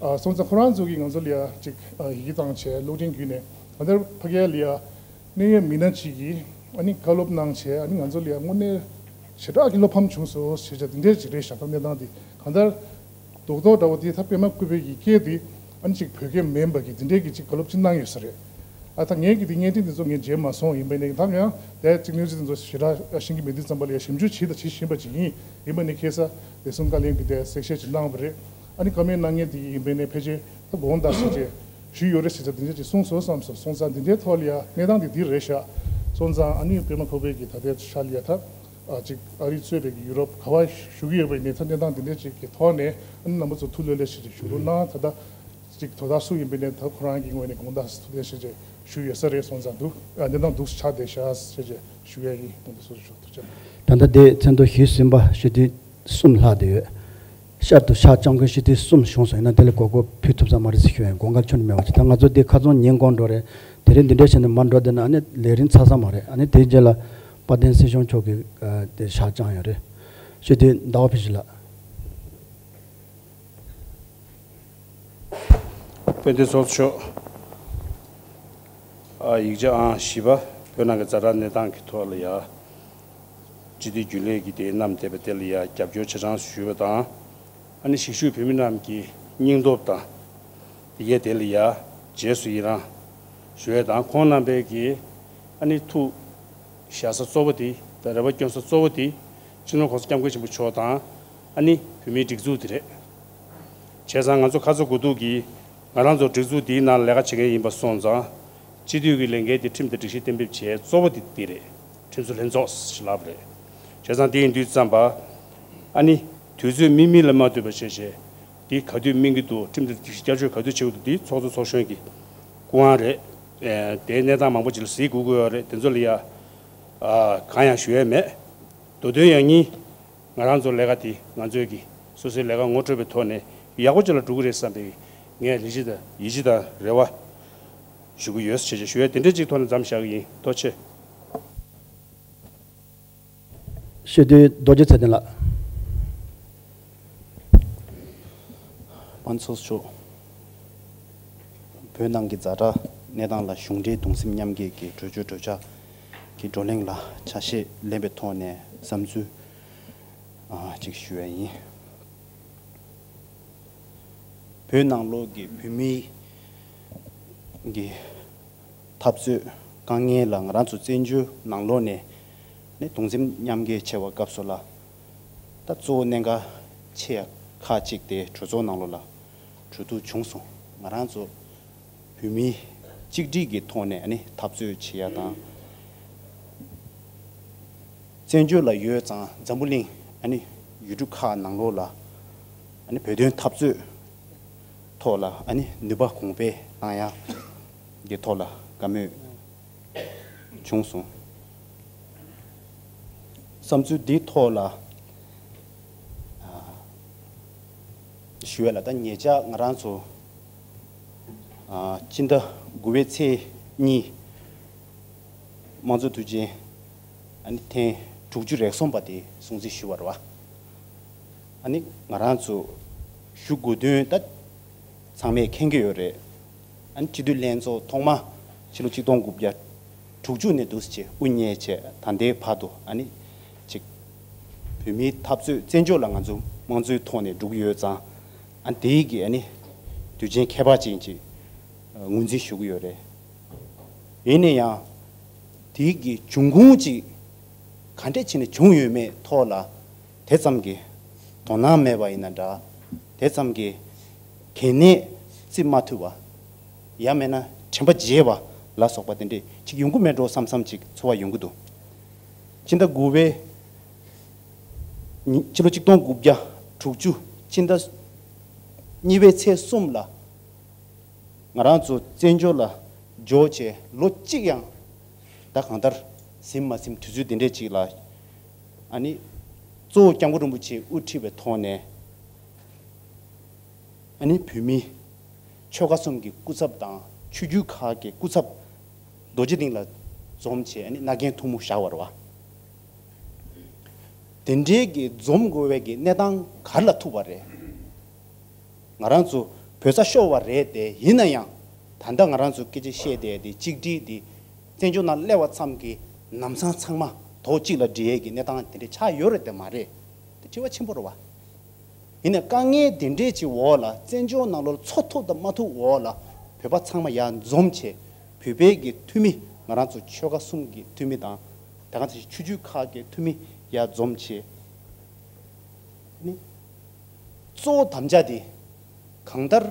ཨ་སོང་ཙང་ཁོ་རང་ཚོ་གིས་ང་ཚོ་ལ་ཡ་ཅིག་ཨ་ཡི་གེ་བཏང་བྱས་གློག་འཕྲིན་བརྒྱུད་ནས་གང་ལྟར་ཕ་གིར་ལ་ཡ་གནད་ཡོད་མི་སྣ་ཅིག་གིས་ཨ་ནི་བཀའ་སློབ་གནང་བྱས་ཨ་ནི་ང་ཚོ་ལ་ཡ་དངོས་གནས་ཞེ་དྲག་གི་བློ་ཕམ་བྱུང་སོང་ཞེས་བྱ་འདི་འདྲས་ཅིག་རེད་ཤག་ད་གནས་སྟངས་འདི་གང་ལྟར་རྡོག་རྡོག་འདྲ་བོ་འདི་ད་པད་མ་བཀོད་པའི་གི་སྐད་འདི་ཨ་ནི་ཅིག་བོད་སྐད་མིན་པ་གི་འདི་འདྲས་ཀྱི་ཅིག་བཀའ་སློབ་ཅིག་གནང་ཡོད་ས་རེད། ཨ་ད་ངས་ཀྱི་འདི་བརྙན་འཕྲིན་འདི་ཚོ་ངས་མཇལ་མ་སོང་། ཡིན་པ་ནས་ད་ངས་དེ་ཅིག་གནས་ཚུལ་འདི་ཚོ་ཞེ་དྲག་ཤེས་ཀྱི་མེད་དུས་ཙམ་པ་ལ་ཡ་ཞིབ་འཇུག་བྱས་དང་བྱེད་བཞིན་པ་ཅིག་ཡིན། ཡིན་པ་ནས་ཁ་སང་བདེ་སྲུང་བཀའ་བློན་གྱིས་དེ་གསལ་བཤད་ཅིག་གནང་བ་རེད། ཨ་ནི་བཀའ་མོལ་གནང་མཁན་དེ་ཡིན་པ་ནས་ཕལ་ཆེར་ད་དགོངས་དག་ཟེར་བྱས་ཞུས་ཡོད་རེད་ཟེར་ཚ་དེ་འདྲ་ཅིག་གསུངས་སོང་བསམ་སོང་། སོང་ཙང་འདི་འདྲའི་ཐོག་ལ་ཡ་གནས་སྟངས་དེ་འདི་རེད་ཤག་སོང་ཙང་ཨ་ནི་པད་མ་བཀོད་པའི་གི་ད་ལྟའི་ཆ་ལ་ཡ་ད་ཨ་ཅིག་ཨ་རི་གཙོས་པའི་གི་ཡུ་རོབ་ག་བ་བཞུགས་ཀྱི་ཡོད་པ་ཡིན་ནའི་ད་གནས་སྟངས་འདི་འདྲ་ཅིག་གི་ཐོག་ནས་ཨ་ནི་རྣམ་པ་ཚོ་ཐུགས་ལྷོད་ལྷོད་ཞིག་ཅིག་བཞུགས་རོགས་གནང་། ད་ལྟ་ཅིག་དོ་བདག་སུ་ཡིན་པ་ཡིན་ནའི་ད་ཁོ་རང་གི་ངོས་ནས་དགོངས་དག་ཐུགས་གཏན་ཞེ་ཅིག་ཞུས་ཡོད་ས་རེད། སོང་ཙང་འདུག་ཨ་གནས་སྟངས་འདུག་ཆགས་བསྡད་ཤག་ཞེ་ཅིག་ཞུ་ཡ་ཡིན། དགོངས་དག་སོ་སོ་ཞུ་ཐུགས་རྗེ་ཆེ། ད་ལྟ་དེ་མཚན་ཐོ་ཞུས་ཟིན་པ་ཞུ་དུས་གསུམ་ལྷག་བསྡད་ཡོད། ཤར་དུ་ཕྱག་བཅམ་མཁན་ཞུ་དུས་གསུམ་བྱུང་སོང་། ཡིན་ན་དེ་ལས་གོ་སྐབས་ཕུལ་ཐུབ་ས་མ་རེད་ཟེར་ཞུ་ཡ་ཡིན། དགོངས་འགལ་ཁྱོན་ནས་མེད་པ་ཅིག་ད་ང་ཚོ་དེ་ཁ་ཚོན་ཉན་དགོས་འགྲོ་རེད། དེ་རིང་འདི་འདྲ་བྱས་ནས་མར་འགྲོ་བསྡད་ན་ཨ་ནི་ལས་རིམ་ཚར་ས་མ་རེད། ཨ་ནི་དེའི་རྗེས་ལ་དཔལ་ལྡན་སྲིད་སྐྱོང་མཆོག་གིས་ཨ་དེ་ཕྱག་བཅངས་ཡོད་རེད། ཞུ་དུས་ཟླ་བ་ཕུན་ཚོགས་ལགས། དཔལ་ལྡན་ཚོགས་གཙོ་མཆོག་ཨ་ཡིག་ཆ་ཨང་བཞི་པ་བོད་ནང་གི་ཛ་དྲག་གནས་སྟངས་ཀྱི་ཐོག་ལ་ཡ། སྤྱི་འཐུས་རྒྱུན་ལས་ཀྱིས་དེའི་བསྣམས་བསྡད་པ་དེ་ལ་ཡ་རྒྱབ་སྐྱོར་ཆ་ཚང་ཞུས་པ་དང་། ཨ་ནི་གཞིས་བཞུགས་བོད་མི་རྣམས་ཀྱི་སྙིང་སྟོབས་དང་། དེ་གས་དེ་ལ་ཡ་རྗེས་སུ་ཡི་རང་ཞུ་ཡས་དང་། ཁོང་རྣམ་པས་ཀྱིས་ཨ་ནི་ཐུགས་བཞེས་ས་གཙོ་བོ་དེ་དང་རེ་བ་བསྐྱོན་ས་གཙོ་བོ་དེ་སྤྱི་ནོར་༸གོང་ས་༸སྐྱབས་མགོན་ཆེན་པོ་མཆོག་དང་། ཨ་ནི་བོད་མིའི་སྒྲིག་འཛུགས་དེ་རེད། བྱས་ཙང་ང་ཚོ་ཁ་ཚ་དགོས་གཏུགས་ཀྱིས་ང་རང་ཚོ་སྒྲིག་འཛུགས་འདིའི་ནང་ལས་ཀ་བྱེད་མཁན་ཡིན་པ་སོང་ཙང་། སྤྱི་འཐུས་ཀྱི་ལས་འགན་དེ་ཁྲིམས་དང་སྒྲིག་གཞི་གཏན་འབེབས་བྱས་གཙོ་བོ་དེ་འདི་རེད། ཁྲིམས་བཟོ་ལྷན་ཚོགས་ཞེས་ལབ་པ་རེད། བྱས་ཙང་དེ་ཡིན་དུས་ཙམ་པ། ཨ་ནི་དུས་ཚོད་སྨིན་སྨིན་ལ་མ་ལྟོས་པ་བྱས་བྱས་འདི་ག་དུས་སྨིན་གྱི་འདུག་ཁྲིམས་དང་སྒྲིག་གཞི་བསྐྱར་བཅོས་ག་དུས་བྱེད་དགོས་འདུག་འདི་ཚོགས་གཙོ་ཚོགས་གཞོན་གྱི་སྐུ་དབང་རེད། ཨེ་དེའི་གནས་སྟངས་མང་པོ་ཅིག་ལ་གཟིགས་དགོས་ཀྱི་ཡོད་རེད། དེ་ཚོ་ལ་ཡ་ཨ་གང་ཡང་ཞུ་ཡས་མེད། མདོ་དོན་ཡང་སྙིང་ང་རང་ཚོ་ལས་ཀ་དེ་ང་ཚོས་ཀྱི་སོ་སོའི་ལས་ཀ་ངོ་སྤྲོད་པའི་ཐོག་ནས་ཡག་པོ་ཅིག་ལ་འགྲོ་གི་རེད་བསམ་པའི་ངས་ལས་གཞི་དང་ཡིད་ཆེས་དང་རེ་བ་ཞུ་གི་ཡོད་ཞེས་ཞུ་ཡས་དེ་འདྲ་ཅིག་ཐོག་ནས་མཚམས་བཞག་གི་ཡིན། ཐུགས་རྗེ་ཆེ། ཤེས་དུས་རྡོ་རྗེ་ཚེ་བརྟན་ལགས། དཔལ་ཚོགས་གཙོ། བོད་ནང་གི་ཛ་དྲག་གནས་སྟངས་ལ་གཞུང་འབྲེལ་གདུང་སེམས་མཉམ་སྐྱེད་ཀྱི་གྲོས་ཆོད་གྲོས་འཆར་གྱི་བགྲོ་གླེང་ལ་ཆ་ཤས་ལེན་པའི་ཐོག་ནས་བསམ་ཚུལ་ཨ་ཅིག་ཞུ་ཡ་ཡིན། བོད་ནང་ལོགས་ཀྱི་བོད་མིའི་གི་འཐབ་རྩོད་དཀའ་ངལ་ལ་ང་རང་ཚོ་བཙན་བྱོལ་ནང་ལོགས་ནས་ནི་གདུང་སེམས་མཉམ་སྐྱེད་བྱེད་པའི་སྐབས་སུ་ལ་ད་གཙོ་བོ་གནད་འགག་ཆེ་ཡ་ཁག་ཅིག་དེ་གྲོས་ཚོགས་ནང་ལོགས་ལ་གྲོས་བསྡུར་བྱུང་སོང་། ང་རང་ཚོ་བོད་མི་གཅིག་སྒྲིལ་གྱི་ཐོག་ནས་ཨ་ནི་འཐབ་རྩོད་བྱེད་ཡ་དང་། བཙན་བྱོལ་ལ་ཡོད་ཙང་འཛམ་བུ་གླིང་ཨ་ནི་ཡུལ་གྲུ་ཁག་ནང་ལོགས་ལ་ཨ་ནི་བོད་དོན་འཐབ་རྩོད་ཐོག་ལ་ཨ་ནི་ནུས་པ་གོང་འཕེལ་བཏང་ཡ་གི་ཐོག་ལ་བཀའ་མོལ་བྱུང་སོང་། བསམ་ཚུལ་འདིའི་ཐོག་ལ་ཨ་ཞུ་བ་ལ་ད་ཉེ་ཆར་ང་རང་ཚོ་ཨ་སྤྱི་ཟླ་དགུ་པའི་ཚེས་གཉིས་དམངས་གཙོ་དུས་ཆེན་ཨ་ནི་ཐེངས་དྲུག་ཅུ་རེ་གསུམ་པ་དེ་སྲུང་བརྩི་ཞུ་བ་རེད་བ། ཨ་ནི་ང་རང་ཚོ་ཞུ་དགོས་དོན་ད་ཚང་མས་མཁྱེན་གྱི་ཡོད་རེད། ཨ་ནི་སྤྱི་འཐུས་ལྷན་ཚོགས་ཐོག་མ་ཕྱི་ལོ་ཆིག་སྟོང་དགུ་བརྒྱ་དྲུག་ཅུ་ནས་འདུག་སེ་དབུ་བརྙེས་བྱས་ད་ལྟའི་བར་དུ་ཨ་ནི་ཅིག་བོད་མིའི་འཐབ་རྩོད་བཙན་བྱོལ་ལ་ང་ཚོ་དམངས་གཙོའི་ཐོག་ནས་འགྲོ་གི་ཡོད་ཙང་ཨ་ནི་དེའི་གི་ཨ་ནི་དུས་ཆེན་ཁྱད་པར་ཅན་ཅིག་ངོས་འཛིན་ཞུ་གི་ཡོད་རེད། ཡིན་ན་ཡང་དེའི་གི་འབྱུང་ཁུངས་ཅིག་ག་འདྲས་བྱས་ནས་བྱུང་ཡོད་མེད་ཐོག་ལ་དེ་ཙམ་གྱི་དོ་སྣང་མེད་པ་ཡིན་ན་འདྲ། དེ་ཙམ་གྱི་གལ་གནད་བརྩི་མ་ཐུབ་པ། ཡང་མིན་ན་དྲན་པ་བརྗེད་པ་ལ་སོགས་པ་དེ་འདྲས་ཅིག་ཡོང་གི་མེད་འགྲོ་བསམ་བསམ་ཅིག་ཚོར་བ་ཡོང་གི་འདུག་ཕྱི་ཟླ་དགུ་པའི་ཉི་ཕྱི་ལོ་ཆིག་སྟོང་དགུ་བརྒྱ་དྲུག་ཅུ་ཕྱི་ཟླ་གཉིས་པའི་ཚེས་གསུམ་ལ་ང་རང་ཚོ་བཙན་བྱོལ་ལ་འབྱོར་བྱས་ལོ་གཅིག་ཡང་ད་གང་ལྟར་ཟིན་མ་ཟིན་དུས་ཚོད་དེ་འདྲས་ཅིག་ལ། ཨ་ནི་གཙོ་བོ་སྐྱབས་མགོན་རིན་པོ་ཆེ་དབུ་ཁྲིད་པའི་ཐོག་ནས། ཨ་ནི་བོད་མི་ཆོལ་ཁ་གསུམ་གྱི་སྐུ་ཚབ་དང་ཆོས་བརྒྱུད་ཁག་གི་སྐུ་ཚབ་རྡོ་རྗེ་གདན་ལ་འཛོམས་བྱས། ཨ་ནི་མནའ་གན་ཐུང་མོ་བཞག་པ་རེད་བ། དེ་འདྲའི་གི་འཛོམས་དགོས་པའི་གི་གནས་སྟངས་ག་རེ་ལ་ཐུག་པ་རེད། ང་རང་ཚོ་བོད་ས་ཤོར་བ་རེད་དེ། ཡིན་ན་ཡང་ད་ལྟ་ང་རང་ཚོ་སྐད་ཆ་བཤད་བསྡད་དེ་གཅིག་སྒྲིལ་དེ་བཙན་བྱོལ་ནང་སླེབས་པ་ཙམ་གྱིས་ལམ་སང་ཚང་མ་དོག་གཅིག་ལ་སྒྲིལ་ཡས་ཀྱི་གནས་སྟངས་དེ་འདྲ་ཆགས་ཡོད་རེད་དེ་མ་རེད། དེ་དྲི་བ་ཆེན་པོ་རེད་བ། ཡིན་ནའི་དཀའ་ངལ་དེ་འདྲས་ཀྱི་འོག་ལ་བཙན་བྱོལ་ནང་ལོགས་འཚོ་ཐུབ་དང་མ་ཐུབ་འོག་ལ་བོད་པ་ཚང་མ་ཡར་འཛོམས་བྱས། བོད་པའི་གི་འཐུས་མི་ང་རང་ཚོ་ཆོལ་ཁ་གསུམ་གྱི་འཐུས་མི་དང་། དེ་ག་ཚོད་ཆོས་བརྒྱུད་ཁག་གི་འཐུས་མི་ཡར་འཛོམས་བྱས། ནི། གཙོ་བོ་དམ་བཅའ་དེ་གང་ལྟར་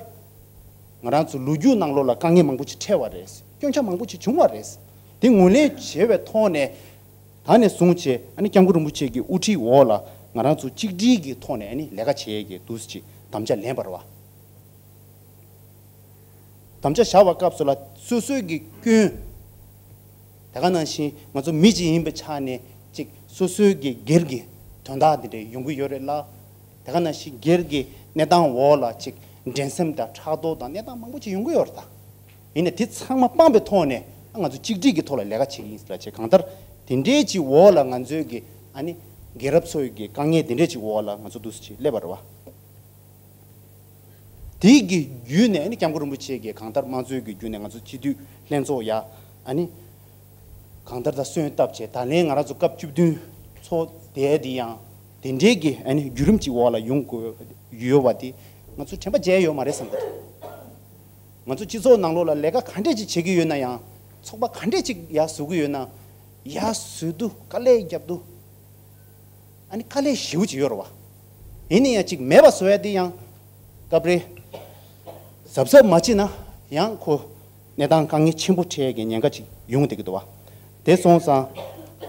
ང་རང་ཚོ་ལོ་རྒྱུས་ནང་ལོགས་ལ་དཀའ་ངལ་མང་པོ་ཅིག་འཕྲད་པ་རེད། སྐྱོན་ཆ་མང་པོ་ཅིག་བྱུང་བ་རེད། དེ་ངོས་ལེན་བྱས་པའི་ཐོག་ནས་ད་ནས་བཟུང་བྱས། ཨ་ནི་སྐྱབས་མགོན་རིན་པོ་ཆེ་གི་དབུ་ཁྲིད་འོག་ལ་ང་རང་ཚོ་གཅིག་སྒྲིལ་གྱི་ཐོག་ནས་ཨ་ནི་ལས་ཀ་བྱེད་ཡས་ཀྱི་འདུག་སེ་ཅིག་དམ་བཅའ་ལེན་པ་རེད་བ། དམ་བཅའ་བཞག་པའི་སྐབས་སུ་ལ་སོ་སོའི་གི་སྐྱོན། དེ་ག་ནང་བཞིན་ང་ཚོ་མི་གཅིག་ཡིན་པའི་ཆ་ནས་ཅིག་སོ་སོའི་གི་སྒེར་གྱི་དོན་དག་འདི་འདྲ་ཡོང་གི་ཡོད་རེད་ལ། དེ་ག་ནང་བཞིན་སྒེར་གྱི་གནས་སྟངས་འོག་ལ་ཅིག་འགྲན་སེམས་དང་ཕྲག་དོག་དང་གནས་སྟངས་མང་པོ་ཅིག་ཡོང་གི་ཡོད་རེད་ད། ཡིན་ནའི་དེ་ཚང་མ་སྤངས་པའི་ཐོག་ནས་ང་ཚོ་གཅིག་སྒྲིལ་གྱི་ཐོག་ལ་ལས་ཀ་བྱེད་ཀྱི་ཡིན་ལ་བྱེད། གང་ལྟར་དེ་འདྲའི་ཅིག་འོག་ལ་ང་ཚོའི་གི་ཨ་ནི་རྒན་རབས་ཚོའི་གི་དཀའ་ངལ་དེ་འདྲའི་ཅིག་འོག་ལ་ང་ཚོ་འདུག་སེ་ཅིག་སླེབས་པ་རེད་བ། དེའི་གི་བརྒྱུད་ནས་ནི་སྐྱབས་མགོན་རིན་པོ་ཆེ་གིས་གང་ལྟར་དམངས་གཙོའི་གི་བརྒྱུད་ནས་ང་ཚོ་སྤྱི་འཐུས་ལྷན་ཚོགས་ཡ་ཨ་ནི་གང་ལྟར་ད་སོན་བཏབ་བྱས། ད་ལན་ང་རང་ཚོ་སྐབས་བཅུ་བདུན་ཚོགས་དེ་དེ་ཡང་དེ་འདྲའི་གི་ཨ་ནི་བརྒྱུད་རིམ་གཅིག་འོག་ལ་ཡོང་དགོས་ཡོད་པ་དེ་ང་ཚོ་དྲན་པ་བརྗེད་ཡོད་མ་རེད་བསམ་གི་འདུག་ང་ཚོ་སྤྱི་ཚོགས་ནང་ལོགས་ལ་ལས་ཀ་ག་འདྲས་ཅིག་བྱེད་ཀྱི་ཡོད་ན་ཡང་། ཚོགས་པ་ག་འདྲས་ཅིག་ཡར་བཟོ་གི་ཡོད་ན། ཡར་བཟོ་དུས་དཀའ་ལས་རྒྱབ་དུས། ཨ་ནི་དཀའ་ལས་ཞེ་པོ་ཅིག་ཡོད་རེད་བ། ཡིན་ན་ཡང་ཅིག་མེད་པ་བཟོ་ཡ་དེ་ཡང་སྐབས་རེ་གཟབ་གཟབ་མ་བྱས་ན་ཡང་ཁོ་གནས་སྟངས་དཀའ་ངལ་ཆེན་པོ་འཕྲད་ཀྱི་ཉེན་ཁ་ཅིག་ཡོང་བསྡད་ཀྱི་འདུག་བ། དེ་སོང་ཙང་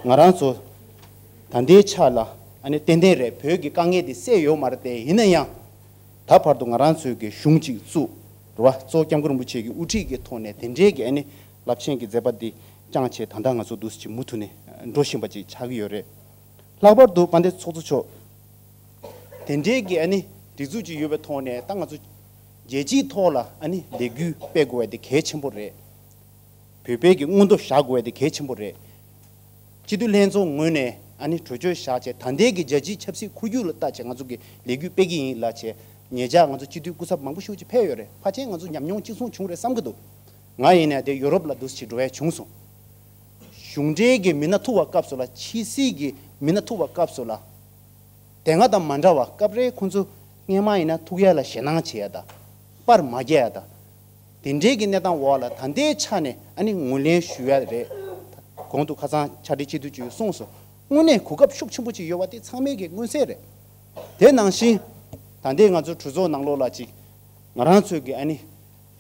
ང་རང་ཚོ་ད་ལྟའི་ཆ་ལ་ཨ་ནི་ཏན་ཏན་རེད། བོད་ཀྱི་དཀའ་ངལ་དེ་སེལ་ཡོད་མ་རེད་དེ། ཡིན་ན་ཡང་ད་བར་དུ་ང་རང་ཚོའི་གི་གཞུང་ཅིག་བཙུགས་རེད་བ། གཙོ་བོ་སྐྱབས་མགོན་རིན་པོ་ཆེ་གི་དབུ་ཁྲིད་ཀྱི་ཐོག་ནས་དེ་འདྲའི་གི་ཨ་ནི་རླབས་ཆེན་གྱི་མཛད་པ་འདི་བསྐྱངས་བྱས། ད་ལྟ་ང་ཚོ་འདུག་སེ་ཅིག་མུ་མཐུད་ནས་འགྲོ་བཞིན་པ་ཅིག་ཆགས་ཀྱི་ཡོད་རེད། ལྷག་པར་དུ་དཔལ་ལྡན་ཚོགས་གཙོ་མཆོག་དེ་འདྲའི་གི་ཨ་ནི་སྒྲིག་འཛུགས་ཅིག་ཡོད་པའི་ཐོག་ནས་ད་ང་ཚོ་རྒྱལ་སྤྱིའི་ཐོག་ལ་ཨ་ནི་ལས་འགུལ་སྤེལ་དགོས་པ་དེ་གལ་ཆེན་པོ་རེད། བོད་པའི་གི་མངོན་འདོད་བཞག་དགོས་པ་དེ་གལ་ཆེན་པོ་རེད། སྤྱི་འཐུས་ལྷན་ཚོགས་ངོས་ནས་ཨ་ནི་གྲོས་ཆོད་བཞག་བྱས། ད་ལྟའི་གི་རྒྱལ་སྤྱིའི་ཆབ་སྲིད་ཁོར་ཡུག་ལ་བལྟས་བྱས་ང་ཚོ་གི་ལས་འགུལ་སྤེལ་གྱི་ཡིན་ལབ་བྱས། ཉེ་ཆར་ང་ཚོ་སྤྱི་འཐུས་སྐུ་ཚབ་མང་པོ་ཞིག་ཅིག་ཕེབས་ཡོད་རེད། ཕལ་ཆེར་ང་ཚོ་ཉམས་མྱོང་གཅིག་མཚུངས་བྱུང་རེད་བསམ་གྱི་འདུག་ང་ཡིན་ནའི་དེ་ཡོ་རོབ་ལ་འདུག་སེ་འགྲོ་ཡ་བྱུང་སོང་། གཞུང་འབྲེལ་གྱི་མི་སྣ་ཐུག་པའི་སྐབས་སུ་ལ། ཕྱི་སྲིད་ཀྱི་མི་སྣ་ཐུག་པའི་སྐབས་སུ་ལ། དེ་སྔ་དང་མ་འདྲ་བ། སྐབས་རེ་ཁོང་ཚོ་སྔས་མ་ཡིན་ན་ཐུག་ཡ་ལ་ཞེད་སྣང་བྱེད་ཡ་དང་། པར་མ་རྒྱག་ཡ་དང་། དེ་འདྲའི་གི་གནས་སྟངས་འོག་ལ་ད་ལྟའི་ཆ་ནས་ཨ་ནི་ངོས་ལེན་ཞུ་ཡ་རེད། གོང་དུ་ཁ་སང་ཕྱག་སྦྲེལ་སྤྱི་འཐུས་ཀྱིས་གསུངས་སོང་། དངོས་གནས་གོ་སྐབས་ཤུགས་ཆེན་པོ་ཅིག་ཡོད་པ་དེ་ཚང་མས་ཀྱི་མངོན་གསལ་རེད། དེ་ནང་བཞིན་ད་ལྟའི་ང་ཚོ་གྲོས་ཚོགས་ནང་ལོགས་ལ་ཅིག་ང་རང་ཚོའི་གི་ཨ་ནི་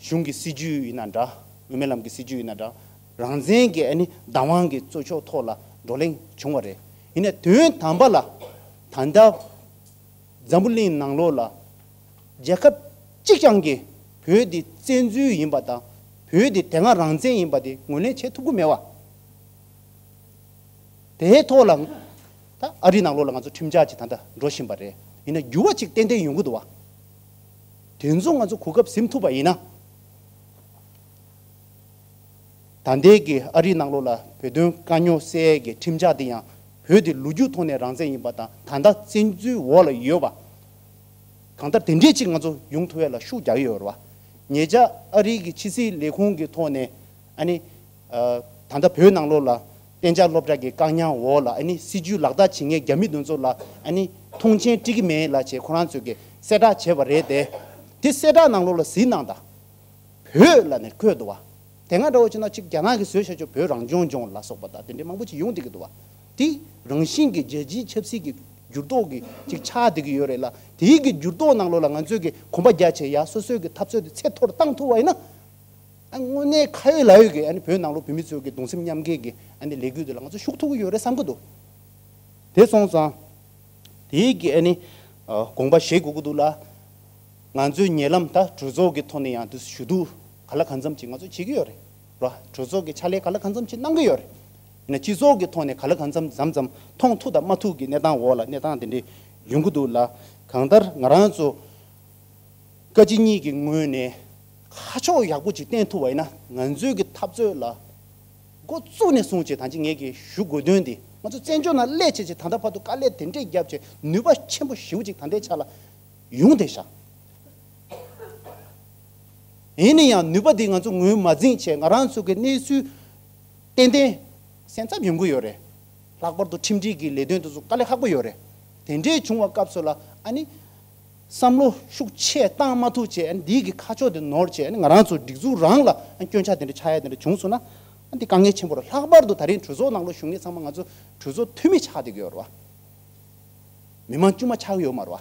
གཞུང་གི་སྲིད་ཇུས་ཡིན་ན་འདྲ། དབུ་མའི་ལམ་གྱི་སྲིད་ཇུས་ཡིན་ན་འདྲ། རང་བཙན་གྱི་ཨ་ནི་བདག་དབང་གི་རྩོད་ཕྱོགས་ཐོག་ལ་བགྲོ་གླེང་བྱུང་བ་རེད། ཡིན་ནའི་དོན་དམ་པ་ལ་ད་ལྟ་འཛམ་བུ་གླིང་ནང་ལོགས་ལ་རྒྱལ་ཁབ་གཅིག་རྐྱང་གིས་བོད་འདི་བཙན་འཛུལ་ཡིན་པ་དང་། བོད་འདི་དེ་སྔ་རང་བཙན་ཡིན་པ་དེ་ངོས་ལེན་བྱེད་ཐུབ་ཀྱི་མེད་པ། དེའི་ཐོག་ལ་ད་ཨ་རིའི་ནང་ལོགས་ལ་ང་ཚོ་ཁྲིམས་འཆར་ཅིག་ད་ལྟ་འགྲོ་བཞིན་པ་རེད། ཡིན་ན་འགྱུར་བ་ཅིག་ཏན་ཏན་ཡོང་གི་འདུག་བ། དེ་ཚོ་ང་ཚོ་གོ་སྐབས་ཟིན་ཐུབ་པ་ཡིན་ན། ད་ལྟའི་གི་ཨ་རིའི་ནང་ལོགས་ལ་བོད་དོན་དཀའ་རྙོག་སེལ་ཡས་ཀྱི་ཁྲིམས་འཆར་དེ་ཡང་བོད་དེ་ལོ་རྒྱུས་ཐོག་ནས་རང་བཙན་ཡིན་པ་དང་། ད་ལྟ་བཙན་འཛུལ་འོག་ལ་ཡོད་པ། གང་ལྟར་དེ་འདྲས་ཅིག་ང་ཚོ་ཡོང་ཐུབ་ཡས་ལ་ཤུགས་རྒྱག་གི་ཡོད་རེད་བ། ཉེ་ཆར་ཨ་རིའི་གི་ཕྱི་སྲིད་ལས་ཁུངས་ཀྱི་ཐོག་ནས་ཨ་ནི། ཨ། ད་ལྟ་བོད་ནང་ལོགས་ལ་གཏན་འཇགས་སློབ་གྲྭ་གི་བཀག་ཉར་འོག་ལ་ཨ་ནི་སྲིད་ཇུས་ལག་བསྟར་བྱེད་མཁན་རྒྱ་མི་དེ་ཚོ་ལ་ཨ་ནི་ཐོངས་མཆན་སྤྲད་ཀྱི་མེད་ལབ་བྱས་ཁོ་རང་ཚོས་ཀྱི་གསལ་བསྒྲགས་བྱས་པ་རེད་དེ། དེ་གསལ་བསྒྲགས་ནང་ལོགས་ལ་གཟིགས་གནང་དང་། བོད་ལབ་ནས་བཀོད་འདུག་བ། དེ་སྔ་འདྲ་བོ་བྱས་ན་ཅིག་རྒྱ་ནག་གིས་བཟོས་བཞག་ཆོག་བོད་རང་སྐྱོང་ལྗོངས་ལ་སོགས་པ་དང་དེ་འདྲའི་མང་པོ་ཅིག་ཡོང་བསྡད་ཀྱི་འདུག་བ། དེ་རང་བཞིན་གྱི་རྒྱལ་སྤྱིའི་ཆབ་སྲིད་ཀྱི་འགྱུར་ལྡོག་གི་ཅིག་ཆགས་བསྡད་ཀྱི་ཡོད་རེད་ལ། དེའི་གི་འགྱུར་ལྡོག་ནང་ལོགས་ལ་ང་ཚོས་ཀྱི་གོམ་པ་རྒྱག་བྱས་ཡ་སོ་སོའི་གི་འཐབ་རྩོད་དེ་ཚད་མཐོ་རུ་བཏང་ཐུབ་པ་ཡིན་ན། ད་ ཨ་དངོས་གནས་ཁ་ཡོད་ལག་ཡོད་ཀྱི་ཨ་ནི་བོད་ནང་ལོགས་བོད་མི་ཚོའི་གི་གདུང་སེམས་མཉམ་སྐྱེད་ཀྱི་ཨ་ནི་ལས་འགུལ་དེ་ལ་ང་ཚོ་ཤུགས་ཐུབ་ཀྱི་ཡོད་རེད་བསམ་གྱི་འདུག་དེ་སོང་ཙང་དེའི་གི་ཨ་ནི་ཨ་དགོངས་པ་བཞེས་དགོས་ཀྱི་འདུག་ལ། ང་ཚོའི་ཉེ་ལམ་ད་གྲོས་ཚོགས་ཀྱི་ཐོག་ནས་ཡང་དེ་ཞུ་གཏུག་ག་ལ་གང་འཚམ་ཅིག་ང་ཚོས་བྱེད་ཀྱི་ཡོད་རེད། ར། གྲོས་ཚོགས་ཀྱི་ཕྱག་ལས་ག་ལ་གང་འཚམ་ཅིག་གནང་གི་ཡོད་རེད། ཡིན་ན་སྤྱི་ཚོགས་ཀྱི་ཐོག་ནས་ག་ལ་གང་འཚམ་མཚམས་མཚམས་མཐོང་ཐུབ་དང་མ་ཐུབ་ཀྱི་གནས་སྟངས་འོག་ལ་གནས་སྟངས་དེ་འདྲས་ཡོང་གི་འདུག་ལ། གང་ལྟར་ང་རང་ཚོ་བཀའ་སྤྱི་གཉིས་ཀྱི་ངོས་ནས་ཁ་ཕྱོགས་ཡག་པོ་ཅིག་བསྟན་ཐུབ་པ་ཡིན་ན། ང་ཚོའི་གི་འཐབ་རྩོད་ལ་འགོ་བཙུགས་ནས་བཟུང་བྱས་ད་ཅི་ངས་ཀྱི་ཞུ་དགོས་དོན་འདི་ང་ཚོ་བཙན་བྱོལ་ནང་སླེབས་བྱས་བྱས་ད་ལྟ་བར་དུ་དཀའ་ལས་དེ་འདྲས་བརྒྱབ་བྱས་ནུས་པ་ཆེན་པོ་ཞེ་པོ་ཅིག་ད་ལྟའི་ཆ་ལ་ཡོང་བསྡད་ཤག་ཡིན་ན་ཡང་ནུས་པ་འདི་ང་ཚོ་ངོས་མ་འཛིན་བྱས་ང་རང་ཚོ་གི་གནས་ཚུལ་ཏན་ཏན་སེམས་འཚབ་ཡོང་གི་ཡོད་རེད། ལྷག་པར་དུ་ཁྲིམས་སྒྲིག་གི་ལས་དོན་དེ་ཚོ་དཀའ་ལས་ཁག་པོ་ཡོད་རེད། དེ་འདྲའི་བྱུང་བ་སྐབས་སུ་ལ་ཨ་ནི་བསམ་བློ་ཤུགས་ཆེ་བཏང་མ་ཐུབ་བྱས་ཨ་ནི་འདིའི་གི་ཁ་ཕྱོགས་དེ་ནོར་བྱས་ཨ་ནི་ང་རང་ཚོ་སྒྲིག་འཛུགས་རང་ལ་ཨ་ནི་སྐྱོན་ཆ་དེ་འདྲ་ཆགས་ཡ་དེ་འདྲ་བྱུང་སོང་ན་ཨ་ནི་དཀའ་ངལ་ཆེན་པོ་རེད། ལྷག་པར་དུ་ད་རིང་གྲོས་ཚོགས་ནང་ལོགས་བཞུགས་མཁན་ཚང་མ་ང་ཚོ་གྲོས་ཚོགས་འཐུས་མི་ཆགས་བསྡད་ཀྱི་ཡོད་རེད་བ། མི་མང་དཀྱུས་མ་ཆགས་ཀྱི་ཡོད་མ་རེད་བ།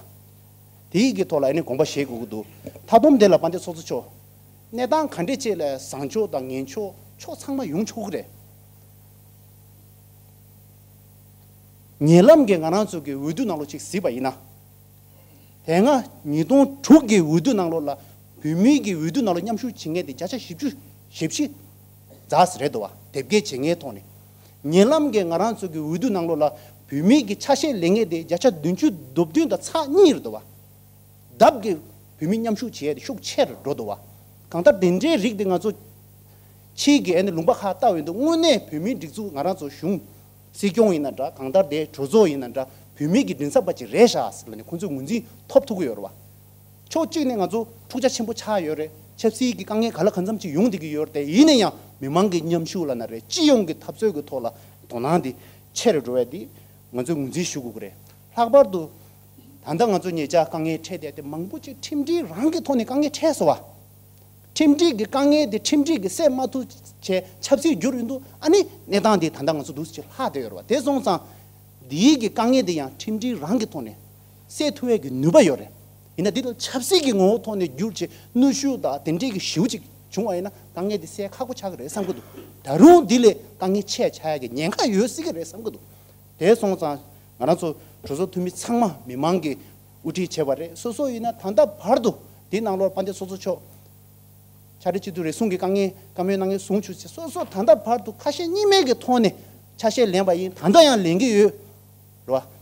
དེའི་གི་ཐོག་ལ་ཨ་ནི་དགོངས་པ་བཞེས་དགོས་ཀྱི་འདུག་མཐའ་སྡོམ་དེ་ལ་དཔལ་ལྡན་ཚོགས་གཙོ་མཆོག་གནས་སྟངས་ག་འདྲས་ཅིག་ལ་བཟང་ཕྱོགས་དང་ངན་ཕྱོགས་ཕྱོགས་ཚང་མ་ཡོང་ཆོག་གི་རེད། ཉེ་ལམ་གྱི་ང་རང་ཚོ་གི་འོས་བསྡུ་ནང་ལོགས་ཅིག་གཟིགས་པ་ཡིན་ན། དེ་སྔ་ཉིས་སྟོང་དྲུག་གི་འོས་བསྡུ་ནང་ལོགས་ལ་བོད་མིའི་གི་འོས་བསྡུ་ནང་ལོགས་མཉམ་ཞུགས་བྱེད་མཁན་དེ་བརྒྱ་ཆ་བཞི་བཅུ་ཞེ་བཞི་རྫོགས་རེད་འདུག་བ། དེབ་སྐྱེལ་བྱེད་མཁན་ཐོག་ནས། ཉེ་ལམ་གྱི་ང་རང་ཚོ་གི་འོས་བསྡུ་ནང་ལོགས་ལ་བོད་མིའི་གི་ཆ་ཤས་ལེན་མཁན་དེ་བརྒྱ་ཆ་བདུན་ཅུ་དོན་བདུན་དང་ཚེག་གཉིས་རེད་འདུག་བ། ལྡབ་ཀྱིས་བོད་མི་མཉམ་ཞུགས་བྱེད་ཡས་དེ་ཤུགས་ཆེ་རུ་འགྲོ་འདུག་བ། གང་ལྟར་དེ་འདྲའི་རིགས་དེ་ང་ཚོ་ཕྱིའི་གི་ཨ་ནི་ལུང་པ་ཁག་ལྟ་བའི་འདུག་དངོས་གནས་བོད་མིའི་སྒྲིག་འཛུགས་ང་རང་ཚོ་གཞུང་སྲིད་སྐྱོང་ཡིན་ན་འདྲ། གང་ལྟར་དེ་གྲོས་ཚོགས་ཡིན་ན་འདྲ། བོད་མི་གི་མགྲིན་ཚབ་པ་ཅིག་རེད་ཤག་ཟེར་ལབ་ནས་ཁོང་ཚོས་ངོས་འཛིན་ཐོབ་ཐུབ་ཀྱི་ཡོད་རེད་བ། ཕྱོགས་གཅིག་ནས་ང་ཚོ་འཁྲུག་ཆ་ཆེན་པོ་ཆགས་ཡོད་རེད། ཆབ་སྲིད་ཀྱི་དཀའ་ངལ་ག་ལ་གང་འཚམ་ཅིག་ཡོང་བསྡད་ཀྱི་ཡོད་རེད་དེ། ཡིན་ན་ཡང་མི་མང་གི་མཉམ་ཞུགས་ལབ་ན་རེད། སྤྱི་ཡོངས་ཀྱི་འཐབ་རྩོད་ཀྱི་ཐོག་ལ་དོ་སྣང་དེ་ཆེ་རུ་འགྲོ་བས་དེ་ང་ཚོས་ངོས་འཛིན་ཞུ་དགོས་ཀྱི་རེད། ལྷག་པར་དུ་ད་ལྟ་ང་ཚོ་ཉེ་ཆར་དཀའ་ངལ་འཕྲད་བསྡད་དེ་མང་པོ་ཅིག་ཁྲིམས་སྒྲིག་རང་གི་ཐོག་ནས་དཀའ་ངལ་འཕྲད་སོང་བ། ཁྲིམས་སྒྲིག་གི་དཀའ་ངལ་དེ་ཁྲིམས་སྒྲིག་གིས་སེལ་མ་ཐུབ་བྱས་ཆབ་སྲིད་བསྒྱུར་ཡོང་དུས་ཨ་ནི་གནས་སྟངས་དེ་ད་ལྟ་ང་ཚོ་འདུག་སེ་ལྷག་བསྡད་ཡོད་རེད་བ། དེ་སོང་ཙང་འདིའི་གི་དཀའ་ངལ་དེ་ཡང་ཁྲིམས་སྒྲིག་རང་གི་ཐོག་ནས་སེལ་ཐུབ་ཡས་ཀྱི་ནུས་པ་ཡོད་རེད། ཡིན་ན་འདི་ལ་ཆབ་སྲིད་ཀྱི་ངོ་བོ་ཐོག་ནས་བསྒྱུར་བྱས་གནོན་ཤུགས་དང་དེ་འདྲའི་གི་ཞེ་པོ་ཅིག་བྱུང་བ་ཡིན་ན་དཀའ་ངལ་དེ་སེལ་ཁག་པོ་ཆགས་ཀྱི་རེད་བསམ་གྱི་འདུག་ད་རུང་འདི་ལས་དཀའ་ངལ་ཆེ་ཆགས་ཡས་ཀྱི་ཉེན་ཁ་ཡོད་སྲིད་ཀྱི་རེད་བསམ་གྱི་འདུག་དེ་སོང་ཙང་ང་རང་ཚོ་གྲོས་ཚོགས་འཐུས་མི་ཚང་མ་མི་མང་གིས་དབུ་ཁྲིད་བྱས་པ་རེད། སོ་སོ་ཡིན་ན་ད་ལྟ་བར་དུ་འདི་ནང་ལོགས་དཔལ་ལྡན་ཚོགས་གཙོ་མཆོག་ཕྱག་སྦྲེལ་སྤྱི་འཐུས་རེ་ཟུང་གིས་དཀའ་ངལ་བཀའ་མོལ་གནང་མཁན་བཟུང་བཅུག་ཚེ་སོ་སོ་ད་ལྟ་བར་དུ་ཁ་ཞེ་གཉིས་མེད་ཀྱི་ཐོག་ནས་ཆ་ཤས་ལེན་པ་ཡིན། ད་ལྟ་ཡང་ལེན་གྱི་ཡོད་རེད་བ།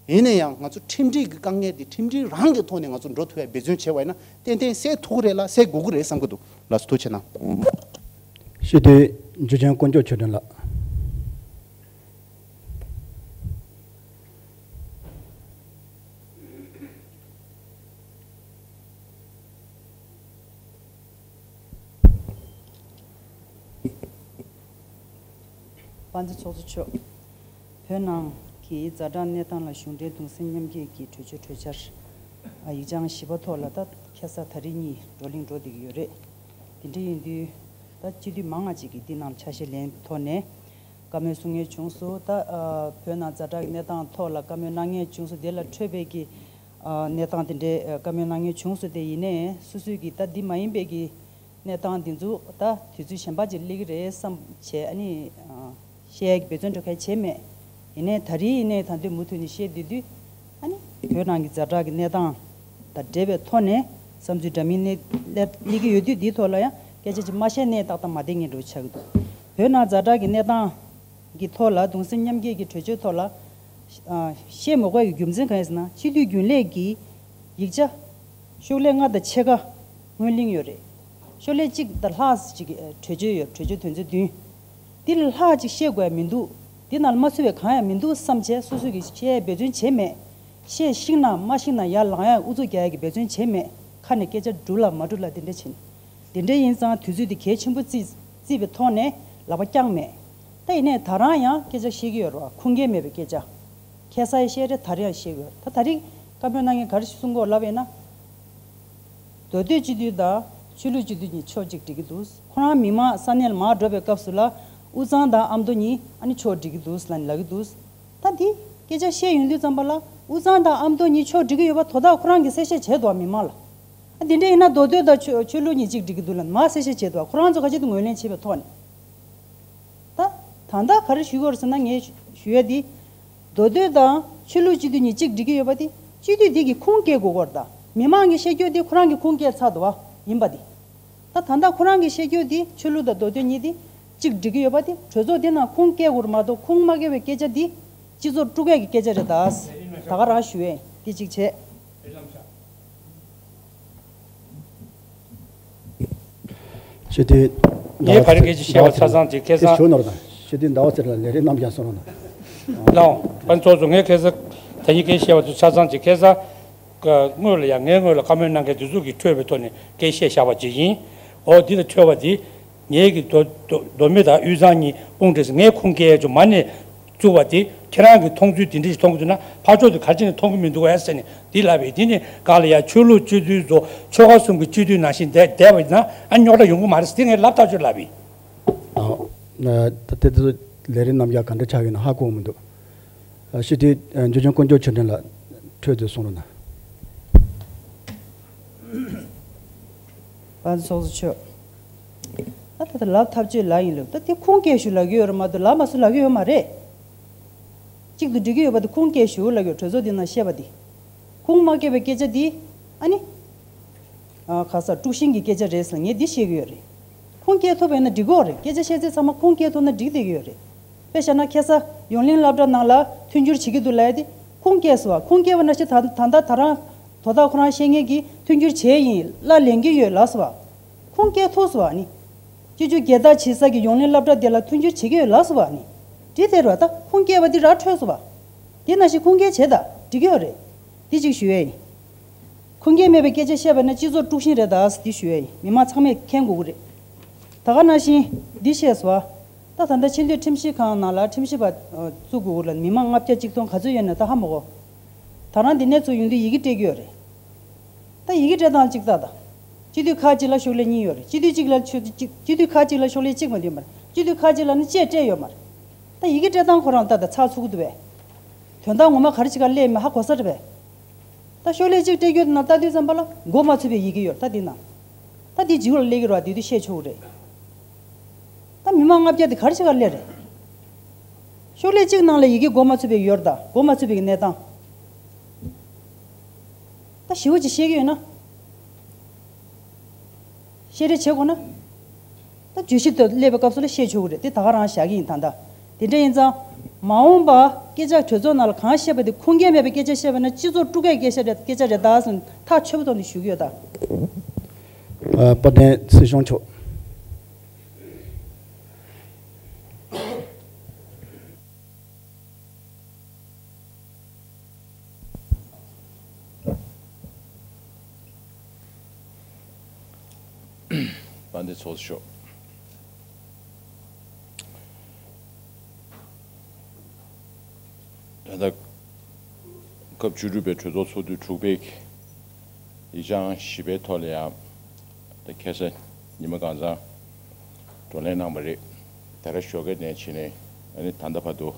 ཡིན་ན་ཡང་ང་ཚོ་ཁྲིམས་སྒྲིག་གི་དཀའ་ངལ་དེ་ཁྲིམས་སྒྲིག་རང་གི་ཐོག་ནས་ང་ཚོ་འགྲོ་ཐུབ་ཡ་འབད་བརྩོན་བྱས་པ་ཡིན་ན་ཏན་ཏན་སེལ་ཐུབ་ཀྱི་རེད་ལ་སེལ་དགོས་ཀྱི་རེད་བསམ་གྱི་འདུག་ལགས་སོ། ཐུགས་རྗེ་གནང་། སྤྱི་འཐུས་འཇུ་ཆེན་དཀོན་མཆོག་ཆོས་སྒྲོན་ལགས། དཔལ་ལྡན་ཚོགས་གཙོ་མཆོག་བོད་ནང་གི་ཛ་དྲག་གནས་སྟངས་ལ་གཞུང་འབྲེལ་གདུང་སེམས་མཉམ་སྐྱེད་ཀྱི་གྲོས་ཆོད་གྲོས་འཆར་ཡིག་བྱང་བཞི་པ་ཐོག་ལ་ད་ཁ་སང་ད་རེས་གཉིས་བགྲོ་གླེང་འགྲོ་བསྡད་ཀྱི་ཡོད་རེད། དེ་འདྲ་ཡིན་དུས་ད་སྤྱི་འཐུས་མང་ང་ཅིག་གིས་འདི་ནང་ལ་ཆ་ཤས་ལེན་ཐོག་ནས། བཀའ་མོལ་གསུང་མཁན་བྱུང་སོང་། ད་ཨ་བོད་ནང་ཛ་དྲག་གི་གནས་སྟངས་ཐོག་ལ་བཀའ་མོལ་གནང་མཁན་བྱུང་སོང་། དེ་ལ་འཕྲོས་པའི་གི་ཨ་གནས་སྟངས་དེ་འདྲའི་ཨ་བཀའ་མོལ་གནང་མཁན་བྱུང་སོང་། དེ་ཡིན་ནའི་སོ་སོས་གི་ད་འདི་མ་ཡིན་པའི་གི་གནས་སྟངས་འདི་ཚོ་ད་དུས་ཚོད་གཞན་པ་ཅིག་སླེབས་ཀྱི་རེད་བསམ་བྱས་ཨ་ནི་ཨ་བཤད་ཡ་གི་འབད་བརྩོན་འགྲོ་མཁན་བྱས་མེད། ཡིན་ནའི་ད་རེས་ཡིན་ནའི་ད་དུང་མུ་མཐུད་ནས་བཤད་བསྡད་དུས་ཨ་ནི་བོད་ནང་གི་ཛ་དྲག་གི་གནས་སྟངས་དང་འབྲེལ་བའི་ཐོག་ནས་བསམ་ཚུལ་འདྲ་མིན་གནས་སླེབས་གནས་ཀྱི་ཡོད་དུས་འདིའི་ཐོག་ལ་ཡང་སྐད་ཆ་ཅིག་མ་བཤད་ནའི་ཏག་ཏག་མ་བསྡད་མཁན་འདྲ་བོ་ཆགས་ཀྱི་འདུག་བོད་ནང་ཛ་དྲག་གི་གནས་སྟངས་ཀྱི་ཐོག་ལ་གདུང་སེམས་མཉམ་སྐྱེད་ཀྱི་གྲོས་ཆོད་ཐོག་ལ་ཨ་བཤད་མི་དགོས་ཀྱི་རྒྱུ་མཚན་གང་ཡིན་ཟེར་ན། སྤྱི་འཐུས་རྒྱུན་ལས་ཀྱི་ཡིག་ཆ་ཤོག་ལྷེ་ལྔ་དང་ཕྱེད་ཀ་སྔོན་གླེང་ཡོད་རེད། ཤོག་ལྷེ་གཅིག་དང་ལྷག་ཅིག་གི་གྲོས་ཆོད་ཡོད། གྲོས་ཆོད་དོན་ཚན་བདུན། འདི་ལས་ལྷག་ཅིག་བཤད་དགོས་ཡ་མི་འདུག་འདི་ནང་ལ་མ་ཚུད་པའི་གང་ཡང་མི་འདུག་བསམ་བྱས་སོ་སོ་གིས་བཤད་ཡའི་འབད་བརྩོན་བྱས་མེད། བཤད་ཤེས་ན་མ་ཤེས་ན་ཡར་ལངས་ཡ་ཨུ་ཚུགས་རྒྱག་ཡ་གི་འབད་བརྩོན་བྱས་མེད། ཁ་ནས་སྐད་ཆ་འགྲུབ་ལ་མ་འགྲུབ་ལ་དེ་འདྲ་བྱས་ནས། དེ་འདྲ་ཡིན་ཙང་དུས་ཚོད་འདི་གལ་ཆེན་པོ་བརྩིས་བརྩིས་པའི་ཐོག་ནས་ལག་པ་བརྐྱངས་མེད། ད་ཡིན་ནའི་ད་རང་ཡང་སྐད་ཆ་བཤད་ཀྱི་ཡོད་རེད་བ། ཁུངས་སྐྱེལ་མེད་པའི་སྐད་ཆ། ཁ་སང་ཡང་བཤད་རེད། ད་རེས་ཡང་བཤད་ཀྱི་ཡོད་རེད། ད་ད་རེས་བཀའ་མོལ་གནང་མཁན་ག་རེ་ཞིག་གསུང་གི་ཡོད་ལབ་ཡིན་ན། མདོ་སྟོད་སྤྱི་འཐུས་དང་ཆོས་ལུགས་སྤྱི་འཐུས་གཉིས་ཕྱོགས་གཅིག་སྒྲིག་གི་འདུག་ཁོ་རང་མི་མང་ས་གནས་ལ་མར་འགྲོ་བའི་སྐབས་སུ་ལ་དབུས་གཙང་དང་ཨ་མདོ་གཉིས་ཨ་ནི་ཕྱོགས་སྒྲིག་གི་འདུག་ལབ་ནས་ལབ་ཀྱི་འདུག་ད་འདི་སྐད་ཆ་བཤད་ཡོང་དུས་ཙམ་པ་ལ་དབུས་གཙང་དང་ཨ་མདོ་གཉིས་ཕྱོགས་སྒྲིག་གི་ཡོད་པ་དོ་བདག་ཁོ་རང་གིས་གསལ་བཤད་བྱས་འདུག་མི་མང་ལ། ཨ་དེ་འདྲ་ཡིན་ན་མདོ་སྟོད་དང་ཆོས་ཆོས་ལུགས་གཉིས་གཅིག་སྒྲིག་གི་འདུག་ལབ་མར་གསལ་བཤད་བྱས་འདུག་ཁོ་རང་ཚོ་ཁ་ཅིག་ཏུ་ངོས་ལེན་བྱས་པའི་ཐོག་ནས། ད་ད་ལྟ་ག་རེ་ཞུ་དགོས་རེད་ཟེར་ན། ངས་ཞུ་ཡ་འདི་མདོ་སྟོད་དང་ཆོས་ལུགས་སྤྱི་འཐུས་གཉིས་གཅིག་སྒྲིག་གི་ཡོད་པ་དེ་སྤྱི་འཐུས་འདི་གི་ཁུངས་སྐྱེལ་དགོས་སྐོར་དང་མི་མང་གིས་བཤད་རྒྱུ་དེ་ཁོ་རང་གི་ཁུངས་སྐྱེལ་ཚར་འདུག་བ་ཡིན་པ་དེ། ད་ད་ལྟ་ཁོ་རང་གིས་བཤད་རྒྱུ་དེ་ཆོས་ལུགས་དང་མདོ་སྟོད་གཉིས་དེ་གཅིག་སྒྲིག་གི་ཡོད་པ་དེ་གྲོས་ཚོགས་འདི་ནང་ཁུངས་སྐྱེལ་དགོས་རེད་མ་གཏོགས། ཁུངས་མ་སྐྱེལ་བའི་སྐད་ཆ་འདི་སྤྱི་ཚོགས་དཀྲུག་ཡས་ཀྱི་སྐད་ཆ་རེད། ད་ད་ག་རང་ཞུ་ཡས་འདི་གཅིག་བྱས། སྤྱི་འཐུས་ངས་བར་སྐད་ཆ་བཤད་པ་ཆ་ཚང་ཅིག་ཁ་སང་། ཞུ་ནོར་དང་སྤྱི་འཐུས་ཟླ་བ་ཚེ་རིང་ལ་ལས་རིམ་རྣམས་ཀྱང་གསུང་རོགས་གནང་། ལའོ། པན་ཚོགས་གཙོ། ངས་ཁ་སང་ད་ནི་སྐད་ཆ་བཤད་པ་ཚོ་ཆ་ཚང་ཅིག་ཁ་སང་སྔོན་ལ་ཡང་ངའི་སྔོན་ལ་བཀའ་མོལ་གནང་མཁན་དེ་ཚོ་གིས་འཕྲོས་པའི་ཐོག་ནས་སྐད་ཆ་བཤད་བཞག་པ་ཅིག་ཡིན། འོ་འདི་ལ་འཕྲོས་པ་འདི། ངེད་ཀྱི་མདོ་མདོ་མདོ་སྨད་དང་དབུས་གཙང་གཉིས་དཔུང་སྒྲིག་ཟེར་ངས་ཁུངས་སྐྱེལ་ཡ་ཅིག་མ་ནས་བཙུགས་པ་དེ། ཁྱེད་རང་གིས་མཐོང་ཚུལ་དེ་འདྲ་ཞིག་མཐོང་གི་འདུག་ན་ཕར་ཕྱོགས་དེ་ག་རེ་བྱས་ནས་མཐོང་གི་མི་འདུག་གས་ཟེར་ནས་འདི་ལབ་པས། དེ་ནས་གང་ལ་ཡ་ཆོས་ལུགས་སྤྱི་འཐུས་ཚོ་ཆོལ་ཁ་གསུམ་གྱི་སྤྱི་འཐུས་ནང་བཞིན་བསྡད་བསྡད་པ་ཡིན་ན་ཨ་རྙོག་དྲ་ཡོང་གི་མ་རེད་ཟེར་དེ་ངས་ལབ་ཐག་ཆོད་ལབ་པས། ཨ་ད་དེ་ཚོ་ལས་རིམ་རྣམ་གཞག་ག་འདྲ་ཆགས་ཡོད་ན་ཧ་གོ་མི་འདུག་ཨ་སྤྱི་འཐུས་ཨ་འཇུ་ཆེན་དཀོན་མཆོག་ཆོས་སྒྲོན་ལགས་འཕྲོས་དུ་གསུང་རོགས་གནང་། པ་ཚོགས་གཙོ་མཆོག་ད་ལྟ་ལབ་ཐབས་ཅིག་ལབ་ཡིན་ལབ། ད་དེ་ཁུངས་སྐྱེལ་ཞུ་ལབ་ཀྱི་ཡོད་རེད་མ་གཏོགས་ལབ་མ་སུ་ལབ་ཀྱི་ཡོད་མ་རེད། གཅིག་ཏུ་སྒྲིལ་གྱི་ཡོད་པ་དེ་ཁུངས་སྐྱེལ་ཞུ་ལབ་ཀྱི་ཡོད། གྲོས་ཚོགས་འདི་ནང་བཤད་པ་དེ། ཁུངས་མ་སྐྱེལ་བའི་སྐད་ཆ་འདི་ཨ་ནི། ཨ་ཁ་ས་དཀྲུག་ཤིང་གི་སྐད་ཆ་རེད་ཟེར་ངས་འདི་བཤད་ཀྱི་ཡོད་རེད། ཁུངས་སྐྱེལ་ཐུབ་པ་ཡིན་ན་འགྲིག་གི་རེད། སྐད་ཆ་བཤད་ཚད་ཚང་མ་ཁུངས་སྐྱེལ་ཐུབ་ན་འགྲིག་བསྡད་ཀྱི་ཡོད་རེད། དཔེ་བཞག་ན་ཁ་ས་ཡོངས་གླིང་སློབ་གྲྭ་ནང་ལ་མཐུན་འགྱུར་བྱེད་ཀྱི་འདུག་ལབ་ཡ་དེ་ཁུངས་སྐྱེལ་སོང་བ། ཁུངས་སྐྱེལ་བ་ནང་བཞིན་ད་ད་ལྟ་ད་རང་དོ་བདག་ཁོ་རང་བཤད་མཁན་གྱིས་མཐུན་འགྱུར་བྱས་ཡིན་ལབ་ལེན་གྱི་ཡོད་ལབ་སོང་བ། ཁུངས་སྐྱེལ་ཐུབ་སོང་བ་ནི། སྤྱི་སྤྱོད་སྒེར་བདག་བྱེད་ས་གི་ཡོངས་གླིང་སློབ་གྲྭ་དེ་ལ་མཐུན་འགྱུར་བྱེད་ཀྱི་ཡོད་ལབ་སོང་བ་ནི། འདི་དེ་རེད་བ། ད་ཁུངས་སྐྱེལ་བ་འདི་ར་འཕྲོད་སོང་བ། དེ་ནང་བཞིན་ཁུངས་སྐྱེལ་བྱེད་ད་འགྲིག་གི་ཡོད་རེད། འདི་གཅིག་ཞུ་ཡས་ཡིན། ཁུངས་སྐྱེལ་མེད་པའི་སྐད་ཆ་བཤད་པ་ན་སྤྱི་ཚོགས་དཀྲུག་ཤིང་རེད་ད་ཟེར་འདི་ཞུ་ཡས་ཡིན། མི་མང་ཚང་མས་མཁྱེན་དགོས་ཀྱི་རེད། ད་ག་ནང་བཞིན་འདི་བཤད་སོང་བ། ད་ད་ལྟ་ཆེས་མཐོའི་ཁྲིམས་ཞིབ་ཁང་ནང་ལ་ཁྲིམས་ཞིབ་པ་ཨ་བཙུགས་དགོས་ལ་མི་མང་ལྔ་བརྒྱ་གཅིག་སྟོང་ག་ཚོད་ཡོད་ན་ད་ཧ་མ་གོ། ད་རང་འདི་ནས་ཚུར་ཡོང་དུས་ཡི་གེ་སྤྲད་ཀྱི་ཡོད་རེད། ད་ཡི་གེ་སྤྲད་སྟངས་གཅིག་ལྟ་ད། སྤྱི་འཐུས་ཁག་གཅིག་ལ་ཤོག་ལྷེ་གཉིས་ཡོད་རེད། སྤྱི་འཐུས་གཅིག་ལ་ཤོག་གཅིག་སྤྱི་འཐུས་ཁག་གཅིག་ལ་ཤོག་ལྷེ་གཅིག་མ་ཡོད་མ་རེད། སྤྱི་འཐུས་ཁག་གཅིག་ལ་ནི་བཅས་སྤྲད་ཡོད་མ་རེད། ད་ཡི་གེ་སྤྲད་སྟངས་ཁོ་རང་ལྟ་ད་ཚགས་ཚུད་ཀྱི་འདུག་བས། དོན་དག་ངོ་མ་ག་རེ་བྱེད་ག་སླེབས་མེད་ཧ་གོ་ས་རེད་བས། ད་ཤོག་ལྷེ་གཅིག་སྤྲད་རྒྱུ་དེ་ནང་ལྟ་དུས་ཙམ་པ་ལ་མགོ་མ་ཚོད་པའི་ཡི་གེ་ཡོད་རེད། ད་འདི་ནང་། ད་འདི་ཇིའུ་ལ་སླེབས་ཀྱི་རེད་བ། དེ་དུས་བཤད་ཆོག་གི་རེད། ད་མི་མང་ལྔ་བརྒྱ་དེ་ག་རེ་བྱེད་ག་སླེབས་རེད། ཤོག་ལྷེ་གཅིག་ནང་ལ་ཡི་གེ་མགོ་མ་ཚོད་པའི་ཡོད་རེད། ད་མགོ་མ་ཚོད་པའི་གནས་སྟངས། ད་ཞེ་པོ་ཅིག་བཤད་ཀྱི་ཡོད་ན། བཤད་རེས་བྱེད་དགོས་ན། ད་བརྗོད་གཞི་དེ་སླེབས་པའི་སྐབས་སུ་ལ་བཤད་ཆོག་གི་རེད། དེ་ད་ག་རང་བཞག་གི་ཡིན་ད་ལྟ། དེ་འདྲ་ཡིན་ཙང་། མ་འོངས་པ་སྐད་ཆ་གྲོས་ཚོགས་ནང་ལ་གང་བཤད་པ་དེ་ཁུངས་སྐྱེལ་མེད་པའི་སྐད་ཆ་བཤད་པ་ན་སྤྱི་ཚོགས་དཀྲུག་ཡས་སྐད་ཆ་རེད། སྐད་ཆ་རེད་ད་ཟེར་ཐག་ཆོད་པོ་ཐོག་ནས་ཞུ་གི་ཡོད་ད། ཨ་དཔལ་ལྡན་སྲིད་སྐྱོང་མཆོག་དཔལ་ལྡན་ཚོགས་གཙོ་མཆོག་ད་ལྟ་སྐབས་བཅུ་དྲུག་པའི་གྲོས་ཚོགས་ཚོགས་དུས་དྲུག་པའི་ཡིག་བྱང་བཞི་པའི་ཐོག་ལ་ཡང་ད་ཁ་སང་ཉི་མ་གང་ཚང་བགྲོ་གླེང་གནང་བ་རེད། ད་རེས་ཞོགས་ཀས་ནས་བྱས་ནས་ཨ་ནི་ད་ལྟ་བར་དུ་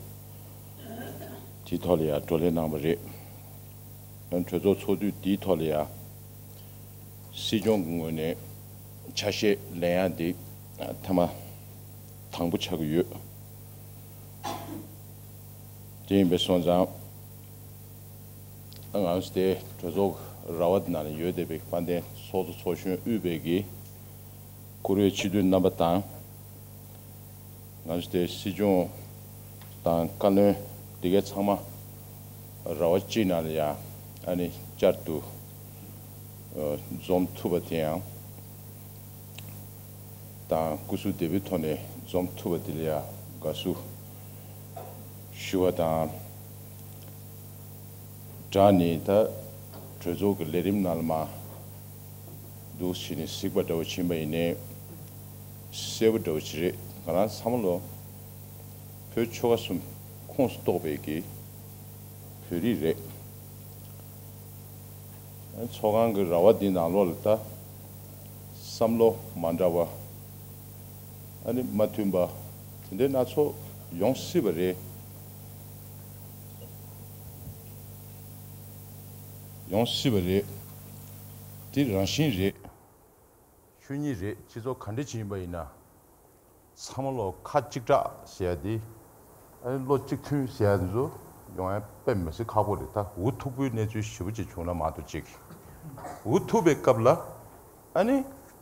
དེའི་ཐོག་ལ་ཡང་བགྲོ་གླེང་གནང་བ་རེད། ཨ་ནི་གྲོས་ཚོགས་ཚོགས་དུས་འདིའི་ཐོག་ལ་ཡང་སྲིད་སྐྱོང་གི་ངོས་ནས་ཆ་ཤས་ལེན་ཡག་འདི་ཐེངས་མ་དང་པོ་ཆགས་ཀྱི་ཡོད། དེ་ཡིན་པས་སོང་ཙང་། ང་ཚོ་དེ་གྲོས་ཚོགས་ར་བ་ནང་ལ་ཡོད་བསྡད་པའི་དཔལ་ལྡན་ཚོགས་གཙོ་ཚོགས་གཞོན་དབུས་པའི་གི་བཀུར་འོས་སྤྱི་འཐུས་རྣམ་པ་དང་། ང་ཚོ་དེ་སྲིད་སྐྱོང་དང་བཀའ་བློན་འདི་གའི་ཚང་མ་ར་བ་གཅིག་ནང་ལ་ཡང་ཨ་ནི་བསྐྱར་དུ་འཛོམས་ཐུབ་པ་དེ་ཡང་། དང་སྐུ་གཟུགས་བདེ་པོའི་ཐོག་ནས་འཛོམས་ཐུབ་པ་འདི་ལ་ཡང་དགའ་བསུ་ཞུ་བ་དང་སྦྲགས་ནས། ད་གྲོས་ཚོགས་ཀྱི་ལས་རིམ་ནང་ལ་མར་འདུག་བྱས་ནས་གཟིགས་པ་འདྲ་བོ་ཕྱིན་པ་ཡིན་ནའི་གསལ་པོ་འདྲ་བོ་ཅིག་རེད། ང་རང་བསམ་བློ་བོད་ཆོལ་ཁ་གསུམ་ཁོངས་སུ་གཏོགས་པའི་གི་བོད་རིགས་རེད། ཚོགས་ཁང་གི་ར་བ་འདི་ནང་ལོགས་ལ་ད་བསམ་བློ་མ་འདྲ་བ། ཨ་ནི་མ་མཐུན་པ་དེ་འདྲའི་སྣ་ཚོགས་ཡོང་སྲིད་པ་རེད། ཡོང་སྲིད་པ་རེད། དེ་རང་བཞིན་རེད། ཆོས་ཉིད་རེད། སྤྱི་ཚོགས་ག་འདྲ་ཅིག་ཡིན་པ་ཡིན་ན། ཚང་མ་ལོ་ཁ་གཅིག་གྲགས་ཟེར་ཡ་དེ། ཨ་ནི་བློ་གཅིག་མཐུན་ཟེར་ཡ་དེ་ཚོ་ཡོང་ཡ་དཔེ་མི་སྲིད་ཁག་པོ་རེད། ད་འུ་ཐུག་པོའི་གནས་ཚུལ་ཞེ་པོ་ཅིག་བྱུང་ན་མ་གཏོགས་ཅིག་འུ་ཐུག་པའི་སྐབས་ལ་ཨ་ནི་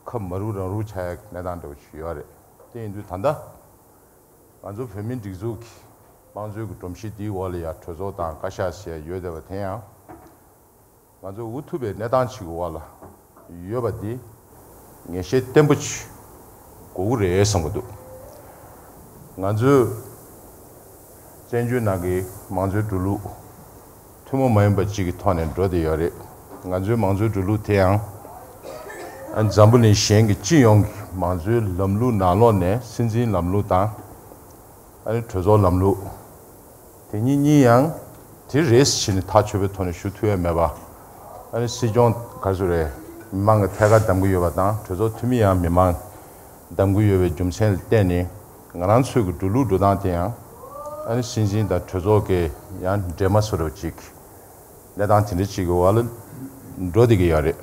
ཁ་མ་རུག་རང་རུག་ཆགས་ཡ་གནས་སྟངས་འདྲ་བོ་ཞིག་ཡོད་རེད། དེ་ཡིན་དུས་ད་ལྟ་ང་ཚོ་བོད་མིའི་སྒྲིག་འཛུགས་ཀྱི་དམངས་གཙོའི་གི་སྒྲོམ་གཞི་འདིའི་འོག་ལ་ཡ་གྲོས་ཚོགས་དང་བཀའ་ཤག་ཟེར་ཡ་ཡོད་བསྡད་པ་དེ་ཡང་། ང་ཚོ་འུ་ཐུག་པའི་གནས་སྟངས་ཤིག་གི་འོག་ལ་ཡོད་པ་འདི་ངེས་ཤེས་བརྟན་པོ་ཅིག་དགོས་ཀྱི་རེད་བསམ་གྱི་འདུག་ང་ཚོའི་བཙན་བྱོལ་ནང་གི་མང་གཙོའི་འགྲོ་ལུགས་ཐུན་མོང་མ་ཡིན་པ་ཅིག་གི་ཐོག་ནས་འགྲོ་བསྡད་ཡོད་རེད། ང་ཚོའི་མང་གཙོའི་འགྲོ་ལུགས་དེ་ཡང་ཨ་འཛམ་བུ་གླིང་གཞན་གྱི་སྤྱི་ཡོངས་ཀྱི་མང་གཙོའི་ལམ་ལུགས་ནང་ལོགས་ནས་སྲིད་འཛིན་ལམ་ལུགས་དང་། ཨ་ནི་གྲོས་ཚོགས་ལམ་ལུགས། དེ་གཉིས་གཉིས་ཡང་དེ་རེད་ཟེར་ནས་ཐག་ཆོད་པའི་ཐོག་ནས་ཞུ་ཐུབ་ཡ་མེད་པ། ཨ་ནི་སྲིད་སྐྱོང་ག་རེ་ཟེར་རེད། མི་མང་གི་ཐད་ཀར་གདམ་གྱི་ཡོད་པ་དང་གྲོས་ཚོགས་འཐུས་མི་ཡང་མི་མང་གདམ་གྱི་ཡོད་པའི་རྒྱུ་མཚན་ལ་བརྟེན་ནས་ང་རང་ཚོའི་གི་འགྲོ་ལུགས་འགྲོ་སྟངས་དེ་ཡང་ཨ་ནི་སྲིད་འཛིན་དང་གྲོས་ཚོགས་ཀྱི་ཡང་འབྲེལ་མ་བཟོ་འདྲ་བ་ཅིག་གནས་སྟངས་དེ་འདྲ་ཅིག་གི་འོག་ལ་འགྲོ་བསྡད་ཀྱི་ཡོད་རེད།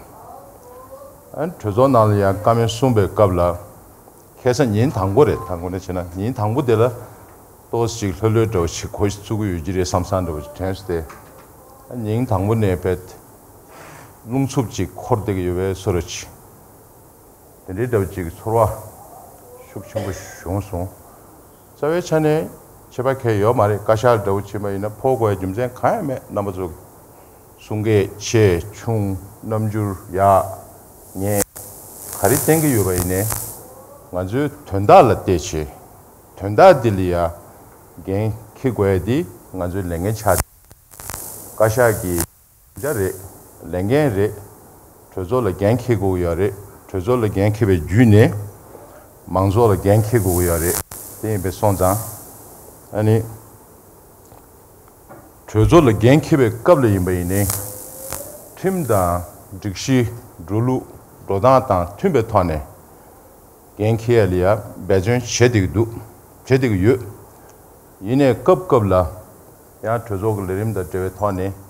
ཨ་ནི་གྲོས་ཚོགས་ནང་ལ་ཡང་བཀའ་མོལ་གསུངས་པའི་སྐབས་ལ། ཁ་སང་ཉིན་དང་པོ་རེད། དང་པོ་ནས་བྱས་ན་ཉིན་དང་པོ་དེ་ལ་ཏོག་ཙམ་ཅིག་ལྷོད་ལྷོད་འདྲ་བོ་ཞིག་གོ་ཞིག་བཙུགས་ཀྱི་ཡོད་ཀྱི་རེད་བསམ་བསམ་འདྲ་བོ་ཞིག་དྲན་སོང་སྟེ། ཉིན་དང་པོ་ནས་བེད་རླུང་འཚུབ་ཅིག་འཁོར་བསྡད་ཀྱི་ཡོད་པའི་བཟོ་འདྲ་ཅིག་དེ་འདྲའི་འདྲ་བོ་ཅིག་གི་ཚོར་བ་ཤུགས་ཆེན་པོ་བྱུང་སོང་། རྩ་བའི་ཆ་ནས་ཁྱད་པར་གང་ཡང་ཡོད་མ་རེད། བཀའ་ཤག་འདྲ་བོ་ཕྱིན་པ་ཡིན་ན་ཕོག་དགོས་ཡ་རྒྱུ་མཚན་གང་ཡང་མེད། རྣམ་པ་ཚོ་གསུང་སྐད་ཆེ་ཆུང་རྣམ་འགྱུར་ཡག་ཉེས་ག་རེ་བསྟན་གྱི་ཡོད་པ་ཡིན་ནའི་ང་ཚོའི་དོན་དག་ལ་བལྟས་བྱས། དོན་དག་འདི་ལ་ཡ་འགན་འཁྱེར་དགོས་ཡ་འདི་ང་ཚོའི་ལས་འགན་ཆགས། བཀའ་ཤག་གི་དམ་བཅའ་རེད། ལས་འགན་རེད། གྲོས་ཚོགས་ལ་འགན་འཁྱེར་དགོས་ཀྱི་ཡོད་རེད། གྲོས་ཚོགས་ལ་འགན་འཁྱེར་བའི་བརྒྱུད་ནས་མང་ཚོགས་ལ་འགན་འཁྱེར་དགོས་ཀྱི་ཡོད་རེད། དེ་ཡིན་པའི་སོང་ཙང་ཨ་ནི། གྲོས་ཚོགས་ལ་འགན་འཁྱེར་བའི་སྐབས་ལ་ཡིན་པ་ཡིན་ནའི། ཁྲིམས་དང་སྒྲིག་གཞི་འགྲོ་ལུགས་འགྲོ་སྟངས་དང་མཐུན་པའི་ཐོག་ནས་འགན་འཁྱེར་ཡ་ལ་ཡ་འབད་བརྩོན་བྱེད་བསྡད་ཀྱི་འདུག་བྱེད་བསྡད་ཀྱི་ཡོད། ཡིན་ནའི་སྐབས་སྐབས་ལ་ཡང་གྲོས་ཚོགས་ཀྱི་ལས་རིམ་དང་འབྲེལ་བའི་ཐོག་ནས་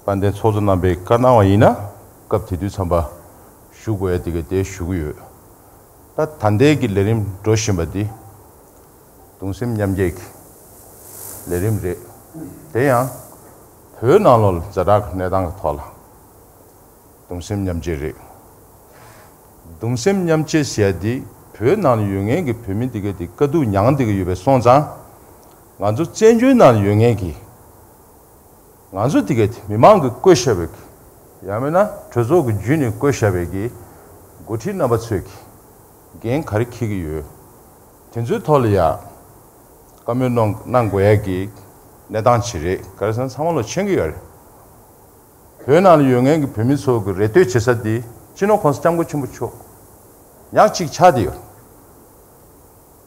དཔལ་ལྡན་ཚོགས་གཙོ་རྣམ་པས་བཀའ་གནང་བ་ཡིན་ན་སྐབས་དེ་དུས་ཙམ་པ་ཞུ་དགོས་ཡ་དེ་ག་དེ་ཞུ་གི་ཡོད། ད་ད་ལྟའི་གི་ལས་རིམ་འགྲོ་བཞིན་པ་འདི། གདུང་སེམས་མཉམ་སྐྱེད་ཀྱི་ལས་རིམ་རེད། དེ་ཡང་བོད་ནང་ལོགས་ལ་ཛ་དྲག་གི་གནས་སྟངས་ཀྱི་ཐོག་ལ་གདུང་སེམས་མཉམ་སྐྱེད་རེད། གདུང་སེམས་མཉམ་སྐྱེད་ཟེར་ཡ་འདི་བོད་ནང་ལ་ཡོད་མཁན་གྱི་བོད་མི་འདི་ག་འདི་དཀའ་སྡུག་མྱངས་བསྡད་ཀྱི་ཡོད་པའི་སོང་ཙང་། ང་ཚོ་བཙན་བྱོལ་ནང་ལ་ཡོད་མཁན་གྱི་ང་ཚོ་འདི་ག་འདི་མི་མང་གིས་བསྐོས་བཞག་པའི་གི་ཡང་མིན་ན་གྲོས་ཚོགས་ཀྱི་བརྒྱུད་ནས་བསྐོས་བཞག་པའི་གི་འགོ་ཁྲིད་རྣམ་པ་ཚོས་གི་འགན་ག་རེ་འཁྱེར་གྱི་ཡོད། དེ་ཚོའི་ཐོག་ལ་ཡ་བཀའ་མོལ་གནང་གནང་དགོས་ཡ་གི་གནས་སྟངས་ཅིག་རེད། ག་རེ་ཟེར་ན་ཚང་མ་ལོ་མཁྱེན་གྱི་ཡོད་རེད། བོད་ནང་ལ་ཡོད་མཁན་གྱི་བོད་མི་ཚོ་གི་རེ་ལྟོས་བྱེད་ས་དེ་སྤྱི་ནོར་༸གོང་ས་༸སྐྱབས་མགོན་ཆེན་པོ་མཆོག་ཉག་གཅིག་ཆགས་བསྡད་ཡོད།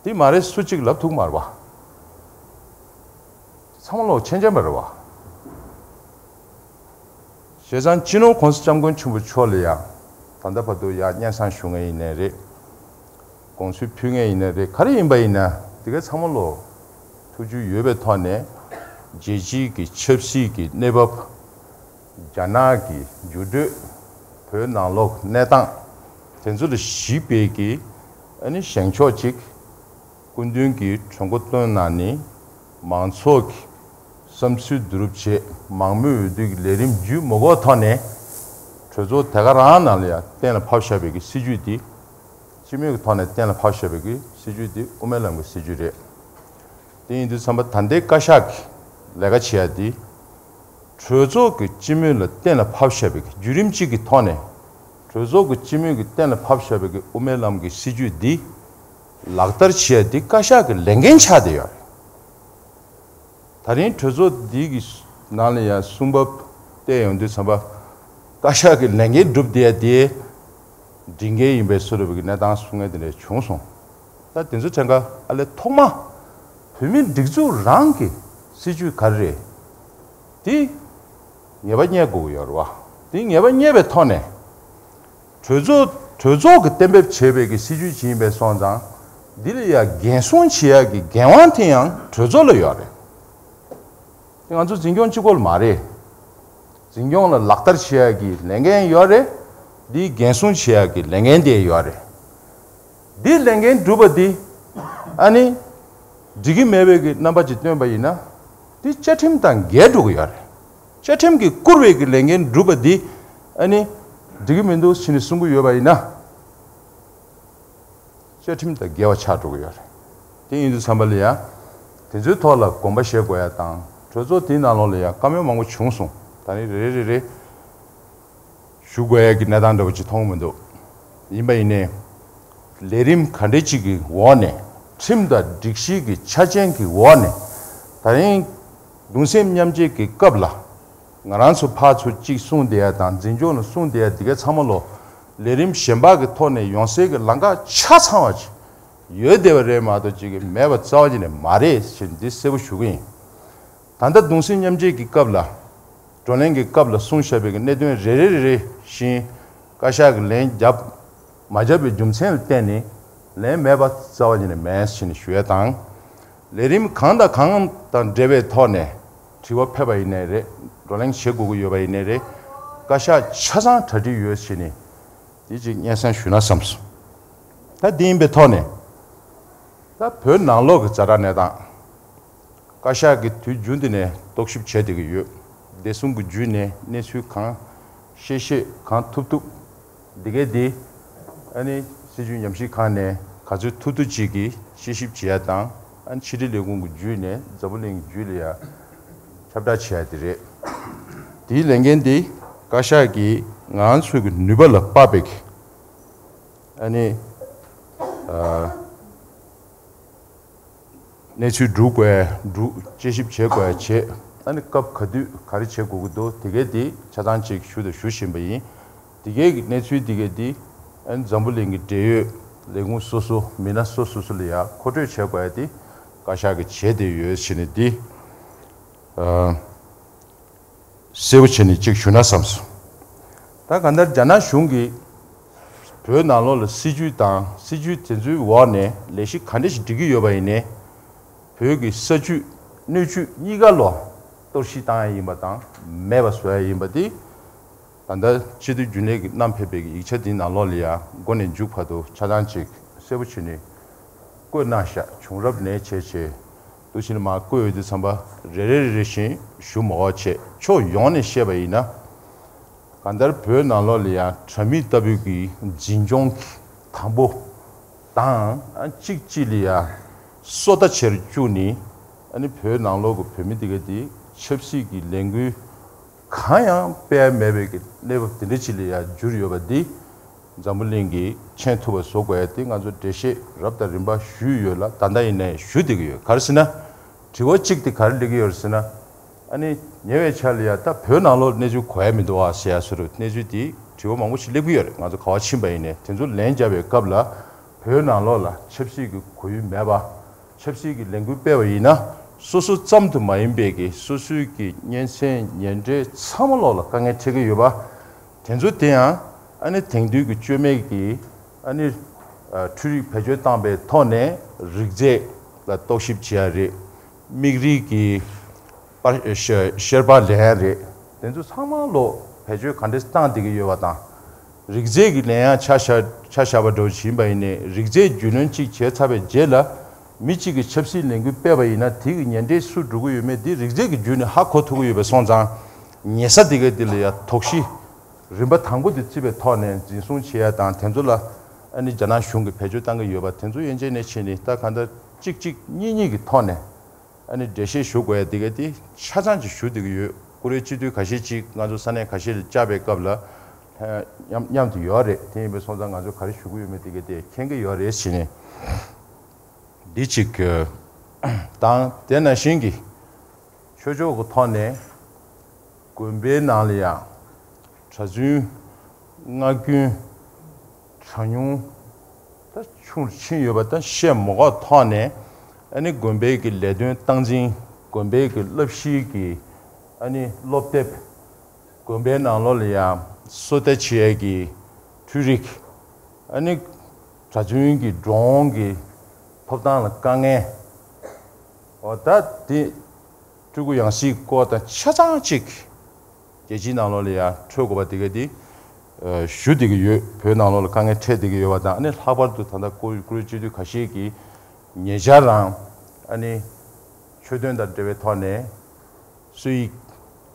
དེ་མ་རེད་སུ་གཅིག་ལབ་ཐུབ་མ་རེད་བ། ཚང་མ་ལོ་མཁྱེན་མཁྱེན་པ་རེད་བ། བྱས་ཙང་སྤྱི་ནོར་༸གོང་ས་༸སྐྱབས་མགོན་ཆེན་པོ་མཆོག་ལ་ཡང་ད་ལྟ་བར་དུ་ཡང་སྙན་སེང་ཞུ་མཁན་ཡིན་ནའི་རེད། དགོངས་ཚུལ་ཕུལ་མཁན་ཡིན་ནའི་རེད། ག་རེ་ཡིན་པ་ཡིན་ན་དེ་ག་ཚང་མ་ལོ་ཐུགས་རྒྱུས་ཡོད་པའི་ཐོག་ནས་རྒྱལ་སྤྱིའི་གི་ཆབ་སྲིད་ཀྱི་གནས་བབ། རྒྱ་ནག་གི་འགྱུར་འགྲོས། བོད་ནང་ལོགས་གནས་སྟངས་དེ་ཚོ་ལ་གཞིགས་པའི་གི་ཨ་ནི་བཞེངས་ཕྱོགས་གཅིག་སྐུ་མདུན་གྱིས་གྲོས་འགོ་བཏོན་གནང་ནས་མང་ཚོགས་ཀྱི་བསམ་ཚུལ་བསྡུ་རུབ་བྱས། མང་མོས་འོས་བསྡུ་གི་ལས་རིམ་བརྒྱུད་མ་དགོས་ཐོག་ནས་གྲོས་ཚོགས་དེ་ག་རང་ནང་ལ་ཡང་གཏན་ལ་ཕབ་བཞག་པའི་གི་སྲིད་ཇུས་འདི། སྤྱི་མོས་ཀྱི་ཐོག་ནས་གཏན་ལ་ཕབ་བཞག་པའི་གི་སྲིད་ཇུས་འདི་དབུ་མའི་ལམ་གྱི་སྲིད་ཇུས་རེད། དེ་ཡིན་དུས་ཙམ་པ་ད་ལྟའི་བཀའ་ཤག་གི་ལས་ཀ་བྱེད་ཡ་འདི། གྲོས་ཚོགས་ཀྱི་སྤྱི་མོས་ལ་གཏན་ལ་ཕབ་བཞག་པའི་བརྒྱུད་རིམ་གཅིག་གི་ཐོག་ནས། གྲོས་ཚོགས་ཀྱི་སྤྱི་མོས་ཀྱིས་གཏན་ལ་ཕབ་བཞག་པའི་དབུ་མའི་ལམ་གྱི་སྲིད་བྱུས་འདི་ལག་བསྟར་བྱེད་ཡ་འདི་བཀའ་ཤག་གི་ལས་འགན་ཆགས་བསྡད་ཡོད་རེད། ད་རིང་གྲོས་ཚོགས་འདི་གི་ནང་ལ་ཡང་གསུང་བབ་བལྟས་ཡོང་དུས་ཙམ་པ། བཀའ་ཤག་གི་ལས་འགན་བསྒྲུབས་བསྡད་ཡ་དེ་སྒྲིག་འགལ་ཡིན་པའི་བཟོ་འདྲ་བའི་གནས་སྟངས་གསུང་མཁན་དེ་འདྲ་བྱུང་སོང་། ད་དེ་ཚོ་དྲན་ག་ཨ་ལས་ཐོག་མ་བོད་མིའི་སྒྲིག་འཛུགས་རང་གི་སྲིད་བྱུས་ག་རེ་རེད། དེ་ངེས་པ་རྙེད་དགོས་ཀྱི་ཡོད་རེད་བ། དེ་ངེས་པ་རྙེད་པའི་ཐོག་ནས་གྲོས་ཚོགས་གྲོས་ཚོགས་ཀྱིས་གཏན་འབེབས་བྱས་པའི་གི་སྲིད་བྱུས་ཅིག་ཡིན་པའི་སོང་ཙང་། འདི་ལ་ཡང་འགན་སྲུང་བྱེད་ཡག་གི་འགན་དབང་དེ་ཡང་གྲོས་ཚོགས་ལ་ཡོད་རེད། དེ་ང་ཚོ་འཛིན་སྐྱོང་གཅིག་པོ་ལ་མ་རེད། འཛིན་སྐྱོང་ལ་ལག་བསྟར་བྱེད་ཡག་གི་ལས་འགན་ཡོད་རེད། འདི་འགན་སྲུང་བྱེད་ཡག་གི་ལས་འགན་དེ་ཡོད་རེད། འདི་ལས་འགན་སྒྲུབ་པ་འདི་ཨ་ནི་འགྲིག་གི་མེད་པའི་གི་རྣམ་པ་ཅིག་སྟོན་པ་ཡིན་ན། འདི་བཅའ་ཁྲིམས་དང་འགལ་འགྲོ་གི་ཡོད་རེད། བཅའ་ཁྲིམས་ཀྱིས་བཀུར་བའི་གི་ལས་འགན་སྒྲུབ་པ་འདི་ཨ་ནི་འགྲིག་གི་མི་འདུག་ཟེར་ནས་གསུང་གི་ཡོད་པ་ཡིན་ན། བཅའ་ཁྲིམས་དང་འགལ་བ་ཆགས་འགྲོ་གི་ཡོད་རེད། དེ་ཡིན་དུས་ཙམ་པ་ལ་ཡང་དེ་ཚོའི་ཐོག་ལ་དགོངས་པ་བཞེས་དགོས་ཡ་དང་གྲོས་ཚོགས་དེའི་ནང་ལོགས་ལ་ཡང་བཀའ་མོལ་མང་པོ་བྱུང་སོང་། ད་ནི་རེ་རེ་རེ་རེ་ཞུ་དགོས་ཡ་གི་གནས་སྟངས་འདྲ་བོ་ཅིག་མཐོང་གི་མི་འདུག་ཡིན་པ་ཡིན་ནའི་ལས་རིམ་ག་འདྲ་ཅིག་གི་འོག་ནས་ཁྲིམས་དང་སྒྲིག་གཞི་གི་ཆ་རྐྱེན་གྱི་འོག་ནས་ད་རིང་གདུང་སེམས་མཉམ་སྐྱེད་ཀྱི་སྐབས་ལ། ང་རང་ཚོ་ཕར་ཚུར་གཅིག་གསུངས་བསྡད་ཡ་དང་འཛིན་སྐྱོང་ལ་གསུངས་བསྡད་ཡ་དེ་གའི་ཚང་མ་ལོ་ལས་རིམ་གཞན་པ་གི་ཐོག་ནས་ཡོང་སའི་གི་ལམ་ཁ་ཆ་ཚང་བ་ཅིག་ཡོད་བསྡད་པ་རེད་མ་གཏོགས་ཅིག་གི་མེད་པ་རྩ་བ་ཉིད་ནས་མ་རེད་ཅེས་འདི་གསལ་པོ་ཞུ་གི་ཡིན། ད་ལྟ་གདུང་སེམས་མཉམ་སྐྱེད་ཀྱི་སྐབས་ལ་བགྲོ་གླེང་གི་སྐབས་ལ་གསུངས་བཞག་པའི་གི་གནད་དོན་རེ་རེ་རེ་རེ་བཞིན་བཀའ་ཤག་གི་ལན་བརྒྱབ། མ་བརྒྱབ་པའི་རྒྱུ་མཚན་ལ་བརྟེན་ནས་ལན་མེད་པ་རྩ་བ་ཉིད་ནས་མེད་ཟེར་ནས་ཞུ་ཡ་དང་། ལས་རིམ་གང་དང་གང་དང་འབྲེལ་བའི་ཐོག་ནས་དྲི་བ་ཕེབས་པ་ཡིན་ནའི་རེད། བགྲོ་གླེང་བྱེད་དགོས་ཀྱི་ཡོད་པ་ཡིན་ནའི་རེད། བཀའ་ཤག་ཆ་ཚང་གྲ་སྒྲིག་ཡོད་ཟེར་ནས་དེ་ཅིག་སྙན་སེང་ཞུས་ན་བསམ་སོང་། ད་དེ་ཡིན་པའི་ཐོག་ནས་ད་བོད་ནང་ལོགས་ཀྱི་ཛ་དྲག་གནས་སྟངས། བཀའ་ཤག་གིས་དུས་རྒྱུན་དུ་ནས་རྟོག་ཞིབ་བྱས་བསྡད་ཀྱི་ཡོད། བདེ་སྲུང་གི་བརྒྱུད་ནས་གནས་ཚུལ་གང་ཤེས་ཤེས་གང་ཐུབ་ཐུབ་འདི་གའི་འདི་ཨ་ནི་སྲིད་བྱུས་ཉམས་ཞིབ་ཁང་ནས་ག་ཚོད་ཐུབ་ཐུབ་ཅིག་གིས་དཔྱད་ཞིབ་བྱེད་ཡ་དང་ཨ་ནི་ཕྱི་དྲིལ་ལས་ཁུངས་ཀྱི་བརྒྱུད་ནས་འཛམ་བུ་གླིང་གི་བརྒྱུད་ལ་ཡ་ཁྱབ་བསྒྲགས་བྱེད་ཡ་དེ་རེད། དེའི་ལས་འགན་འདི་བཀའ་ཤག་གིས་ང་ཚོའི་གི་ནུས་པ་ལ་དཔག་པའི་གི་ཨ་ནི་ཨ། གནས་ཚུལ་སྒྲུག་དགོས་སྒྲུག་དཔྱད་ཞིབ་བྱེད་དགོས་བྱེད། ཨ་ནི་སྐབས་ག་དུས་ག་རེ་བྱེད་དགོས་ཀྱི་འདུག་དེ་གའི་དེ་ཆ་ཚང་ཅིག་ཞུ་དང་ཞུ་བཞིན་པ་ཡིན། དེ་གའི་གི་གནས་ཚུལ་དེ་གའི་དེ་ཨ་ནི་འཛམ་བུ་གླིང་གི་འབྲེལ་ཡོད་ལས་ཁུངས་སོ་སོ་མི་སྣ་སོ་སོ་སོ་ལ་ཡ་མཁོ་སྤྲོད་བྱེད་དགོས་ཡ་དེ་བཀའ་ཤག་གི་བྱེད་དེ་ཡོད་ཟེར་ནས་དེ་ཨ། གསལ་པོ་བྱས་ནས་གཅིག་ཞུ་ན་བསམ་སོང་། ད་གང་ལྟར་རྒྱ་ནག་གཞུང་གིས་བོད་ནང་ལོགས་ལ་སྲིད་ཇུས་དང་སྲིད་ཇུས་དེ་ཚོའི་འོག་ནས་ལས་གཞི་ག་འདྲ་ཞིག་སྒྲིག་གི་ཡོད་པ་ཡིན་ནའི། བོད་ཀྱི་ས་བཅུད་སྣོད་བཅུད་གཉིས་ཀ་ལོ་གཏོར་བཤིག་བཏང་ཡ་ཡིན་པ་དང་མེད་པ་བཟོ་ཡ་ཡིན་པ་དེ། ད་ལྟ་སྤྱི་འཐུས་རྒྱུན་ལས་ཀྱིས་བསྣམས་ཕེབས་པའི་ཡིག་ཆ་དེའི་ནང་ལོགས་ལ་ཡང་མགོ་ནས་མཇུག་བར་དུ་ཆ་ཚང་ཅིག་གསལ་པོ་བྱས་ནས་བཀོད་གནང་བཞག་བྱུང་རབས་ནས་བྱས་བྱས། འདུག་བྱས་ནས་མར་བཀོད་ཡོད་དུས་ཙམ་པ་རེ་རེ་རེ་རེ་བཞིན་ཞུ་མ་དགོས་བྱས་ཕྱོགས་ཡོངས་ནས་བཤད་པ་ཡིན་ན། གང་ལྟར་བོད་ནང་ལོགས་ལ་ཡང་དྲ་མིག་ལྟ་བུའི་གི་འཛིན་སྐྱོང་གི་དང་པོ་དང་གཅིག་གཅིག་ལ་ཡང་སོ་ལྟ་བྱེད་རུ་བཅུག་ནས་ཨ་ནི་བོད་ནང་ལོགས་ཀྱི་བོད་མི་དེ་ག་དེ་ཆབ་སྲིད་ཀྱི་ལས་འགུལ་གང་ཡང་སྤེལ་མེད་པའི་གི་གནས་བབ་དེ་འདྲ་ཅིག་ལ་ཡང་འགྱུར་ཡོད་པ་འདི་འཛམ་བུ་གླིང་གིས་མཁྱེན་ཐུབ་པ་བཟོ་དགོས་ཡ་དེ་ང་ཚོ་འགྲེལ་བཤད་རབ་དང་རིམ་པ་ཞུས་ཡོད་ལ་ད་ལྟ་ཡིན་ནའི་ཞུ་བསྡད་ཀྱི་ཡོད། ག་རེ་ཟེར་ན། དྲི་བ་གཅིག་དེ་ག་རེ་སླེབས་ཀྱི་ཡོད་རེད་ཟེར་ན། ཨ་ནི་ཉེ་བའི་ཆར་ལ་ཡ་ད་བོད་ནང་ལོགས་གནས་ཚུལ་གོ་ཡ་མི་འདུག་ཨ་ཟེར་ཡ་བཟོ་འདྲ་གནས་ཚུལ་དེ་དྲི་བ་མང་པོ་ཞིག་སླེབས་ཀྱི་ཡོད་རེད། ང་ཚོ་ག་པར་ཕྱིན་པ་ཡིན་ནའི་དེ་ཚོ་ལན་བརྒྱབ་པའི་སྐབས་ལ་བོད་ནང་ལོགས་ལ་ཆབ་སྲིད་ཀྱི་གོ་ཡུལ་མེད་པ། ཆབ་སྲིད་ཀྱི་ལས་འགུལ་སྤེལ་བ་ཡིན་ན་སོ་སོ་ཙམ་དུ་མ་ཡིན་པའི་གི་སོ་སོའི་གི་གཉེན་ཚན་ཉེ་འབྲེལ་ཚང་མ་ལོག་ལ་དཀའ་ངལ་འཕྲད་ཀྱི་ཡོད་པ། དེ་ཚོ་དེ་ཡང་ཨ་ནི་དེང་དུས་ཀྱི་བཅོས་མའི་གི་ཨ་ནི་ཨ་འཕྲུལ་རིག་བེད་སྤྱོད་བཏང་པའི་ཐོག་ནས་རིགས་རྫས་ལ་རྟོག་ཞིབ་བྱེད་ཡ་རེད། མིག་རིལ་གྱི་པར་ཤ་ཤེར་པར་ལེན་ཡ་རེད། དེ་ཚོ་ཚང་མ་ལོག་བེད་སྤྱོད་ག་འདྲས་བཏང་བསྡད་ཀྱི་ཡོད་པ་དང་། རིགས་རྫས་ཀྱི་ལན་ཡང་ཆ་བཞག་ཆ་བཞག་པ་འདྲ་བོ་ཞིག་ཡིན་པ་ཡིན་ནའི་རིགས་རྫས་རྒྱུས་ལོན་གཅིག་བྱས་ཚར་བའི་རྗེས་ལ་མི་གཅིག་གིས་ཆབ་སྲིད་ལས་འགུལ་སྤེལ་བ་ཡིན་ན་དེ་གི་ཉེ་འབྲེལ་སུ་འགྲོ་གི་ཡོད་མེད་དེ་རིགས་རྫས་ཀྱི་བརྒྱུད་ནས་ཧ་གོ་ཐུབ་ཀྱི་ཡོད་པ་སོང་ཙང་ཉེ་ས་དེ་ག་དེ་ལ་ཡང་དོགས་གཞི་རིམ་པ་དང་པོ་དེ་བརྩིས་པའི་ཐོག་ནས་འཛིན་བཟུང་བྱེད་ཡ་དང་དེ་ཚོ་ལ་ཨ་ནི་རྒྱ་ནག་གཞུང་གིས་བེད་སྤྱོད་བཏང་གི་ཡོད་པ་དེ་ཚོ་ཡན་ཆད་ནས་ཕྱིན་ནས་ད་གང་ལྟར་གཅིག་གཅིག་གཉིས་གཉིས་ཀྱི་ཐོག་ནས། ཨ་ནི་འགྲེལ་བཤད་ཞུ་དགོས་ཡ་དེ་ག་དེ་ཆ་ཚང་ཅིག་ཞུ་བསྡད་ཀྱི་ཡོད། ཀུ་རེ་སྤྱི་འཐུས་ཁ་ཤས་ཅིག་ང་ཚོ་ས་གནས་ཁ་ཤས་ལ་བཅར་བའི་སྐབས་ལ་མཉམ་མཉམ་དུ་ཡོད་རེད། དེ་ཡིན་པའི་སོང་ཙང་ང་ཚོ་ག་རེ་ཞུ་གི་ཡོད་མེད་དེ་ག་དེ་མཁྱེན་གྱི་ཡོད་རེད་ཟེར་ནས་འདི་གཅིག་དང་དེ་ནང་བཞིན་གྱི་ཆོས་ཕྱོགས་ཀྱི་ཐོག་ནས་དགོན་པའི་ནང་ལ་ཡང་གྲྭ་བཙུན་སྔ་རྒྱུན་གྲངས་ཉུང་ད་ཆུང་རུ་ཕྱིན་ཡོད་པ་ད་བཤད་མ་དགོས་ཐོག་ནས་ཨ་ནི་དགོན་པའི་གི་ལས་དོན་སྟངས་འཛིན་དགོན་པའི་གི་བསླབ་གཞིའི་གི་ཨ་ནི་སློབ་དེབ། དགོན་པའི་ནང་ལོགས་ལ་ཡང་སོ་ལྟ་བྱེད་ཡས་ཀྱི་འཕྲུལ་རིག་ཨ་ནི་གྲྭ་བཙུན་གྱི་འགྲོ་འོང་གི་ཐོབ་ཐང་ལ་དཀའ་ངལ། འོ་ད་དེ་སྤྲུལ་སྐུ་ཡང་སྲིད་སྐོར་དང་ཆ་ཚང་གཅིག་རྒྱལ་སྤྱིའི་ནང་ལོགས་ལ་ཡང་འཕྲོད་དགོས་པ་དེ་ག་དེ་ ཞུ་བསྡད་ཀྱི་ཡོད། བོད་ནང་ལོགས་ལ་དཀའ་ངལ་འཕྲད་བསྡད་ཀྱི་ཡོད་པ་དང་། ཨ་ནི་ལྷག་པར་དུ་ད་ལྟ་ཀོ་ཀོ་རི་སྤྱི་འཐུས་ཁ་ཤས་ཀྱིས་ཉེ་ཆར་རང་ཨ་ནི་ཆོས་དོན་དང་འབྲེལ་བའི་ཐོག་ནས་སྲོལ་ཡིག་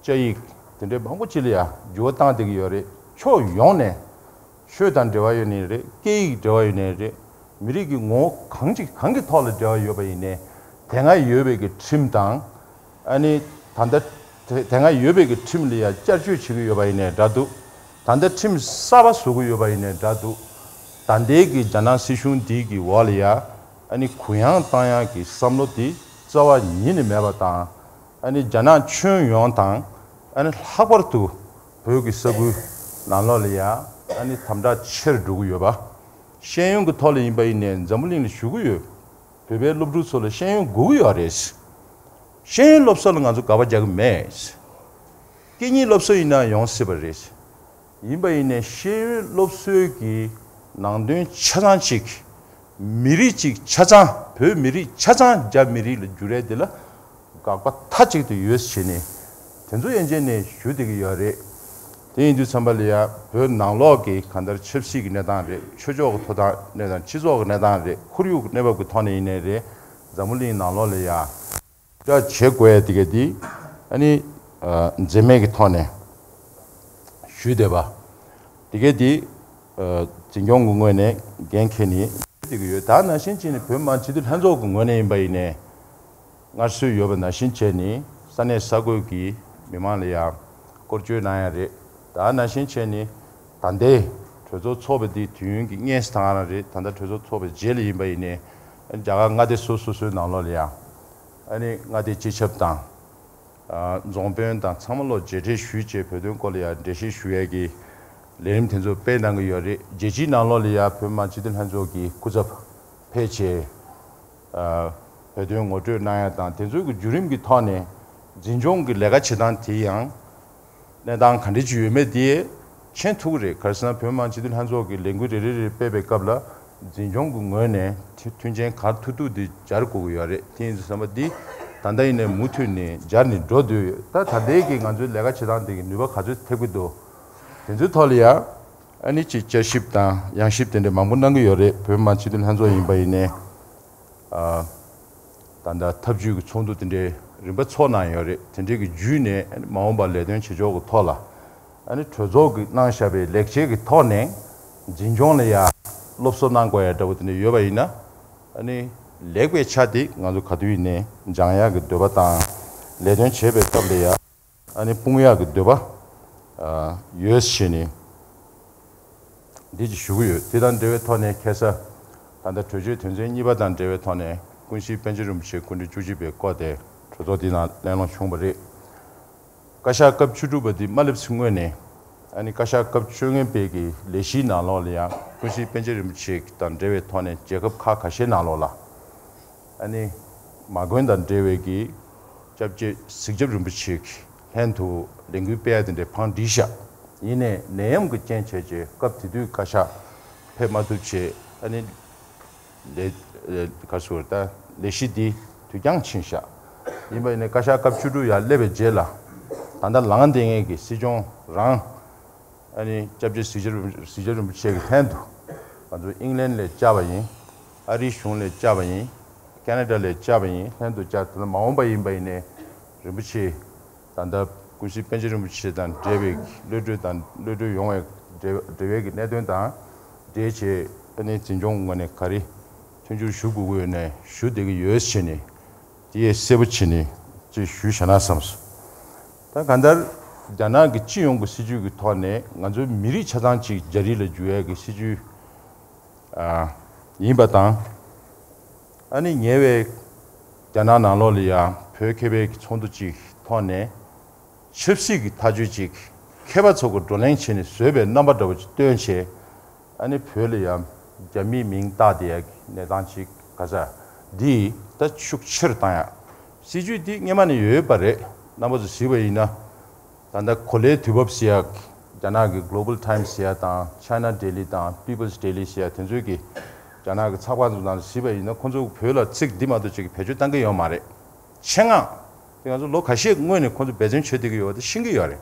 བཅའ་ཡིག་དེ་འདྲའི་མང་པོ་ཅིག་ལ་ཡང་འགྱུར་བ་བཏང་བསྡད་ཀྱི་ཡོད་རེད། ཕྱོགས་ཡོངས་ནས། ཆོས་དང་འབྲེལ་བ་ཡོད་ནའི་རེད། སྐད་ཡིག་འབྲེལ་བ་ཡོད་ནའི་རེད། མི་རིགས་ཀྱི་ངོ་བོ་གང་ཅིག་གང་གི་ཐོག་ལ་འབྲེལ་བ་ཡོད་པ་ཡིན་ནའི། དེ་སྔ་ཡོད་པའི་གི་ཁྲིམས་དང་། ཨ་ནི་ད་ལྟ་དེ་དེ་སྔ་ཡོད་པའི་གི་ཁྲིམས་ལ་ཡང་བསྐྱར་བཅོས་བྱེད་ཀྱི་ཡོད་པ་ཡིན་ནའི་འདྲ་འདུག་ད་ལྟ་ཁྲིམས་གསར་པ་བཟོ་གི་ཡོད་པ་ཡིན་ནའི་འདྲ་འདུག་ད་ལྟའི་གི་རྒྱ་ནག་སྲིད་གཞུང་འདི་གི་འོག་ལ་ཡང་ཨ་ནི་གུ་ཡངས་བཏང་ཡག་གི་བསམ་བློ་དེ་རྩ་བ་ཉིད་ནས་མེད་པ་དང་། ཨ་ནི་རྒྱ་ནག་ཁྱོན་ཡོངས་དང་། ཨ་ནི་ལྷག་པར་དུ་བོད་ཀྱི་ས་ཁུལ་ནང་ལོགས་ལ་ཡང་ཨ་ནི་དམ་དྲག་ཆེར་འགྲོ་གི་ཡོད་པ། ཤེས་ཡོན་གྱི་ཐོག་ལ་ཡིན་པ་ཡིན་ནའི་འཛམ་བུ་གླིང་ལ་བཞུགས་ཀྱི་ཡོད། བོད་པའི་སློབ་ཕྲུག་ཚོ་ལ་ཤེས་ཡོན་དགོས་ཀྱི་ཡོད་རེད། ཤེས་ཡོན་སློབ་གསོ་ལ་ང་ཚོ་དགག་པ་རྒྱག་གི་མེད། སྐད་གཉིས་སློབ་གསོ་ཡིན་ན་ཡོང་སྲིད་པ་རེད། ཡིན་པ་ཡིན་ནའི་ཤེས་ཡོན་སློབ་གསོའི་གི་ནང་དོན་ཆ་ཚང་གཅིག་མི་རིགས་གཅིག་ཆ་ཚང་། བོད་མི་རིགས་ཆ་ཚང་རྒྱ་མི་རིགས་ལ་བསྒྱུར་ཡས་དེ་ལ་དགག་པ་མཐའ་གཅིག་ཏུ་ཡོད་བྱས་ནས་དེ་ཚོ་ཡན་ཆད་ནས་ཞུ་བསྡད་ཀྱི་ཡོད་རེད། དེ་ཡིན་དུས་ཙམ་པ་ལ་ཡང་བོད་ནང་ལོགས་ཀྱི་གང་ལྟར་ཆབ་སྲིད་ཀྱི་གནས་སྟངས་རེད། ཆོས་ཕྱོགས་ཀྱི་ཐོབ་ཐང་གནས་སྟངས། སྤྱི་ཚོགས་ཀྱི་གནས་སྟངས་རེད། ཁོར་ཡུག་གི་གནས་བབ་ཀྱི་ཐོག་ནས་ཡིན་ནའི་རེད། འཛམ་བུ་གླིང་ནང་ལོགས་ལ་ཡང་བསྒྲགས་བྱེད་དགོས་ཡ་དེ་ག་དེ་ཨ་ནི་འཛེམ་མེད་ཀྱི་ཐོག་ནས་ཞུས་བསྡད་པ། དེ་ག་དེ་འཛིན་སྐྱོང་གི་ངོས་ནས་འགན་འཁྱེར་ནས་བསྡད་ཀྱི་ཡོད། ད་ནང་བཞིན་བྱས་ནས་བོད་མི་མང་སྤྱི་འཐུས་ལྷན་ཚོགས་ཀྱི་ངོས་ནས་ཡིན་པ་ཡིན་ནའི། སྔར་སྲོལ་ཡོད་པ་ནང་བཞིན་བྱས་ནས་ས་གནས་ས་ཁུལ་གྱི་མི་མང་ལ་ཡང་སྐོར་སྐྱོད་གནང་ཡ་རེད། ད་ནང་བཞིན་བྱས་ནས་ད་ལྟའི་གྲོས་ཚོགས་ཚོགས་པ་འདི་དུས་ཡུན་གྱི་སྔས་སུ་བཏང་རང་རེད། ད་ལྟ་གྲོས་ཚོགས་ཚོགས་པའི་རྗེས་ལ་ཡིན་པ་ཡིན་ནའི་རྒྱ་གར་མངའ་སྡེ་སོ་སོ་སོའི་ནང་ལོགས་ལ་ཡང་ཨ་ནི་མངའ་སྡེ་སྤྱི་ཁྱབ་དང་། རྫོང་དཔོན་དང་ཚང་མ་ལོ་མཇལ་འཕྲད་ཞུས་བྱས་བོད་དོན་སྐོར་ལ་ཡང་འགྲེལ་བཤད་ཞུ་ཡས་ཀྱི་ལས་རིམ་དེ་ཚོ་སྤེལ་གནང་གི་ཡོད་རེད། རྒྱལ་སྤྱིའི་ནང་ལོགས་ལ་ཡང་བོད་མི་མང་སྤྱི་འཐུས་ལྷན་ཚོགས་ཀྱི་སྐུ་ཚབ་ཕེབས་བྱས། བོད་དོན་ངོ་སྤྲོད་གནང་ཡ་དང་དེ་ཚོའི་གི་བརྒྱུད་རིམ་གྱི་ཐོག་ནས་འཛིན་སྐྱོང་གི་ལས་ཀ་བྱེད་སྟངས་དེ་ཡང་གནས་སྟངས་ག་འདྲ་ཅིག་ཡོད་མེད་དེ་མཁྱེན་ཐུབ་ཀྱི་རེད། ག་རེ་ཟེར་ན་བོད་མི་མང་སྤྱི་འཐུས་ལྷན་ཚོགས་ཀྱི་ལས་འགུལ་རེ་རེ་རེ་སྤེལ་བའི་སྐབས་ལ་འཛིན་སྐྱོང་གི་ངོས་ནས་མཐུན་མཐུན་རྐྱེན་ག་ཐུབ་ཐུབ་དེ་སྦྱར་དགོས་ཀྱི་ཡོད་རེད། དེ་ཡིན་དུས་ཙམ་པ་འདི་ད་ལྟ་ཡིན་ནའི་མུ་མཐུད་ནས་སྦྱར་ནས་འགྲོ་འདོད་ཡོད། ད་ད་ལྟའི་གི་ང་ཚོའི་ལས་ཀ་བྱེད་སྟངས་དེ་གི་ནུས་པ་ག་ཚོད་ཐེབས་ཀྱི་འདུག་དེ་ཚོའི་ཐོག་ལ་ཡ་ཨ་ནི་ཅིག་བསྐྱར་ཞིབ་དང་ཡང་ཞིབ་དེ་འདྲ་མང་པོ་གནང་གི་ཡོད་རེད། བོད་མི་མང་སྤྱི་འཐུས་ལྷན་ཚོགས་ཡིན་པ་ཡིན་ནའི། ད་ལྟ་ཐབས་ཇུས་ཀྱི་ཚོགས་འདུ་དེ་འདྲའི་རིམ་པ་ཚོགས་གནང་ཡོད་རེད། དེ་འདྲའི་གི་བརྒྱུད་ནས་མ་འོངས་པར་ལས་དོན་བྱེད་ཕྱོགས་ཀྱི་ཐོག་ལ་ཨ་ནི་གྲོས་ཚོགས་ཀྱིས་གནང་བཞག་པའི་ལེགས་ཆའི་གི་ཐོག་ནས་འཛིན་སྐྱོང་ལ་ཡ་སློབ་གསོ་གནང་དགོས་ཡ་འདྲ་བོ་དེ་འདྲ་ཡོད་པ་ཡིན་ན་ཨ་ནི་ལེགས་པའི་ཆ་དེ་ང་ཚོ་ག་དུས་ཡིན་ནའི་སྦྱང་ཡག་གི་འདོད་པ་དང་ལས་དོན་བྱེད་པའི་སྐབས་ལ་ཡ། ཨ་ནི་སྤུངས་ཡག་གི་འདོད་པ་ཨ་ཡོད་བྱས་ནས་འདི་ཅིག་ཞུ་གི་ཡོད། དེ་དང་འབྲེལ་བའི་ཐོག་ནས་ཁ་སང་ད་ལྟ་གྲོས་ཆོད་དོན་ཚན་གཉིས་པ་དང་འབྲེལ་བའི་ཐོག་ནས་ཀུན་གཤིས་པཎ་ཆེན་རིན་པོ་ཆེ་སྐུ་ཕྲེང་བཅུ་གཅིག་པའི་སྐོར་དེ་གྲོས་ཚོགས་འདི་ནང་གླེང་སློང་བྱུང་བ་རེད། བཀའ་ཤག་སྐབས་བཅུ་དྲུག་པ་འདི་མ་སླེབས་ཚེ་སྔོན་ནས་ཨ་ནི་བཀའ་ཤག་སྐབས་བཅོ་ལྔ་པའི་གི་ལས་གཞིའི་ནང་ལོགས་ལ་ཡང་ཀུན་གཤིས་པཎ་ཆེན་རིན་པོ་ཆེ་དང་འབྲེལ་བའི་ཐོག་ནས་རྒྱལ་ཁབ་ཁག་ཁ་ཤས་ནང་ལོགས་ལ། ཨ་ནི་མ་དགོན་དང་འབྲེལ་བའི་གི་སྐྱབས་རྗེ་གཟིགས་ཞབས་རིན་པོ་ཆེ་གི་ལྷན་དུ་ལས་འགུལ་སྤེལ་ཡ་དེ་འདྲའི་བང་བསྒྲིགས་ཤག་ཡིན་ནའི་ནད་ཡམས་ཀྱི་རྐྱེན་བྱས་རྗེས་སྐབས་དེ་དུས་བཀའ་ཤག་ཕེབས་མ་ཐུབ་བྱས། ཨ་ནི་ལས་ལས་ག་ཟེར་ད་ལས་གཞི་འདི་དུས་འགྱངས་ཕྱིན་ཤག་ཡིན་པ་ཡིན་ནའི་བཀའ་ཤག་སྐབས་བཅུ་དྲུག་ཡར་སླེབས་པའི་རྗེས་ལ་ད་ལྟ་ལངས་བསྡད་མཁན་གྱི་སྲིད་སྐྱོང་རང་། ཨ་ནི་སྐྱབས་རྗེ་གཟིགས་ཞབས་རིན་པོ་གཟིགས་ཞབས་རིན་པོ་ཆེ་གི་ལྷན་དུ་ང་ཚོ་ཨིང་ལན་ལས་བཅར་བ་ཡིན། ཨ་རིའི་གཞུང་ལས་བཅར་བ་ཡིན། ཁེ་ན་ཌ་ལས་བཅར་བ་ཡིན། ལྷན་དུ་བཅར། ད་ལྟ་མ་འོངས་པ་ཡིན་པ་ཡིན་ནའི་རིན་པོ་ཆེ་ད་ལྟ་ཀུན་གཤིས་པཎ་ཆེན་རིན་པོ་ཆེ་དང་འབྲེལ་བའི་གློད་གྲོལ་དང་གློད་གྲོལ་ཡོང་བའི་འབྲེལ་འབྲེལ་བའི་གི་གནད་དོན་དང་འབྲེལ་བྱས། ཨ་ནི་འཛིན་སྐྱོང་ངོས་ནས་ག་རེ་མཐུན་འགྱུར་ཞུ་དགོས་ཀྱི་ཡོད་ནའི་ཞུ་བསྡད་ཀྱི་ཡོད་བྱས་ནས། དེ་ཡས་གསལ་པོ་བྱས་ནས་ཅིག་ཞུས་བཞག་ན་བསམ་སོང་། ད་གང་ལྟར་རྒྱ་ནག་གི་སྤྱི་ཡོངས་ཀྱི་སྲིད་ཇུས་ཀྱི་ཐོག་ནས་ང་ཚོའི་མི་རིགས་ཆ་ཚང་ཅིག་རྒྱ་རིགས་ལ་བསྒྱུར་ཡས་ཀྱི་སྲིད་ཇུས་ཨ་ཡིན་པ་དང་། ཨ་ནི་ཉེ་བའི་རྒྱ་ནག་ནང་ལོགས་ལ་ཡང་བོད་མཁས་པའི་ཚོགས་འདུ་ཅིག་ཐོག་ནས་ཆབ་སྲིད་ཀྱི་ཐག་གཅོད་ཅིག་མཁས་པ་ཚོ་གི་བགྲོ་གླེང་བྱས་ནས་བཟོས་པའི་རྣམ་པ་འདྲ་བོ་ཅིག་སྟོན་བྱས། ཨ་ནི་བོད་ལ་ཡང་རྒྱ་མིའི་མིང་བཏགས་བསྡད་ཡག་གི་གནས་སྟངས་ཅིག་ག་ས་འདི་ད་ཤུགས་ཆེ་རུ་བཏང་ཡག་སྲིད་ཇུས་འདི་སྔོན་མ་ནས་ཡོད་པ་རེད། རྣམ་པ་ཚོ་གཟིགས་པ་ཡིན་ན། ད་ལྟ་གོ་ལའི་དུས་བབ་ཟེར་ཡག་རྒྱ་ནག་གི་Global Times ཟེར་ཡག་དང་China Daily དང་People's Daily ཟེར་ཡག་དེ་ཚོའི་གི་རྒྱ་ནག་གི་ཚགས་པར་ཚོ་ནང་གཟིགས་པ་ཡིན་ན་ཁོང་ཚོ་བོད་ལ་ཚིག་འདི་མ་གཏོགས་ཅིག་བེད་སྤྱོད་བཏང་གི་ཡོད་མ་རེད། ཆེད་མངགས་དེ་ང་ཚོ་ལོ་ཁ་ཤས་སྔོན་ནས་ཁོང་ཚོ་འབད་བརྩོན་བྱེད་བསྡད་ཀྱི་ཡོད་པ་དེ་ཤེས་ཀྱི་ཡོད་རེད།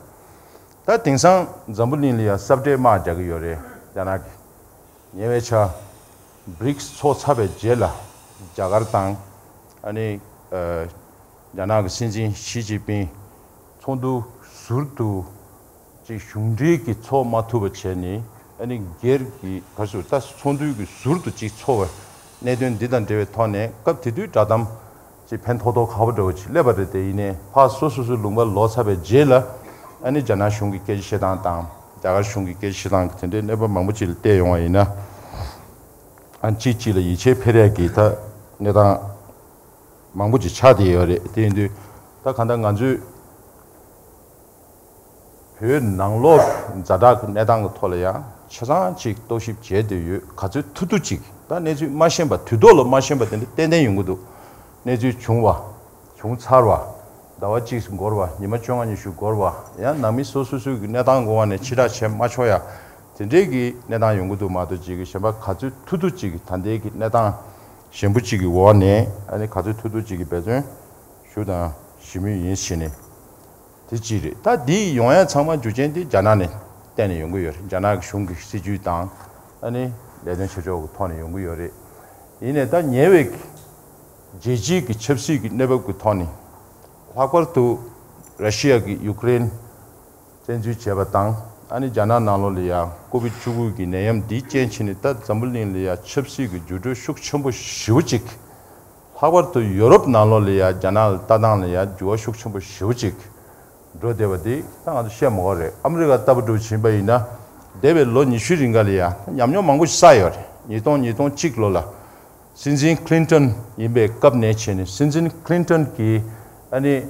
ད་ ད་དེང་སང་འཛམ་བུ་གླིང་ལ་ཡང་ས་བཀྲའི་དམག་རྒྱག་གི་ཡོད་རེད། རྒྱ་ནག་གིས་ཉེ་བའི་ཆར་བྷི་རིགས་ཚོགས་ཚར་བའི་རྗེས་ལ་རྒྱ་གར་དང་ཨ་ནི་ཨ་རྒྱ་ནག་གི་སྲིད་འཛིན་ཞི་ཅིན་ཕིང་ཚོགས་འདུ་ཟུར་དུ་ཅིག་གཞུང་འབྲེལ་གྱི་ཚོགས་མ་ཐུབ་པ་བྱས་ནས། ཨ་ནི་སྒེར་གྱི་ག་ཚོད་ད་ཚོགས་འདུའི་གི་ཟུར་དུ་ཅིག་ཚོགས་པའི་གནད་དོན་འདི་དང་འབྲེལ་བའི་ཐོག་ནས། སྐབས་དེ་དུས་བསྒྲགས་གཏམ་ཅིག་ཕན་ཐོགས་ཐོགས་ཁག་པོ་འདྲ་བོ་ཅིག་སླེབས་པ་རེད། དེ་ཡིན་ནའི་ཕར་སོ་སོ་སོའི་ལུང་པར་ལོག་ཚར་བའི་རྗེས་ལ། ཨ་ནི་རྒྱ་ནག་གཞུང་གི་སྐད་ཆ་བཤད་སྟངས་དང་རྒྱ་གར་གཞུང་གི་སྐད་ཆ་བཤད་སྟངས་ཀྱི་དེ་འདྲའི་གནས་བབ་མང་པོ་ཅིག་ལ་བལྟས་ཡོང་བ་ཡིན་ན། ཨ་གཅིག་གཅིག་ལ་ཡིད་ཆེས་འཕེར་ཡག་གི་ད་གནས་སྟངས་མང་པོ་ཅིག་ཆགས་བསྡད་ཡོད་རེད། དེ་ཡིན་དུས་ད་གང་ལྟར་ང་ཚོས་བོད་ནང་ལོགས་ཛ་དྲག་གི་གནས་སྟངས་ཀྱི་ཐོག་ལ་ཡང་ཆ་ཚང་ཅིག་རྟོག་ཞིབ་བྱས་བསྡད་ཡོད། ག་ཚོད་ཐུབ་ཐུབ་ཅིག་ད་གནས་ཚུལ་མ་ཤེས་པ། དུས་ཐོག་ལ་མ་ཤེས་པ་དེ་འདྲ་ཏན་ཏན་ཡོང་གི་འདུག། གནས་ཚུལ་བྱུང་བ། བྱུང་ཚར་བ། ཟླ་བ་གཅིག་འགོར་བ། ཉི་མ་བཅོ་ལྔ་ཉི་ཤུ་འགོར་བ། ཡང་ནང་མི་སོ་སོ་སོའི་གི་གནས་སྟངས་གི་འོག་ནས་ཕྱིར་བསྒྲགས་བྱས་མ་ཆོག་ཡ། དེ་འདྲའི་གི་གནས་སྟངས་ཡོང་གི་འདུག་མ་གཏོགས། ཅིག་གི་གཞན་པ་ག་ཚོད་ཐུབ་ཐུབ་ཅིག་གི་ད་ལྟའི་གི་གནས་སྟངས་ཞན་པོ་ཅིག་གི་འོག་ནས། ཨ་ནི་ག་ཚོད་ཐུབ་ཐུབ་ཅིག་གི་འབད་བརྩོན་ཞུ་དང་ཞུ་མུས་ཡིན་ཟེར་ནས། དེ་གཅིག་རེད། ད་འདི་ཡོང་ཡ་ཚང་མ་རྒྱུ་རྐྱེན་དེ་རྒྱ་ནག་ནས་བརྟེན་ནས་ཡོང་གི་ཡོད་རེད། རྒྱ་ནག་གི་གཞུང་གི་སྲིད་ཇུས་དང་། ཨ་ནི་ལས་དོན་བྱེད་ཕྱོགས་ཀྱི་ཐོག་ནས་ཡོང་གི་ཡོད་རེད། ཡིན་ནའི་ད་ཉེ་བའི་རྒྱལ་སྤྱིའི་གི་ཆབ་སྲིད་ཀྱི་གནས་བབ་ཀྱི་ཐོག་ནས། ལྷག་པར་དུ་ར་ཤི་ཡ་གིས་ཡུ་ཀེ་རེན་བཙན་འཛུལ་བྱས་པ་དང་། ཨ་ནི་རྒྱ་ནག་ནང་ལོགས་ལ་ཡ་ཀོ་བིད་བཅུ་དགུ་གི་ནད་ཡམས་འདིའི་རྐྱེན་བྱས་ནས། ད་འཛམ་བུ་གླིང་ལ་ཡ་ཆབ་སྲིད་ཀྱི་འགྱུར་འགྲོས་ཤུགས་ཆེན་པོ་ཞེ་པོ་ཅིག། ལྷག་པར་དུ་ཡོ་རོབ་ནང་ལོགས་ལ་ཡ་རྒྱ་ནག་ལ་ལྟ་སྟངས་ལ་ཡ་འགྱུར་བ་ཤུགས་ཆེན་པོ་ཞེ་པོ་ཅིག་འགྲོ་བསྡད་པ་འདི་ད་ང་ཚོ་བཤད་མ་དགོས་རེད། ཨ་མི་རི་ཀ་ལྟ་བུ་འདྲ་བོ་ཕྱིན་པ་ཡིན་ན། འདས་པའི་ལོ་ཉི་ཤུའི་རིང་ག་ལ་ཡ་ཉམས་མྱོང་མང་པོ་ཞིག་བསགས་ཡོད་རེད། ཉིས་སྟོང་ཉིས་སྟོང་གཅིག་ལོ་ལ་སྲིད་འཛིན་ཁི་ལིན་ཏོན་ཡིན་པའི་སྐབས་ནས་བྱས་ནས། སྲིད་འཛིན་ཁི་ལིན་ཏོན་གྱི་ཨ་ནི་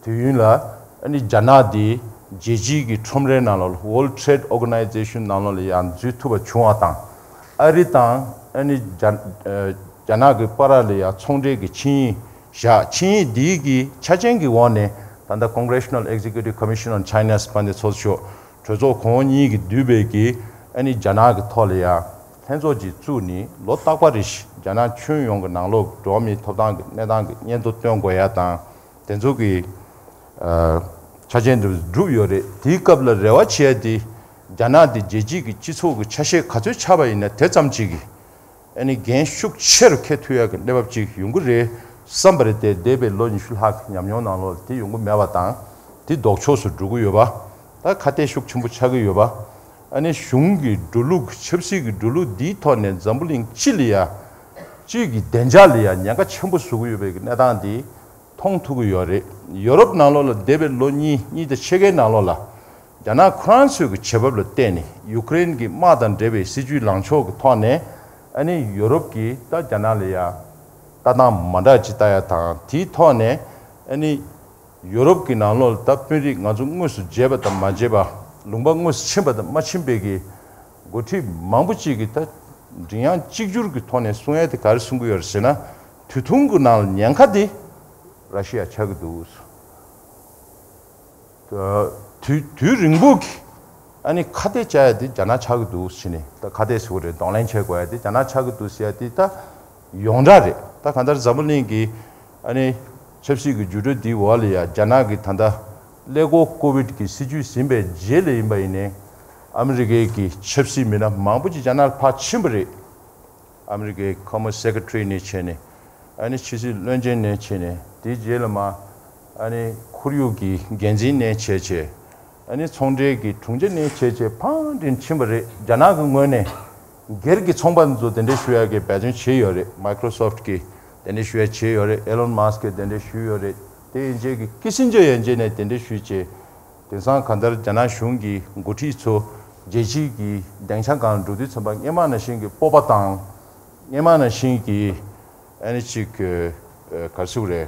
དུས་ཡུན་ལ། ཨ་ནི་རྒྱ་ནག་འདི་རྒྱལ་སྤྱིའི་གི་ཁྲོམ་རའི་ནང་ལོགས་ལ། World Trade Organization ནང་ལོགས་ལ་ཡ་འཛུལ་ཐུབ་པ་བྱུང་བ་དང་། ཨ་རི་དང་ཨ་ནི་རྒྱ་ཨ་རྒྱ་ནག་གི་བར་ལ་ཡ་ཚོང་འབྲེལ་གྱི་ཆིངས་ཡིག་བཞག། ཆིངས་ཡིག་འདིའི་གི་ཆ་རྐྱེན་གྱི་འོག་ནས། ད་ལྟ་Congressional Executive Commission on China's དཔལ་ལྡན་ཚོགས་གཙོ་གྲོས་ཚོགས་གོང་འོག་གཉིས་ཀྱིས་བསྡུས་པའི་གི་ཨ་ནི་རྒྱ་ནག་གི་ཐོག་ལ་ཡ་ལྷན་ཚོགས་ཅིག་བཙུགས་ནས། ལོ་རྟག་པར་རེ་བཞིན་རྒྱ་ནག་ཁྱོན་ཡོངས་ཀྱི་ནང་ལོགས་འགྲོ་བ་མིའི་ཐོབ་ཐང་གི་གནས་སྟངས་ཀྱི་སྙན་ཐོ་སྟོན་དགོས་ཡ་དང་། དེ་ཚོ་གི་ཨ་ཆ་རྐྱེན་དེ་བསྒྲུབས་ཡོད་རེད། དེའི་སྐབས་ལ་རེ་བ་བྱེད་ཡ་དེ། རྒྱ་ནག་དེ་རྒྱལ་སྤྱིའི་གི་སྤྱི་ཚོགས་ཀྱི་ཆ་ཤས་ག་ཚོད་ཆགས་པ་ཡིན་ན་དེ་ཙམ་ཅིག་གི་ཨ་ནི་འགན་ཤུགས་ཆེ་རུ་འཁྱེར་ཐུབ་ཡ་གི་གནས་བབ་ཅིག་ཡོང་གི་རེད་བསམ་པ་རེད་དེ། འདས་པའི་ལོ་ཉི་ཤུ་ལྷག་གི་ཉམས་མྱོང་ནང་ལོགས་ལ་དེ་ཡོང་གི་མེད་པ་དང་། དེ་ལྡོག་ཕྱོགས་སུ་འགྲོ་གི་ཡོད་པ། ད་ཁ་གཏད་ཤུགས་ཆེན་པོ་ཆགས་ཀྱི་ཡོད་པ། ཨ་ནི་གཞུང་གི་འགྲོ་ལུགས། ཆབ་སྲིད་ཀྱི་འགྲོ་ལུགས་འདིའི་ཐོག་ནས་འཛམ་བུ་གླིང་སྤྱི་ལ་ཡ། སྤྱི་གི་བདེ་འཇགས་ལ་ཡ་ཉེན་ཁ་ཆེན་པོ་བཟོ་གི་ཡོད་པའི་གནས་སྟངས་འདི་མཐོང་ཐུབ་ཀྱི་ཡོད་རེད། ཡོ་རོབ་ནང་ལོགས་ལ་འདས་པའི་ལོ་གཉིས། གཉིས་དང་ཕྱེད་ཀའི་ནང་ལོགས་ལ་རྒྱ་ནག་ཁོ་རང་ཚོའི་གི་བྱེད་བབ་ལ་བལྟས་ནས། ཡུ་ཀེ་རེན་གྱི་དམག་དང་འབྲེལ་བའི་སྲིད་ཇུས་ལངས་ཕྱོགས་ཀྱི་ཐོག་ནས། ཨ་ནི་ཡོ་རོབ་ཀྱིས་ད་རྒྱ་ནག་ལ་ཡ་ལྟ་སྟངས་མ་འདྲ་ཅིག་ལྟ་ཡ་དང་། དེའི་ཐོག་ནས་ཨ་ནི་ཡོ་རོབ་ཀྱི་ནང་ལོགས་ལ་ད་དཔོན་རིགས་ང་ཚོ་དངོས་སུ་མཇལ་བ་དང་མ་མཇལ་བ། ལུང་པ་དངོས་སུ་ཕྱིན་པ་དང་མ་ཕྱིན་པའི་གི་འགོ་ཁྲིད་མང་པོ་ཅིག་གིས་ད་མགྲིན་དབྱངས་གཅིག་གྱུར་གྱི་ཐོག་ནས་གསུང་ཡ་དེ་ག་རེ་གསུང་གི་ཡོད་རེད་ཟེར་ན། དུས་ཐུང་གི་ནང་ལ་ཉེན་ཁ་དེ་ར་ཤི་ཡ་ཆགས་ཀྱི་འདུག། དུས་དུས་རིང་པོ་གི་ཨ་ནི་ཁ་གཏད་བཅག་ཡ་དེ་རྒྱ་ནག་ཆགས་ཀྱི་འདུག་ཟེར་ནས། ད་ཁ་གཏད་ཟེར་དགོས་རེད། གདོང་ལེན་བྱེད་དགོས་ཡ་དེ་རྒྱ་ནག་ཆགས་ཀྱི་འདུག་ཟེར་ཡ་དེ་ད་ཡོངས་གྲགས་རེད། ད་གང་ལྟར་འཛམ་བུ་གླིང་གི་ཨ་ནི་ཆབ་སྲིད་ཀྱི་འགྱུར་འགྲོས་འདིའི་འོག་ལ་ཡ། རྒྱ་ནག་གིས་ད་ལྟ་ཀླད་ཀོར་ཀོ་བིད་ཀྱི་སྲིད་ཇུས་ཟིན་པའི་རྗེས་ལ་ཡིན་པ་ཡིན་ནའི། ཨ་མི་རི་ཀའི་གི་ཆབ་སྲིད་མི་སྣ་མང་པོ་ཅིག་རྒྱ་ནག་ལ་ཕར་ཕྱིན་པ་རེད། ཨ་མི་རི་ཀའི་ཁོ་མོ་སེ་ཀེ་ཊ་རི་ནས་བྱས་ནས། ཨ་ནི་ཕྱི་སྲིད་བློན་ཆེན་ནས་བྱས་ནས། དེའི་རྗེས་ལ་མ་ཨ་ནི་ཁོར་ཡུག་གི་འགན་འཛིན་ནས་བྱས་བྱས། ཨ་ནི་ཚོང་འབྲེལ་གྱི་དྲུང་ཆེ་ནས་བྱས་བྱས་ཕར་འགྲིམ་ཕྱིན་པ་རེད། རྒྱ་ནག་གི་ངོས་ནས་སྒེར་གྱི་ཚོང་པ་ཚོ་དེ་འདྲ་ཞུ་ཡག་གི་འབད་བརྩོན་བྱས་ཡོད་རེད། མའི་ཀྲོ་སོཕ་ཊི་གིས་དེ་འདྲ་ཞུ་ཡག་བྱས་ཡོད་རེད། ཨེ་ལོན་མཱ་སི་ཀིས་དེ་འདྲ་ཞུས་ཡོད་རེད། དེ་ཡན་ཆད་ཀྱི་ཀི་སིན་ཇར་ཡན་ཆད་ནས་དེ་འདྲ་ཞུས་བྱས། དེང་སང་གང་ལྟར་རྒྱ་ནག་གཞུང་གི་འགོ་ཁྲིད་ཚོ་རྒྱལ་སྤྱིའི་གི་སྡིངས་ཆ་སྒང་ལ་འགྲོ་དུས་ཙམ་པ། སྔོན་མ་ནང་བཞིན་གྱི་སྤོབས་པ་དང་། སྔོན་མ་ནང་བཞིན་གྱི་ཨ་ནི་ཅིག་ག་རེ་ཟེར་དགོས་རེད།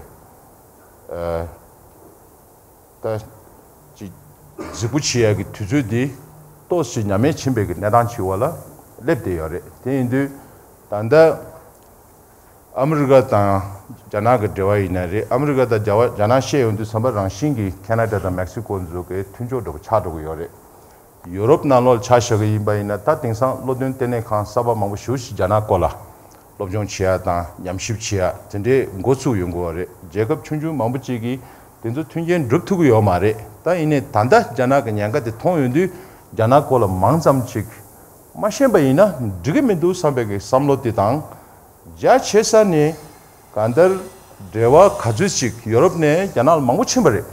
ཨ། ད་ཅིག་གཟིགས་པོ་བྱེད་ཡག་གི་དུས་ཚོད་འདི་ཏོག་ཙམ་ཉམས་དམས་ཕྱིན་པའི་གི་གནས་སྟངས་ཅིག་འོག་ལ་སླེབས་བསྡད་ཡོད་རེད། དེ་ཡིན་དུས་ད་ལྟ་ཨ་མི་རི་ཀ་དང་རྒྱ་ནག་གི་འབྲེལ་བ་ཡིན་ན་རེད། ཨ་མི་རི་ཀ་དང་རྒྱ་བ་རྒྱ་ནག་བཤད་ཡོང་དུས་ཙམ་པ། རང་བཞིན་གྱི་ཁེ་ན་ཌ་དང་མེག་སི་ཀོ་ཚོ་གི་མཐུན་ཕྱོགས་འདྲ་པོ་ཆགས་འགྲོ་གི་ཡོད་རེད། ཡོ་རོབ་ནང་ལོགས་ལ་ཆ་བཞག་གི་ཡིན་པ་ཡིན་ན། ད་དེང་སང་སློབ་སྟོན་ལྟེ་གནས་ཁང་གསར་པ་མང་པོ་ཞེ་པོ་ཅིག་རྒྱ་ནག་སྐོར་ལ་སློབ་སྦྱོང་བྱེད་ཡག་དང་ཉམས་ཞིབ་བྱེད་ཡག་དེ་འདྲའི་འགོ་ཚུགས་ཡོང་གི་ཡོད་རེད། རྒྱལ་ཁབ་ཆུང་ཆུང་མང་པོ་ཅིག་གིས་ དེ་ཚོ་མཐུན་རྐྱེན་སྒྲུབ་ཐུབ་ཀྱི་ཡོད་མ་རེད། ད་ཡིན་ནའི་ད་ལྟ་རྒྱ་ནག་གི་ཉེན་ཁ་དེ་མཐོང་ཡོང་དུས་རྒྱ་ནག་སྐོར་ལ་མང་ཙམ་ཅིག་མ་ཤེས་པ་ཡིན་ན་འགྲིག་གི་མི་འདུག་བསམ་པའི་གི་བསམ་བློ་དེ་དང་། རྒྱ་ཆེ་ས་ནས་གང་ལྟར་འབྲེལ་བ་ག་ཚོད་ཅིག་ཡོ་རོབ་ནས་རྒྱ་ནག་ལ་མང་པོ་ཕྱིན་པ་རེད།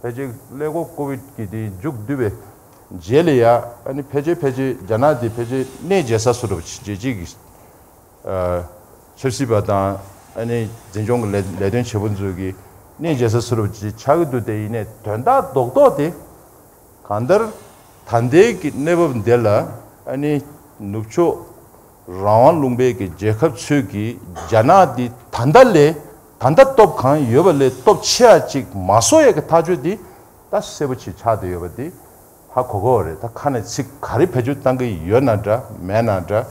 ཕལ་ཆེར་ཀླད་ཀོར་ཀོ་བིད་ཀྱི་དེ་མཇུག་བསྡུས་པའི་རྗེས་ལ་ཡ། ཨ་ནི་ཕལ་ཆེར་ཕལ་ཆེར་རྒྱ་ནག་དེ་ཕལ་ཆེར་གནས་མཇལ་ས་བཟོ་འདྲ་པོ་ཅིག་རྗེས་གཅིག་གི་ཆབ་སྲིད་པ་དང་ཨ་ནི་འཛིན་སྐྱོང་གི་ལས་ལས་དོན་བྱེད་པོ་ཚོ་གི་གནས་མཇལ་ས་བཟོ་འདྲ་པོ་ཅིག་ཆགས་ཀྱི་འདུག་དེ་ཡིན་ནའི་དོན་དག་རྡོག་རྡོག་དེ། གང་ལྟར་ད་ལྟའི་གི་གནས་བབ་འདི་ལ་ཨ་ནི་ནུབ་ཕྱོགས་རང་དབང་ལུང་པའི་གི་རྒྱལ་ཁབ་ཚོས་ཀྱིས་རྒྱ་ནག་འདི་ད་ལྟ་ལས་ད་ལྟ་སྟོབས་གང་ཡོད་པ་ལས་སྟོབས་ཆེ་བ་ཅིག་མ་བཟོ་ཡས་ཀྱི་ཐག་གཅོད་འདི་ད་གསལ་པོ་ཅིག་ཆགས་བསྡད་ཡོད་པ་འདི་ཧ་གོ་གོ་བ་རེད། ད་ཁ་ནས་ཚིག་ག་རེ་བེད་སྤྱོད་བཏང་གི་ཡོད་ན་འདྲ་མེད་ན་འདྲ།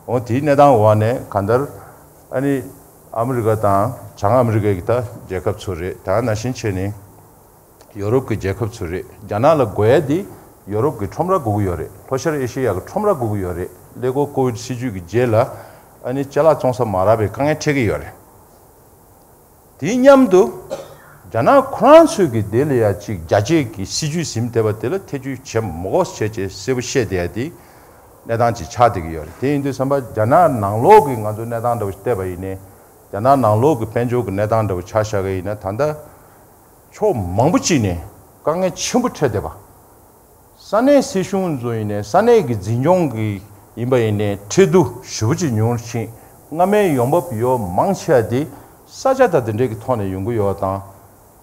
འོ་དེའི་གནས་སྟངས་འོག་ནས་གང་ལྟར་ཨ་ནི་ཨ་མི་རི་ཀ་དང་བྱང་ཨ་མི་རི་ཀའི་གི་ད་རྒྱལ་ཁབ་ཚོ་རེད། ད་ནང་བཞིན་བྱས་ནས། ཡོ་རོབ་ཀྱི་རྒྱལ་ཁབ་ཚོ་རེད། རྒྱ་ནག་ལ་དགོས་ཡ་དེ་ཡོ་རོབ་ཀྱི་ཁྲོམ་ར་དགོས་ཀྱི་ཡོད་རེད། ལྷོ་ཤར་ཨེ་ཤེ་ཡ་གི་ཁྲོམ་ར་དགོས་ཀྱི་ཡོད་རེད། ཀླད་ཀོར་ཀོ་བིད་སྲིད་ཇུས་ཀྱི་རྗེས་ལ་ཨ་ནི་ཅ་ལག་བཙོང་ས་མ་རག་པའི་དཀའ་ངལ་འཕྲད་ཀྱི་ཡོད་རེད། དེའི་མཉམ་དུ་རྒྱ་ནག་ཁོ་རང་ཚོས་ཀྱི་དེ་ལ་ཡ་གཅིག་རྒྱ་སྐྱེད་ཀྱི་སྲིད་ཇུས་ཟིན་བསྡད་པ་དེ་ལ་ཐེ་ཇུས་བྱེད་མ་དགོས་བྱས་བྱས་གསལ་པོ་བཤད་བསྡད་ཡ་དེ་གནས་སྟངས་ཅིག་ཆགས་བསྡད་ཀྱི་ཡོད་རེད། དེ་ཡིན་དུས་ཙམ་པ་རྒྱ་ནག་ནང་ལོགས་ཀྱི་ང་ཚོ་གནས་སྟངས་འདྲ་བོ་ཞིག་བལྟས་པ་ཡིན་ནའི་རྒྱ་ནག་ནང་ལོགས་ཀྱི་དཔལ་འབྱོར་གྱི་གནས་སྟངས་འདྲ་བོ་ཆ་བཞག་གི་ཡིན་ན་ད་ལྟ། ཕྱོགས་མང་པོ་ཅིག་ནས་དཀའ་ངལ་ཆེན་པོ་འཕྲད་བསྡད་པ། ས་གནས་སྲིད་གཞུང་ཚོ་ཡིན་ནའི་ས་གནས་ཀྱི་འཛིན་སྐྱོང་གི་ཡིན་པ་ཡིན་ནའི་ཁྲལ་བསྡུ་ཞེ་པོ་ཅིག་ཉུང་རུ་ཕྱིན། སྔ་མའི་ཡོང་འབབ་ཡོད་མང་ཆེ་བ་དེ་ས་ཆ་དང་དེ་འདྲས་ཀྱི་ཐོག་ནས་ཡོང་གི་ཡོད་པ་དང་།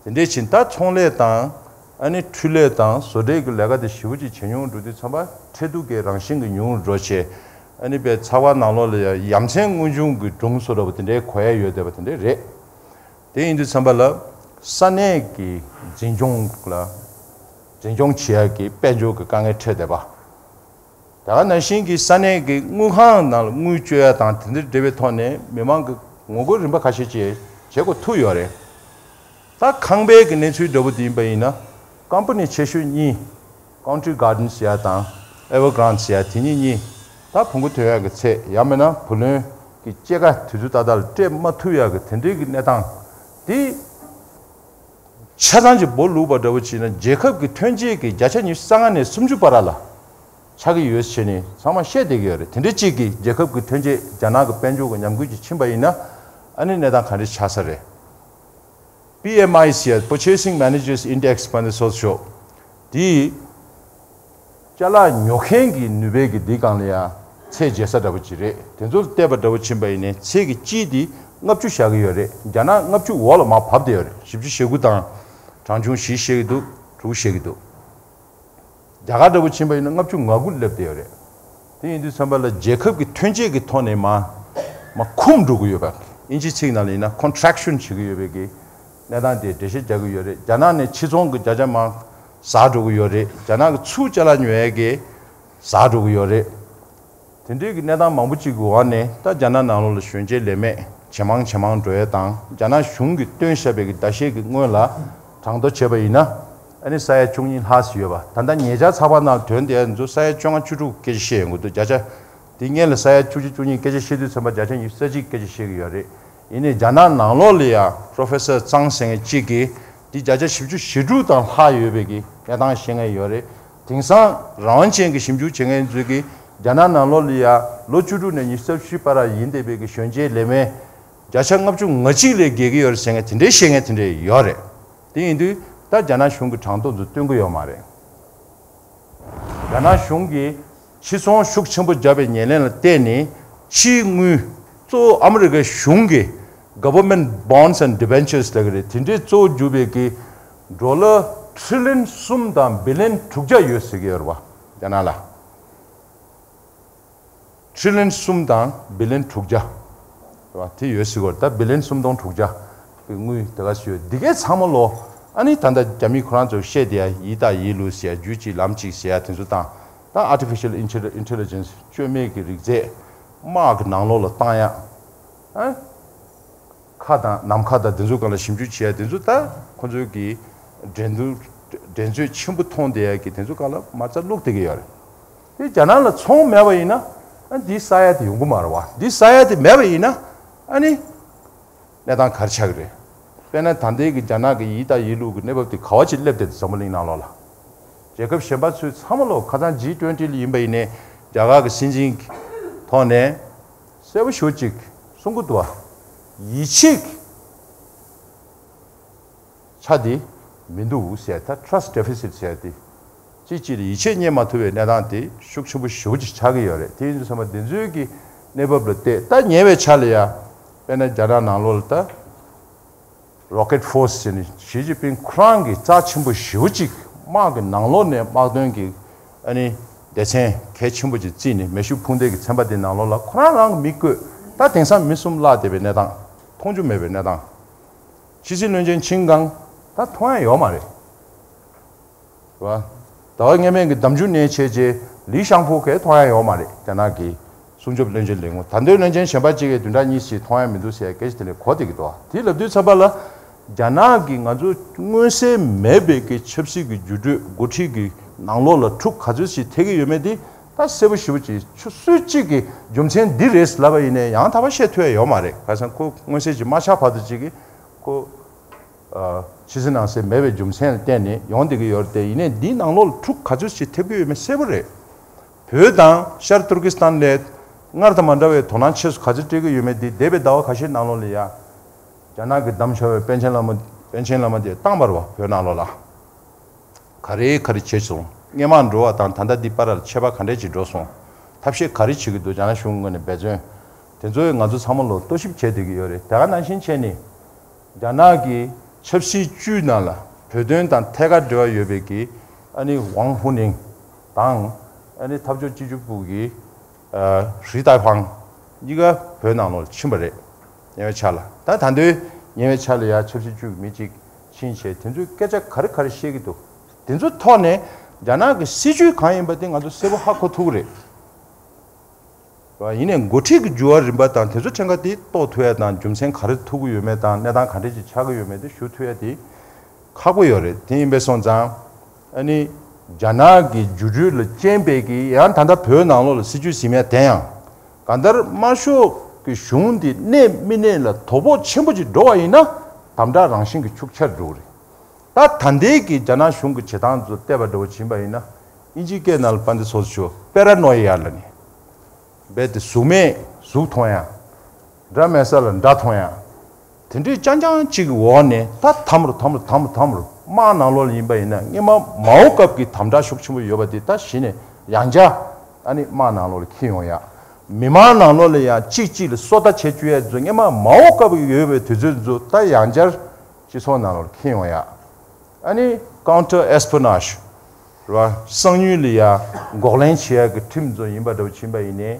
དེ་འདྲས་ཕྱིན་ད་ཚོང་ལས་དང་ཨ་ནི་འཕྲུལ་ལས་དང་བཟོ་གྲྭའི་གི་ལས་ཀ་དེ་ཞེ་པོ་ཅིག་བྱེད་མྱོང་འགྲོ་དུས་ཙམ་པ་ཁྲལ་བསྡུ་གི་རང་བཞིན་གྱི་ཉུང་རུ་འགྲོ་བྱས། ཨ་ནི་པའི་ཚགས་པར་ནང་ལོགས་ལ་ཡ་ཡ་མཚན་དངོས་བྱུང་གི་སྒྲུང་བཟོ་འདྲ་པོ་དེ་འདྲའི་གོ་ཡ་ཡོད་བསྡད་པ་དེ་འདྲས་རེད། དེ་ཡིན་དུས་ཙམ་པ་ལ་ས་གནས་ཀྱི་འཛིན་སྐྱོང་ལ་འཛིན་སྐྱོང་བྱེད་ཡ་གི་དཔལ་འབྱོར་གྱི་དཀའ་ངལ་འཕྲད་བསྡད་པ། ད་ག་ནང་བཞིན་གྱི་ས་གནས་ཀྱི་དངུལ་ཁང་ནང་ལ་དངུལ་བཅོལ་ཡ་དང་དེ་འདྲ་འབྲེལ་བའི་ཐོག་ནས་མི་མང་གི་ངོ་རྒོལ་རིམ་པ་ཁ་ཤས་ཅིག་བྱེད་དགོས་ཐུག་ཡོད་རེད། ད་ཁང་པའི་གི་གནས་ཚུལ་འདྲ་པོ་དེ་ཡིན་པ་ཡིན་ན་ཀམ་པ་ནི་ཆེ་ཤོས་གཉིས། Country Gardens ཟེར་ཡ་དང་Evergrande ཟེར་ཡ་དེ་གཉིས་གཉིས་ད་བོང་གུ་ཐོན་ཡ་གི་ཚད་ཡང་མིན་ན་བུ་ལོན་གི་སྐྱེད་ཀ་དུས་ཚོད་ཏག་ཏག་ལ་སྤྲད་མ་ཐུབ་ཡ་གི་དེ་འདྲའི་གི་གནས་སྟངས་དེ་ཆ་ཚང་གཅིག་སྦོ་ལུག་པ་འདྲ་པོ་བྱས་ན་རྒྱལ་ཁབ་ཀྱི་ཐོན་སྐྱེད་ཀྱི་བརྒྱ་ཆ་ཉི་ཤུ་རྩ་ལྔ་ནས་སུམ་ཅུ་བར་ལ་ཆགས་ཀྱི་ཡོད་ཟེར་ནས་ཚང་མ་བཤད་བསྡད་ཀྱི་ཡོད་རེད། དེ་འདྲའི་གཅིག་གི་རྒྱལ་ཁབ་ཀྱི་ཐོན་སྐྱེད་རྒྱ་ནག་གི་དཔལ་འབྱོར་གྱི་ཉམས་རྒུད་ཅིག་ཕྱིན་པ་ཡིན་ན་ཨ་ནི་གནས་སྟངས་ག་འདྲ་ཆགས་ས་རེད། པི་ཨེམ་ཨའི་ཟེར་ཡ་Purchasing Managers Index ཕར་ནས་སོགས་ཤོག་དེས་ཅ་ལག་ཉོ་མཁན་གྱི་ནུས་པའི་གི་འདི་སྒང་ལ་ཡ་ཚད་འཇལ་ས་འདྲ་པོ་ཅིག་རེད། དེ་ཚོ་ལ་བལྟས་པ་འདྲ་པོ་ཕྱིན་པ་ཡིན་ནའི་ཚད་ཀྱི་དཔྱིས་དེ་ལྔ་བཅུ་བཞག་གི་ཡོད་རེད། རྒྱ་ནག་ལྔ་བཅུ་འོག་ལ་མར་བབས་བསྡད་ཡོད་རེད། བཞི་བཅུ་ཞེ་དགུ་དང་གྲངས་ཆུང་བཞི་བཤད་ཀྱི་འདུག་དྲུག་བཤད་ཀྱི་འདུག་རྒྱ་གར་འདྲ་པོ་ཕྱིན་པ་ཡིན་ན་ལྔ་བཅུ་ང་དགུ་སླེབས་བསྡད་ཡོད་རེད། དེ་ཡིན་དུས་ཙམ་པ་ལ་རྒྱལ་ཁབ་ཀྱི་ཐོན་སྐྱེད་ཀྱི་ཐོག་ནས་མ་མ་འཁུམ་འགྲོ་གི་ཡོད་པ། ཨིན་ཇི་ཚིག་ནང་ལ་ཡིན་ན་contraction བྱེད་ཀྱི་ཡོད་པའི་གི་གནས་སྟངས་དེ་འགྲེལ་བཤད་རྒྱག་གི་ཡོད་རེད། རྒྱ་ནག་ནས་ཕྱི་ཚོང་གི་བརྒྱ་ཆ་མ་ཟག་འགྲོ་གི་ཡོད་རེད། རྒྱ་ནག་གི་ཚུར་ཅ་ལག་ཉོ་ཡས་གི་ཟག་འགྲོ་གི་ཡོད་རེད། དེ་འདྲའི་གི་གནས་སྟངས་མང་པོ་ཅིག་གི་འོག་ནས་ད་རྒྱ་ནག་ནང་ལོགས་ལ་གཞོན་སྐྱེས་ལས་མེད་ཇེ་མང་ཇེ་མང་འགྲོ་ཡས་དང་རྒྱ་ནག་གཞུང་གིས་བཏོན་བཞག་པའི་གི་ཟླ་ཤས་ཀྱི་སྔོན་ལ་གྲངས་ཐོ་བྱས་པ་ཡིན་ན་ཨ་ནི་ས་ཡ་བཅུ་གཉིས་ལྷག་ཙམ་ཡོད་པ། ད་ལྟ་ཉེ་ཆར་ཚགས་པར་ནང་ཐོན་བསྡད་ཡ་ཚོ་ས་ཡ་བཅོ་ལྔ་བཅུ་དྲུག་སྐད་ཆ་བཤད་ཡོང་གི་འདུག་བརྒྱ་ཆ་དེ་སྔོན་ལ་ས་ཡ་བཅུ་གཅིག་བཅུ་གཉིས་སྐད་ཆ་བཤད་དུས་ཙམ་པ་བརྒྱ་ཆ་ཉི་ཤུ་རྩ་གཅིག་སྐད་ཆ་བཤད་ཀྱི་ཡོད་རེད། ཡིན་ནའི་རྒྱ་ནག་ནང་ལོགས་ལ་ཡ་Professor ཙང་ཟེར་མཁན་གཅིག་གིས་འདི་བརྒྱ་ཆ་བཞི་བཅུ་ཞེ་དྲུག་དང་ལྷག་ཡོད་པའི་གི་གནས་སྟངས་བཤད་མཁན་ཡོད་རེད། དེང་སང་རང་དབང་ཅན་གྱི་ཞིབ་འཇུག་བྱེད་མཁན་ཚོས་ཀྱིས་རྒྱ་ནག་ནང་ལོགས་ལ་ཡ་ལོ་བཅུ་དྲུག་ནས་ཉི་ཤུ་རྩ་བཞི་བར་ཡིན་བསྡད་པའི་གི་གཞོན་སྐྱེས་ལས་མེད་བརྒྱ་ཆ་ལྔ་བཅུ་ང་གཅིག་ལས་བརྒལ་གྱི་ཡོད་རེད་ཟེར་མཁན་དེ་འདྲའི་བཤད་མཁན་དེ་འདྲའི་ཡོད་རེད། དེ་ཡིན་དུས་ད་རྒྱ་ནག་གཞུང་གི་གྲངས་ཐོ་ཚོ་སྟོན་གྱི་ཡོད་མ་རེད། རྒྱ་ནག་གཞུང་གིས་ཕྱི་ཚོང་ཤུགས་ཆེན་པོ་བརྒྱབ་པའི་ཉེར་ལེན་ལ་བརྟེན་ནས་ཕྱིའི་དངུལ་གཙོ་བོ་ཨ་མི་རི་ཀའི་གཞུང་གི་Government Bonds and Debentures ལབ་ཀྱི་རེད། དེ་འདྲའི་གཙོ་བོ་གྱུར་པའི་གི་ཌོ་ལར་ཊི་རི་ལི་ཡོན་གསུམ་དང་བི་ལི་ཡོན་དྲུག་བརྒྱ་ཡོད་ཟེར་གྱི་ཡོད་རེད་བ། རྒྱ་ནག་ལ། ཊི་རི་ལི་ཡོན་གསུམ་དང་བི་ལི་ཡོན་དྲུག་བརྒྱ། རེད་བ། དེ་ཡོད་ཟེར་གྱི་ཡོད་རེད། ད་བི་ལི་ཡོན་སུམ་སྟོང་དྲུག་བརྒྱ་གི་དངུལ་དེ་ག་ཚོད་ཡོད། འདི་གའི་ཚང་མ་ལོ། ཨ་ནི་ད་ལྟ་རྒྱ་མི་ཁོ་རང་ཚོས་བཤད་བསྡད་ཡ་ཡིན་ད་ཡིན་ལུགས་ཟེར་ཡ་རྒྱུད་གཅིག་ལམ་གཅིག་ཟེར་ཡ་དེ་ཚོ་དང་། ད་Artificial Intelli- Intelligence བཅོས་མའི་གི་རིག་རྫས་དམག་གི་ནང་ལོགས་ལ་བཏང་ཡ། ཨ། མཁའ་དང་ནམ་མཁའ་དང་དེ་ཚོ་སྒང་ལ་ཞིབ་འཇུག་བྱེད་ཡ་དེ་ཚོ་ད་ཁོ་ཚོའི་གི་འགྲན་བསྡུར་འགྲན་རྩོད་ཆེན་པོ་མཐོང་བསྡད་ཡ་གི་དེ་ཚོ་སྒང་ལ་མ་རྩ་བླུགས་བསྡད་ཀྱི་ཡོད་རེད། དེ་རྒྱ་ནག་ལ་ཚོང་མེད་པ་ཡིན་ན་ཨ་འདི་ས་ཡ་དེ་ཡོང་གི་མ་རེད་བ། འདི་ས་ཡ་དེ་མེད་པ་ཡིན་ན་ཨ་ནི་གནས་སྟངས་ག་རེ་ཆགས་ཀྱི་རེད། དཔེར་ན་ད་ལྟའི་གི་རྒྱ་ནག་གི་ཡིད་དང་ཡིད་ལུགས་ཀྱི་གནས་བབ་དེ་ག་བ་ཅིག་སླེབས་བསྡད་འཛམ་བུ་གླིང་ནང་ལོགས་ལ། རྒྱལ་ཁབ་གཞན་པ་ཚོས་ཚང་མ་ལོ་ཁ་སང་ཇི་ཊུ་ཝེན་ཊི་ལ་ཡིན་པ་ཡིན་ནའི་རྒྱ་གར་གྱི་སྲིད་འཛིན་གྱི་ཐོག་ནས་གསལ་པོ་ཞེ་པོ་ཅིག་གསུང་གི་འདུག་བ། ཡིད་ཆེས་ཀྱི་ཆ་དེ་མི་འདུག་ཟེར། ད་ཊ་ར་སི་ཊི་ཌེ་ཕི་སིཊ་ཟེར་དེ་གཅིག་གཅིག་ལ་ཡིད་ཆེས་རྙེད་མ་ཐུབ་པའི་གནས་སྟངས་དེ་ཤུགས་ཆེན་པོ་ཞེ་པོ་ཅིག་ཆགས་ཀྱི་ཡོད་རེད། དེ་ཡིན་དུས་ཙམ་པ་འདི་ཚོའི་གི་གནས་བབ་ལ་བལྟས། ད་ཉེ་བའི་ཆར་ལ་ཡ་དཔེར་ན་རྒྱ་ནག་ནང་ལོགས་ལ་ད། Rocket Force ཟེར་ནས་ཞི་ཅིན་ཕིང་ཁོ་རང་གིས་རྩ་ཆེན་པོ་ཞེ་པོ་ཅིག་དམག་གི་ནང་ལོགས་ནས་དམག་དོན་གྱི་ཨ་ནི་སྡེ་ཚན་གལ་ཆེན་པོ་ཅིག་བརྩིས་ནས་མེ་ཤུགས་འཕུར་མདེལ་གྱི་ཚན་པ་དེ་ནང་ལོགས་ལ་ཁོ་རང་རང་གི་མིག་བཀོད། ད་དེང་སང་མི་གསུམ་བརླག་བསྡད་པའི་གནས་སྟངས། མཐོང་རྒྱུ་མེད་པའི་གནས་སྟངས། ཕྱི་སྲིད་བློན་ཆེན་ཆིན་ཀང་ད་མཐོང་ཡ་ཡོད་མ་རེད། རེད་བ། ཟླ་བ་སྔོན་མའི་གི་ཟླ་མཇུག་ནས་བྱས་རྗེས་ལི་ཤང་ཕུའུ་གས་མཐོང་ཡ་ཡོད་མ་རེད། རྒྱ་ནག་གི་སྲུང་སྐྱོབ་བློན་ཆེན་ལས་ཁུངས། ད་ལྟའི་བློན་ཆེན་གཞན་པ་གཅིག་གིས་བདུན་ཕྲག་གཉིས་ཤིག་མཐོང་ཡ་མི་འདུག་ཟེར་ཡ་སྐད་ཆ་དེ་ལས་གོ་བསྡད་ཀྱི་འདུག་དེ་ལབ་དུས་ཙམ་པ་ལ་རྒྱ་ནག་གི་ང་ཚོ་མངོན་གསལ་མེད་པའི་གི་ཆབ་སྲིད་ཀྱི་འགྱུར་འགྲོས་འགོ་ཁྲིད་ཀྱི་ནང་ལོགས་ལ་འཁྲུག་ག་ཚོད་ཞིག་ཐེབས་ཀྱི་ཡོད་མེད་དེ་ད་གསལ་པོ་ཞེ་པོ་ཅིག་ཆུ་སྲོད་གཅིག་གི་རྒྱུ་མཚན་འདི་རེད་ལབ་པ་ཡིན་ནའི་ཡང་དག་པ་བཤད་ཐུབ་ཡ་ཡོད་མ་རེད། ཁ་སང་ཁོ་མངོན་གསལ་ཅིག་མ་ཆགས་བར་དུ་ཅིག་གི་ཁོ། ཕྱི་གསལ་ནང་གསལ་མེད་པའི་རྒྱུ་མཚན་ལ་བརྟེན་ནས་ཡོང་བསྡད་ཀྱི་ཡོད་རེད་དེ། ཡིན་ནའི་འདིའི་ནང་ལོགས་ལ་འཁྲུག་ག་ཚོད་ཅིག་ཐེབས་ཀྱི་ཡོད་མེད་གསལ་པོ་རེད། བོད་དང་ཤར་ཏུར་ཀི་སི་ཐན་ལས་སྔར་དང་མ་འདྲ་བའི་དོ་སྣང་ཆེ་སུ་ག་ཚོད་སྤྲད་ཀྱི་ཡོད་མེད་འདི་འདས་པའི་ཟླ་བ་ཁ་ཤས་ནང་ལོགས་ལ་ཡ། རྒྱ་ནག་གི་བདམས་ཤོར་བའི་པཎ་ཆེན་བླ་མ། པཎ་ཆེན་བླ་མ་དེ་བཏང་བ་རེད་བ། བོད་ནང་ལོགས་ལ། ག་རེ་ག་རེ་བྱས་སོང་། སྔོན་མ་འགྲོ་བ་དང་ད་ལྟ་འདི་བར་ལ་ཁྱད་པར་ག་འདྲས་ཅིག་འགྲོ་སོང་། ཐབས་ཤེས་ག་རེ་བྱེད་ཀྱི་འདུག་རྒྱ་ནག་གཞུང་ངོས་ནས་འབད་བརྩོན། དེ་ཚོ་ང་ཚོ་ཚང་མ་ལོ་རྟོག་ཞིབ་བྱས་བསྡད་ཀྱི་ཡོད་རེད། དེ་ག་ནང་བཞིན་བྱས་ནས། རྒྱ་ནག་གི་ཆབ་སྲིད་བཅུའི་ནང་ལ་བོད་དོན་དང་ཐད་ཀར་འབྲེལ་བ་ཡོད་པའི་གི་ཨ་ནི་ཝང་ཧུ་ནིང་དང་། ཨ་ནི་འཐབ་ཕྱོགས་གཅིག་གྱུར་པུའུ་གི་ཨ་རི་ཏཱ་ཧྥང་གཉིས་ཀ་བོད་ནང་ལོགས་ཕྱིན་པ་རེད། ཉེ་བའི་ཆར་ལ། ད་ད་དུང་ཉེ་བའི་ཆར་ལ་ཡ་ཆབ་སྲིད་བཅུའི་མི་གཅིག་ཕྱིན་བྱས་དེ་ཚོས་སྐད་ཆ་ག་རེ་ག་རེ་བཤད་ཀྱི་འདུག་དེ་ཚོའི་ཐོག་ནས་རྒྱ་ནག་གི་སྲིད་བྱུས་གང་ཡིན་པ་དེ་ང་ཚོ་གསལ་པོ་ཧ་གོ་ཐུབ་ཀྱི་རེད། ཡིན་ནའི་འགོ་ཁྲིད་ཀྱི་འགྱུར་བ་རིམ་པ་དང་དེ་ཚོ་ཕྲན་ཁ་དེ་རྟོགས་ཐུབ་ཡ་དང་རྒྱུ་མཚན་ག་རེ་ཐུག་གི་ཡོད་མེད་དང་གནས་སྟངས་ག་འདྲས་ཅིག་ཆགས་ཀྱི་ཡོད་མེད་དེ་ཞུ་ཐུབ་ཡ་དེ་ཁག་པོ་ཡོད་རེད། དེ་ཡིན་པས་སོང་ཙང་ཨ་ནི་རྒྱ་ནག་གི་འགྱུར་འགྲོས་ལ་རྐྱེན་པས་ཀྱི་ཡང་ད་ལྟ་བོད་ནང་ལོགས་ལ་སྲིད་བྱུས་ཟིན་ཡ་དེ་ཡང་གང་ལྟར་དམར་ཤོག་གི་གཞུང་འདི་གནས་མི་གནས་ལ་དོ་ཕོག་ཆེན་པོ་ཅིག་འགྲོ་བ་ཡིན་ན་དམ་དྲག་རང་བཞིན་གྱི་ཤུགས་ཆེར་འགྲོ་གི་རེད། ད་ད་ལྟའི་གི་རྒྱ་ནག་གཞུང་གི་བྱེད་སྟངས་ཚོ་བལྟས་པ་འདྲ་བོ་ཕྱིན་པ་ཡིན་ན་ཨིན་ཇིའི་སྐད་ནང་ལ་པཎྜི་ཏ་སོ་སོ་ཞུ་པེ་ར་ནོ་ཡ་ལ་ནི། རྦད་དེ་གཟུགས་མེད་གཟུགས་མཐོང་ཡ། དགྲ་མེད་ས་ལ་དགྲ་མཐོང་ཡ། དེ་འདྲའི་རྐྱང་རྐྱང་གཅིག་གི་འོག་ནས་ད་དམ་རུ་དམ་རུ་དམ་རུ་དམ་རུ་དམག་ནང་ལོགས་ལ་ཡིན་པ་ཡིན་ན་སྔོན་མ་མའོ་སྐབས་ཀྱི་དམ་དྲག་ཤུགས་ཆེན་པོ་ཡོད་པ་དེ་ད་གཞི་ནས་ཡང་བསྐྱར་ཨ་ནི་དམག་ནང་ལོགས་ལ་འཁྱེར་ཡོང་ཡ། མི་མང་ནང་ལོགས་ལ་ཡང་གཅིག་གཅིག་ལ་སོ་ལྟ་བྱེད་བཅུག་ཡ་ཚོ་སྔོན་མ་མའོ་སྐབས་ཀྱི་ཡོད་པའི་དུས་ཚོད་ཚོ་ད་ཡང་བསྐྱར་སྤྱི་ཚོགས་ནང་ལོགས་ལ་འཁྱེར་ཡོང་ཡ། ཨ་ནི་ཀའུན་ཊར་ཨེ་སི་པི་ཡོ་ནེ་ཇི་རེད་བ། གསང་ཉུལ་ལ་ཡ་འགོག་ལན་བྱེད་ཡ་གི་ཁྲིམས་ཚོ་ཡིན་པ་འདྲ་བོ་ཕྱིན་པ་ཡིན་ནའི།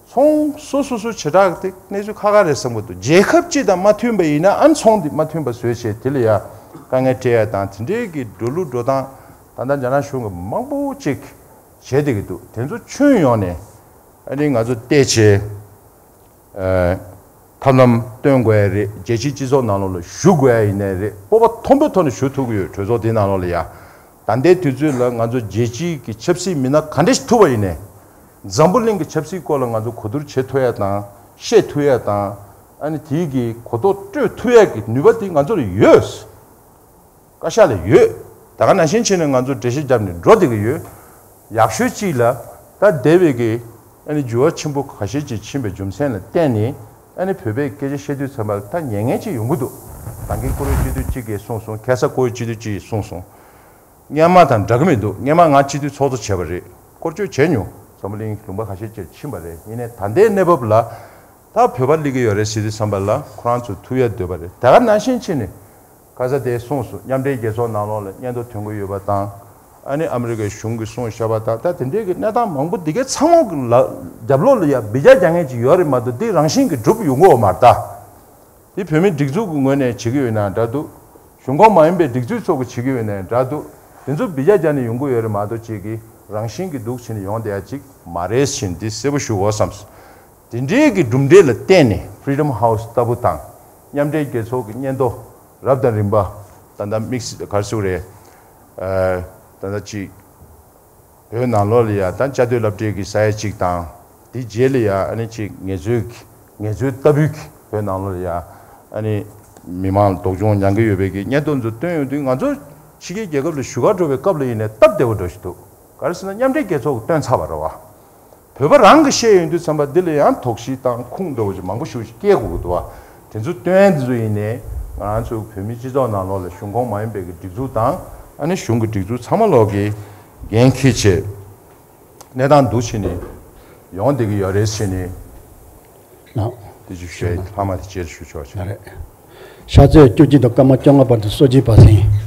ཚོང་སོ་སོ་སོ་བྱེ་བྲག་དེ་གནས་ཚུལ་ཁག་ཁག་རེད་བསམ་གི་འདུག་རྒྱལ་ཁབ་སྤྱི་དང་མ་མཐུན་པ་ཡིན་ན་ཨ་ནི་ཚོང་དེ་མ་མཐུན་པ་བཟོས་བྱས་དེ་ལ་ཡ་དཀའ་ངལ་སྤྲད་ཡ་དང་དེ་འདྲའི་གི་འགྲོ་ལུགས་འགྲོ་སྟངས་ད་ལྟ་རྒྱ་ནག་གཞུང་གི་མང་པོ་ཅིག་བྱས་བསྡད་ཀྱི་འདུག་དེ་ཚོ་ཁྱོན་ཡོངས་ནས་ཨ་ནི་ང་ཚོ་བལྟས་བྱས། ཨ། ཐབས་ལམ་སྟོན་དགོས་ཡ་རེད། རྒྱལ་སྤྱིའི་སྤྱི་ཚོགས་ནང་ལོགས་ལ་ཞུ་དགོས་ཡ་ཡིན་ནའི་རེད། སྤོབས་པ་མཐོན་པོའི་ཐོག་ནས་ཞུ་ཐུབ་ཀྱི་ཡོད། གྲོས་ཚོགས་དེའི་ནང་ལོགས་ལ་ཡ། ད་ལྟའི་དུས་ཚོད་ལ་ང་ཚོ་རྒྱལ་སྤྱིའི་གི་ཆབ་སྲིད་མི་སྣ་ག་འདྲ་ཞིག་ཐུག་པ་ཡིན་ནའི། འཛམ་བུ་གླིང་གི་ཆབ་སྲིད་སྐོར་ལ་ང་ཚོ་གོ་བསྡུར་བྱེད་ཐུབ་ཡ་དང་། བཤད་ཐུབ་ཡ་དང་། ཨ་ནི་དེའི་གི་གོ་རྟོགས་སྤྲོད་ཐུབ་ཡ་གི་ནུས་པ་དེ་ང་ཚོ་ལ་ཡོད། བཀའ་ཤག་ལ་ཡོད། ད་ག་ནང་བཞིན་བྱས་ནས་ང་ཚོ་འགྲེལ་བཤད་བརྒྱབ་ནས་འགྲོ་བསྡད་ཀྱི་ཡོད། ཡག་ཤོས་གཅིག་ལ་ད་འདས་པའི་གི་ཨ་ནི་འགྱུར་བ་ཆེན་པོ་ཁ་ཤས་ཅིག་ཕྱིན་པའི་རྒྱུ་མཚན་ལ་བརྟེན་ནས་ཨ་ནི་བོད་པས་སྐད་ཆ་བཤད་དུས་ཙམ་པ་ལ་ད་ཉན་མཁན་ཅིག་ཡོང་གི་འདུག་ད་གིན་བཀུར་འོས་སྤྱི་འཐུས་གཅིག་གིས་གསུངས་སོང་། ཁ་སང་བཀུར་འོས་སྤྱི་འཐུས་གཅིག་གིས་གསུངས་སོང་། སྔོན་མ་དང་འདྲ་གི་མི་འདུག་སྔོན་མ་ང་སྤྱི་འཐུས་ཚོགས་གཙོ་བྱས་པ་རེད། སྐོར་སྐྱོད་བྱས་མྱོང་། འཛམ་བུ་གླིང་ལུང་པ་ཁ་ཤས་ཅིག་ཕྱིན་པ་རེད། ཡིན་ནའི་ད་ལྟའི་གནས་བབ་ལ་ད་བོད་པ་སླེབས་ཀྱི་ཡོད་རེད་ཟེར་དུས་ཙམ་པ་ལ་ཁོ་རང་ཚོ་ཐུག་ཡ་འདོད་པ་རེད། ད་ག་ནང་བཞིན་བྱས་ནས། ཁ་ས་དེ་གསུངས་སོང་། མཉམ་འབྲེལ་རྒྱལ་ཚོགས་ནང་ལོགས་ལ་སྙན་ཐོ་ཐོན་གྱི་ཡོད་པ་དང་། ཨ་ནི་ཨ་མི་རི་ཀའི་གཞུང་གིས་གསུངས་བཞག་པ་དང་། ད་དེ་འདྲའི་གི་གནས་སྟངས་མང་པོ་འདི་གའི་ཚང་མ་གི་ལ་རྒྱབ་ལོགས་ལ་ཡ་འབུད་རྒྱག་རྒྱག་མཁན་ཅིག་ཡོད་རེད་མ་གཏོགས་དེ་རང་བཞིན་གྱིས་འགྲུབ་ཡོང་གི་ཡོད་མ་རེད་ད། དེ་བོད་མི་སྒྲིག་འཛུགས་ཀྱི་ངོས་ནས་བྱེད་ཀྱི་ཡོད་ན་འདྲ་འདུག་གཞུང་ཁོངས་མ་ཡིན་པའི་སྒྲིག་འཛུགས་ཚོ་གིས་བྱེད་ཀྱི་ཡོད་ན་འདྲ་འདུག་དེ་ཚོ་འབུད་རྒྱག་རྒྱག་ནས་ཡོང་གི་ཡོད་རེད་མ་གཏོགས་ཅིག་གི་རང་བཞིན་གྱིས་འདུག་བྱས་ནས་ཡོང་བསྡད་ཡ་ཅིག་མ་རེད་ཟེར་ནས་འདི་གསལ་པོ་ཞུ་དགོས་བསམས། དེ་འདྲའི་གི་གྲུབ་འབྲས་ལ་བརྟེན་ནས་Freedom House ལྟ་བུ་དང་། མཉམ་འབྲེལ་རྒྱལ་ཚོགས་ཀྱི་སྙན་ཐོ་རབ་དང་རིམ་པ། ད་ལྟ་དམིགས་བསལ་ག་རེ་ཟེར་དགོས་རེད། ཨ། ད་ལྟ་ཅིག་བོད་ནང་ལོགས་ལ་ཡ་ད་བཅའ་སྡོད་སློབ་གྲྭའི་གི་ས་ཡ་གཅིག་དང་། དེ་རྗེས་ལ་ཡ་ཨ་ནི་ཅིག་ངལ་རྩོལ་གྱི་ངལ་རྩོལ་ལྟ་བུའི་གི་བོད་ནང་ལོགས་ལ་ཡ་ཨ་ནི་ མི་མང་ལ་སྡུག་སྦྱོང་མྱང་གི་ཡོད་པའི་གི་སྙན་ཐོ་ཚོ་བཏོན་ཡོང་དུས། ང་ཚོ་ཕྱི་རྒྱལ་རྒྱལ་ཁབ་ལ་བཞུགས་སྒར་འགྲོ་བའི་སྐབས་ལ་ཡིན་ནའི་སྟབས་བདེ་བོ་འདྲ་ཞིག་འདུག་ག་རེ་ཟེར་ན། མཉམ་འབྲེལ་རྒྱལ་ཚོགས་ཀྱིས་བཏོན་ཚར་བ་རེད་བ། བོད་པ་རང་གིས་བཤད་ཡོང་དུས་ཙམ་པ། འདི་ལ་ཡང་དོགས་གཞི་དང་ཁུངས་འདྲ་བོ་ཅིག་མང་པོ་ཞིག་སྐྱེལ་དགོས་ཀྱི་འདུག་བ། དེ་ཚོ་བཏོན་ཡ་འདི་ཚོ་ཡིན་ནའི། ང་རང་ཚོ་བོད་མི་སྤྱི་ཚོགས་ནང་ལོགས་ལ་གཞུང་ཁོངས་མ་ཡིན་པའི་གི་སྒྲིག་འཛུགས་དང་། ཨ་ནི་གཞུང་གི་སྒྲིག་འཛུགས་ཚང་མ་ལོག་གིས་འགན་འཁྱེར་བྱས། གནས་སྟངས་འདུག་བྱས་ནས་ཡོང་བསྡད་ཀྱི་ཡོད་རེད་བྱས་ནས། ལགས། དེ་ཅིག་ཞུ་ཡ་ཡིན། ལྷག་མ་དེ་སྤྱིར་ཞུ་ཆོག་ཆོག་ལགས་རེད། ཤར་ཚེས་བཅུ་གཅིག་དང་སྐར་མ་བཅོ་ལྔ་བར་དུ་སྲོལ་རྒྱུན་པ་ཟིན།